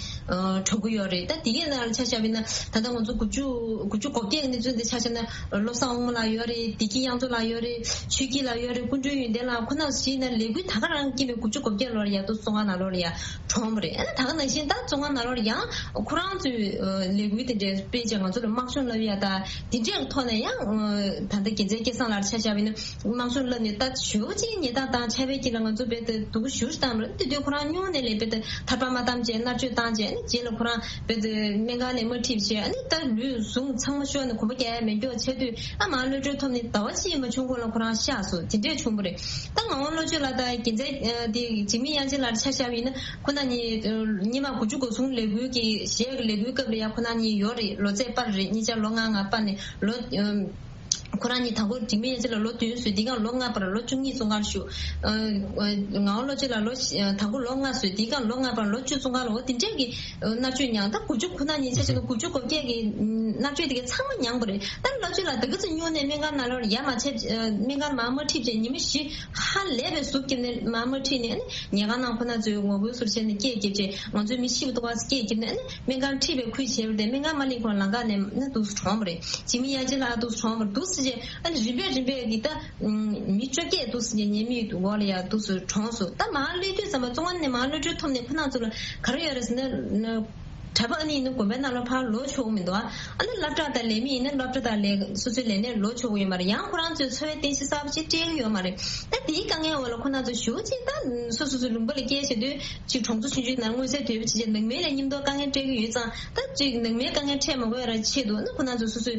གྲོངས་ཀྱི་ཡོད་རེད། ད་དེ་གའི་ནང་ལ་ཆ་བཞག་པ་ཡིན་ན་ད་ལྟ་ང་ཚོ་དགུ་བཅུ་དགུ་བཅུ་གོ་བརྒྱད་ཀྱི་གནས་ཚུལ་འདི་ཆ་བཞག་ན་བློ་བཟང་དབང་མོ་ལགས་ཡོད་རེད། བདེ་སྐྱིད་གཡང་མཚོ་ལགས་ཡོད་རེད། ཆོས་སྐྱིད་ལགས་ཡོད་རེད། སྐུ་མགྲོན་ཡོན་ཏན་ལགས་ཁོ་ན་ཞིག་ན་ལས་འགུལ་ད་ག་རང་སྐྱེས་པའི་དགུ་བཅུ་གོ་བརྒྱད་ལོར་ཡ་ཏོ་བཙོན་ཁང་ནང་ལོགས་ལ་ཡ་གྲོངས་པ་རེད། ཨ་ནི་ད་ག་ནང་བཞིན་ད་བཙོན་ཁང་ནང་ལོགས་ལ་ཡང་ཁོ་རང་ཚོའི་ལས་འགུལ་དེ་འདྲའི་སྤེལ་བྱས་ང་ཚོ་ལ་དམག་སྦྱོང་བསླབ་ཡ་ད་དེ་འདྲའི་ཐོག་ནས་ཡང་ད་ལྟ་རྒྱལ་མཚན་སྐལ་བཟང་ལགས་ཆ་བཞག་པ་ཡིན་ན་དམག་སྦྱོང་བསླབ་ནས་ད་ཞེ་པོ་ཅིག་ཉེས་རྡུང་བཏང་ཕྱག་དཔེ་དཀྱིལ་ལ་ང་ཚོ་རྦད་དེ་སྡུག་པོ་ཞེ་པོ་ཅིག་བཏང་བ་རེད། དེ་དུས་ཁོ་རང་སྨྱུང་གནས་ལ་རྦད་དེ་ཐར་པ་མ་བཏང་བྱས་མནར་གཅོད་བཏང་བྱས་ཨ་ནི་རྗེས་ལ་ཁོ་རང་རྦད་དེ་སྨན་ཁང་ནས་མ་ཁྲིད་བྱས་ཨ་ནི་ད་ལུས་ཟུངས་ཚང་མ་ཤོར་ནས་གོམ་པ་རྒྱག་ཡ་མེད་མགྱོགས་བྱས་དུས་ཨ་མར་གློད་གྲོལ་ཐོབ་ནས་ཟླ་བ་གཅིག་མ་བྱུང་གོང་ལ་ཁོ་རང་གཤགས་སོང་། དེ་འདྲས་བྱུང་བ་རེད། ད་ངག་དབང་བློ་ཆོས་ལགས་དང་རྒྱལ་མཚན་དེ་འཇིགས་མེད་དབྱངས་ཅན་ལགས་ཆ་བཞག་པ་ཡིན་ན་ཁོ་ན་གཉིས་སྔོན་མ་དགུ་བཅུ་གོ་གསུམ་ལས་འགུལ་གྱི་གཞས་ཀྱི་ལས་འགུལ་སྐབས་ལ་ཡ་ཁོ་ན་གཉིས་ཡོད་རེད། ལོ་ཚད་སྤར་རེད། གཉིས་ཆ་ལོ་ལྔ་ལྔ་སྤར་ནས་ལོ། ཁོ་རང་གཉིས་དང་པོ་འཇིགས་མེད་དབྱངས་ཅན་ལགས་ལོ་བདུན་བཟོས། དེའི་སྒང་ལོ་ལྔ་སྤར་ལོ་བཅུ་གཉིས་བཙོན་ཁང་བཞུགས། ངག་དབང་བློ་ཆོས་ལགས་ལོ་དང་པོ་ལོ་ལྔ་བཟོས། དེའི་སྒང་ལོ་ལྔ་སྤར་ལོ་བཅུ་བཙོན་ཁང་ལ་འོ་དེ་འདྲས་ཀྱི་མནར་གཅོད་མྱངས། ད་དགུ་བཅུ་ཁོ་ན་གཉིས་ཆ་བཞག་ན་དགུ་བཅུ་གོ་བརྒྱད་ཀྱི་མནར་གཅོད་དེ་གའི་ཚང་མ་མྱངས་པ་རེད། ད་བློ་ཆོས་ལགས་ད་ག་ཚོད་སྨྱུང་གནས་སྨན་ཁང་ནང་ལོགས་ཡ་མ་ཆད་སྨན་ཁང་མར་མ་ཁྲིད་བྱས་ཉི་མ་བཞི་ཧ་ལས་པའི་ཟུག་བརྒྱབ་ནས་མར་མ་ཁྲིད་ནས་ཨ་ནི་ཉལ་ཁང་ནང་ཁོ་ན་ཚོའི་ངོ་རྒོལ་ཟུར་བྱས་ནས་སྐད་བརྒྱབ་བྱས་ང་ཚོའི་མི་ཤི་བ་འདུག་ག་སྐད་བརྒྱབ་ནས་ཨ་ནི་སྨན་ཁང་ཁྲིད་པའི་ཁུལ་བྱས་པ་རེད། སྨན་ཁང་མ་སླེབས་གོང་ལམ་ཁ་ནས་ཨ་ནི་འདུག་སེ་གྲོངས་པ་རེད། འཇིགས་མེད་དབྱངས་ཅན་ལགས་འདུག་སེ་གྲོངས་པ་རེད། འདུག་སེ་བྱས་ཨ་ནི་རིམ་པས་རིམ་པས་ཀྱི་ད་མི་བཅོ་བརྒྱད་འདུག་སེ་ཉེས་མིང་འོག་ལ་ཡ་འདུག་སེ་གྲོངས་སོང་། ད་མར་སླེབས་དུས་ཙམ་པ་བཙོན་ཁང་ནས་མར་གློད་གྲོལ་ཐོབ་ནས་ཁོ་རང་ཚོ་ལ་ག་རེ་ཡོད་རེད་ཟེར་ན། གྲྭ་པ་ཨ་ནི་ཡིན་ན་དགོན་པའི་ནང་ལ་ཕར་ལོག་ཆོག་གི་མི་འདུག་ཨ་ནི་སློབ་གྲྭ་དང་ལས་མི་ཡིན་ན་སློབ་གྲྭ་དང་ལས་སོ་སོའི་ལས་གནས་ལོག་ཆོག་གི་ཡོད་མ་རེད། ཡང་ཁོ་རང་ཚོའི་འཚོ་བའི་རྟེན་གཞི་གསར་པ་ཅིག་སྤྲད་ཀྱི་ཡོད་མ་རེད། ད་དེའི་དཀའ་ངལ་འོག་ལ་ཁོ་རང་ཚོ་ཞེ་པོ་ཅིག་ད་སོ་སོ་སོའི་ལུང་པ་ལ་སྐྱེལ་བྱེད་དུས་ཅིག་གྲོང་ཚོ་ཆུང་ཆུང་ནང་མངོན་གསལ་དོད་པོ་བྱེད་བྱེད་ནང་མི་ལ་མཉམ་དུ་དཀའ་ངལ་སྤྲད་ཀྱི་ཡོད་ཙང་ད་ཅིག་ནང་མིའི་དཀའ་ངལ་འཕྲད་མ་དགོས་ཡ་ར་ཆེད་དུ་ཨ་ནི་ཁོ་རང་ཚོ་སོ་སོའི་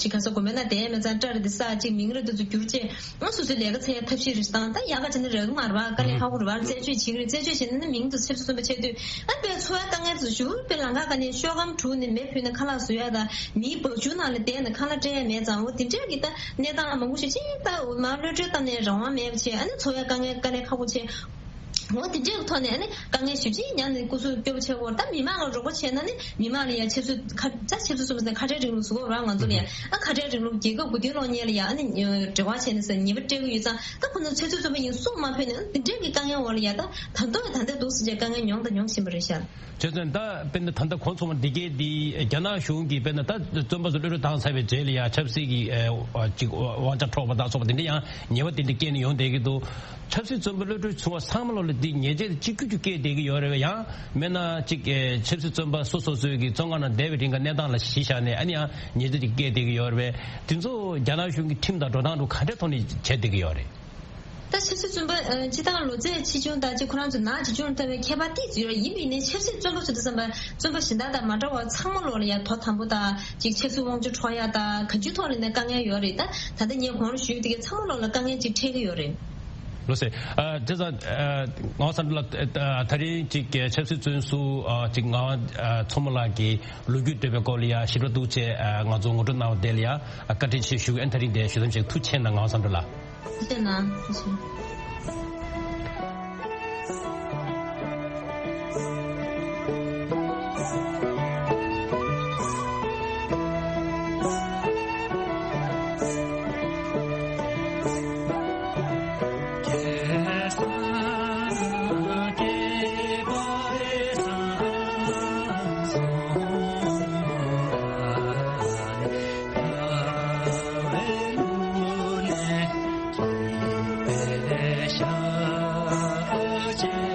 ཅིག་ག་ས་དགོན་པའི་ནང་བསྡད་མེད་ཙང་སྐྲ་རེ་དེ་ས་ཅིག་མིང་རེ་དེ་ཚོ་བསྒྱུར་བྱས་ང་སོ་སོའི་ལས་ཀ་འཚོལ་ཡ་ཐབས་ཤེས་རེ་བཏང་། ད་ཡག་ག་བྱས་ན་རག་གི་མ་རེད་བ། དཀའ་ལས་ཁག་པོ་རེད་བ། རྩད་གཅོད་བྱེད་ཀྱི་རེད། རྩད་གཅོད་བྱས་ན་ནི་མིང་དུ་ཆབ་སྲིད་བཙོན་པ་ཆགས་དུས་ཨ་དཔེ་འཚོ་བའི་དཀའ་ངལ་དེ་ཚོ་ཞེ་པོ་དཔེ་ལམ་ཁ་སྒང་ནས་ཤོག་སྒམ་དྲུག་ནས་མེ་ཕུལ་ནས་ཁ་ལག་བཟོ་ཡ་དང་མིའི་སྦག་ཆུ་ནང་ལ་བསྡད་ནས་ཁ་ལག་སྤྲད་ཡ་མེད་ཙང་འོ་དེ་འདྲས་ཀྱི་ད་གནས་སྟངས་ལ་མང་པོ་ཞིག་ཅིག་ད་མར་གློད་གྲོལ་བཏང་ནས་རང་དབང་མེད་པ་བྱས་ཨ་ནི་འཚོ་བའི་དཀའ་ངལ་དཀའ་ལས་ཁག་པོ་བྱས། འོ་དེ་འདྲའི་ཐོག་ནས་ཨ་ནི་དཀའ་ངལ་ཞེ་པོ་ཅིག་མྱངས་ནས་སྐུ་གཟུགས་སྐྱོ་པོ་ཆགས་ཀྱི་ཡོད་རེད། ད་མི་མང་ལ་རོགས་པ་བྱས་ན་ནི་མི་མང་ལ་ཡང་ཆབ་སྲིད་ཁ་ད་ཆབ་སྲིད་བཙོན་པ་ཟེར་ན་ཁ་བྲལ་རིང་ལུགས་བཟོ་གི་ཡོད་རེད་བ། ང་ཚོ་ལ་ཡང་ཨ་ཁ་བྲལ་རིང་ལུགས་རྒྱལ་ཁབ་དགུ་དོན་སློང་མཁན་ལ་ཡང་ཨ་ནི་འབྲེལ་བ་བྱས་ནས་ཟེར་ཉེས་པ་སྤྲད་ཀྱི་ཡོད་ཙང་ད་ཁོ་ཚོ་ཆབ་སྲིད་བཙོན་པ་ཡིན་གསུངས་མ་ཕོད་ནས་ཨ་ནི་དེ་འདྲའི་གི་དཀའ་ངལ་འོག་ལ་ཡང་ད་ད་དུང་ད་ལྟ་འདུག་ཟེར་བྱས་དཀའ་ངལ་མྱོང་དང་མྱོང་བཞིན་པ་རེད་ཤག་བྱས་ཙང་ད་དཔེར་ན་ད་ལྟ་གོང་ཚོ་མ་འདི་གས་འདི་རྒྱ་ནག་གཞུང་གིས་དཔེར་ན་ད་བཙོན་པ་ཚོ་གློད་གྲོལ་བཏང་ཚར་བའི་རྗེས་ལ་ཡང་ཆབ་སྲིད་ཀྱི་ཨ་ཅིག་དབང་ཆ་འཕྲོག་པ་དང་སོགས་པ་དེ་འདྲ་ཡང་ཉེས་པ་དེ་འདྲ་བཀལ་ནས་ཡོང་བསྡད་ཀྱི་འདུག་ཆབ་སྲིད་བཙོན་པ་གློད་གྲོལ་བྱུང་བ་ཚང་མ་ལོ་ལ་འདི་ཉེས་ཆད་གཅིག་གྱུར་གྱི་བཀལ་བསྡད་ཀྱི་ཡོད་རེད་བས། ཡང་མིན་ན་ཅིག་ཆབ་སྲིད་བཙོན་པ་སོ་སོ་སོའི་གི་བཙོན་ཁང་ནང་བསྡད་པའི་རིང་ག་གནས་སྟངས་ལ་གཞི་བཞག་ནས་ཨ་ནི་ཡང་ཉེས་ཆད་ཅིག་བཀལ་བསྡད་ཀྱི་ཡོད་རེད་བས། དེ་ཚོ་རྒྱ་ནག་གཞུང་གི་ཁྲིམས་དང་འགྲོ་སྟངས་དང་ག་འདྲའི་ཐོག་ནས་བྱས་བསྡད་ཀྱི་ཡོད་རེད། ད་ཆབ་སྲིད་བཙོན་པ་ཨ་སྤྱིར་བཏང་ལོ་ཚད་ཆེ་ཆུང་དང་ཅིག་ཁོ་རང་ཚོ་ནག་ཅིག་ཆུང་ལ་ལྟ་བའི་ཁྱད་པར་ཏོག་ཙམ་ཡོད་རེད། ཡིན་པ་ཡིན་ནའི་ཆབ་སྲིད་བཙོན་པ་ཚོ་དེ་ཙམ་པ་བཙོན་པ་གཞན་དག་དང་མ་འདྲ་བར་ཚང་མ་ལོག་ལ་ཡང་དོ་དམ་པོ་དང་ཅིག་ཆབ་སྲིད་དབང་ཆ་འཕྲོག་ཡ་དང་གང་ཅིའི་ཐོག་ལ་ནས་དཀའ་ངལ་ཡོད་རེད། ད་ད་ལྟ་ངས་གོང་ལ་ཞུས་དེ་གའི་ཚང་མ་ལོག་ལ་དཀའ་ངལ་ཅིག་འཕྲད་ཀྱི་ཡོད་རེད། ལགས་སེ། ཨ་བྱས་ཙང་ཨ་ངག་དབང་བསམ་འགྲུབ་ལགས་ཨ་ད་རིང་ཅིག་ཆབ་སྲིད་བཙོན་ཟུར་ཨ་ཅིག་ངག་དབང་ཨ་མཚོ་མོ་ལགས་ཀྱི་ལོ་རྒྱུས་འདྲ་བའི་སྐོར་ལ་ཡང་ཞིབ་ཕྲ་འདུག་བྱས་ཨ་ང་ཚོ་ངོ་སྤྲོད་གནང་བ་དེ་ལ་ཡང་ཨ་བཀའ་དྲིན་ཆེ་ཞུ་གི། ཨ་ད་རིང་དེ་ཞུ་མཚམས་བཞག་ཐུགས་རྗེ་ཆེ་གནང་། ངག་དབང་བསམ་འགྲུབ་ལགས། ཐུགས་རྗེ་གནང་། ཐུགས་རྗེ་ཆེ།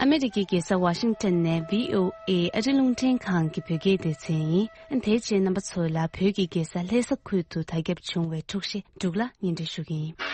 ཨ་མེ་རི་ཀའི་རྒྱལ་ས་ཝ་ཤིང་ཊོན་ནས་བྷི་ཨོ་ཨེ་ཨ་རི་རླུང་འཕྲིན་ཁང་གི་བོད་སྐད་སྡེ་ཚན་ཡིན། དེ་རྗེས་རྣམ་པ་ཚོ་ལ་བོད་ཀྱི་རྒྱལ་ས་ལྷ་ས་ཁུལ་དུ་དར་ཁྱབ་བྱུང་བའི་འཁྲུག་གཞི་འབྲུག་ལ་སྙན་སྒྲོན་ཞུ་གི་ཡིན།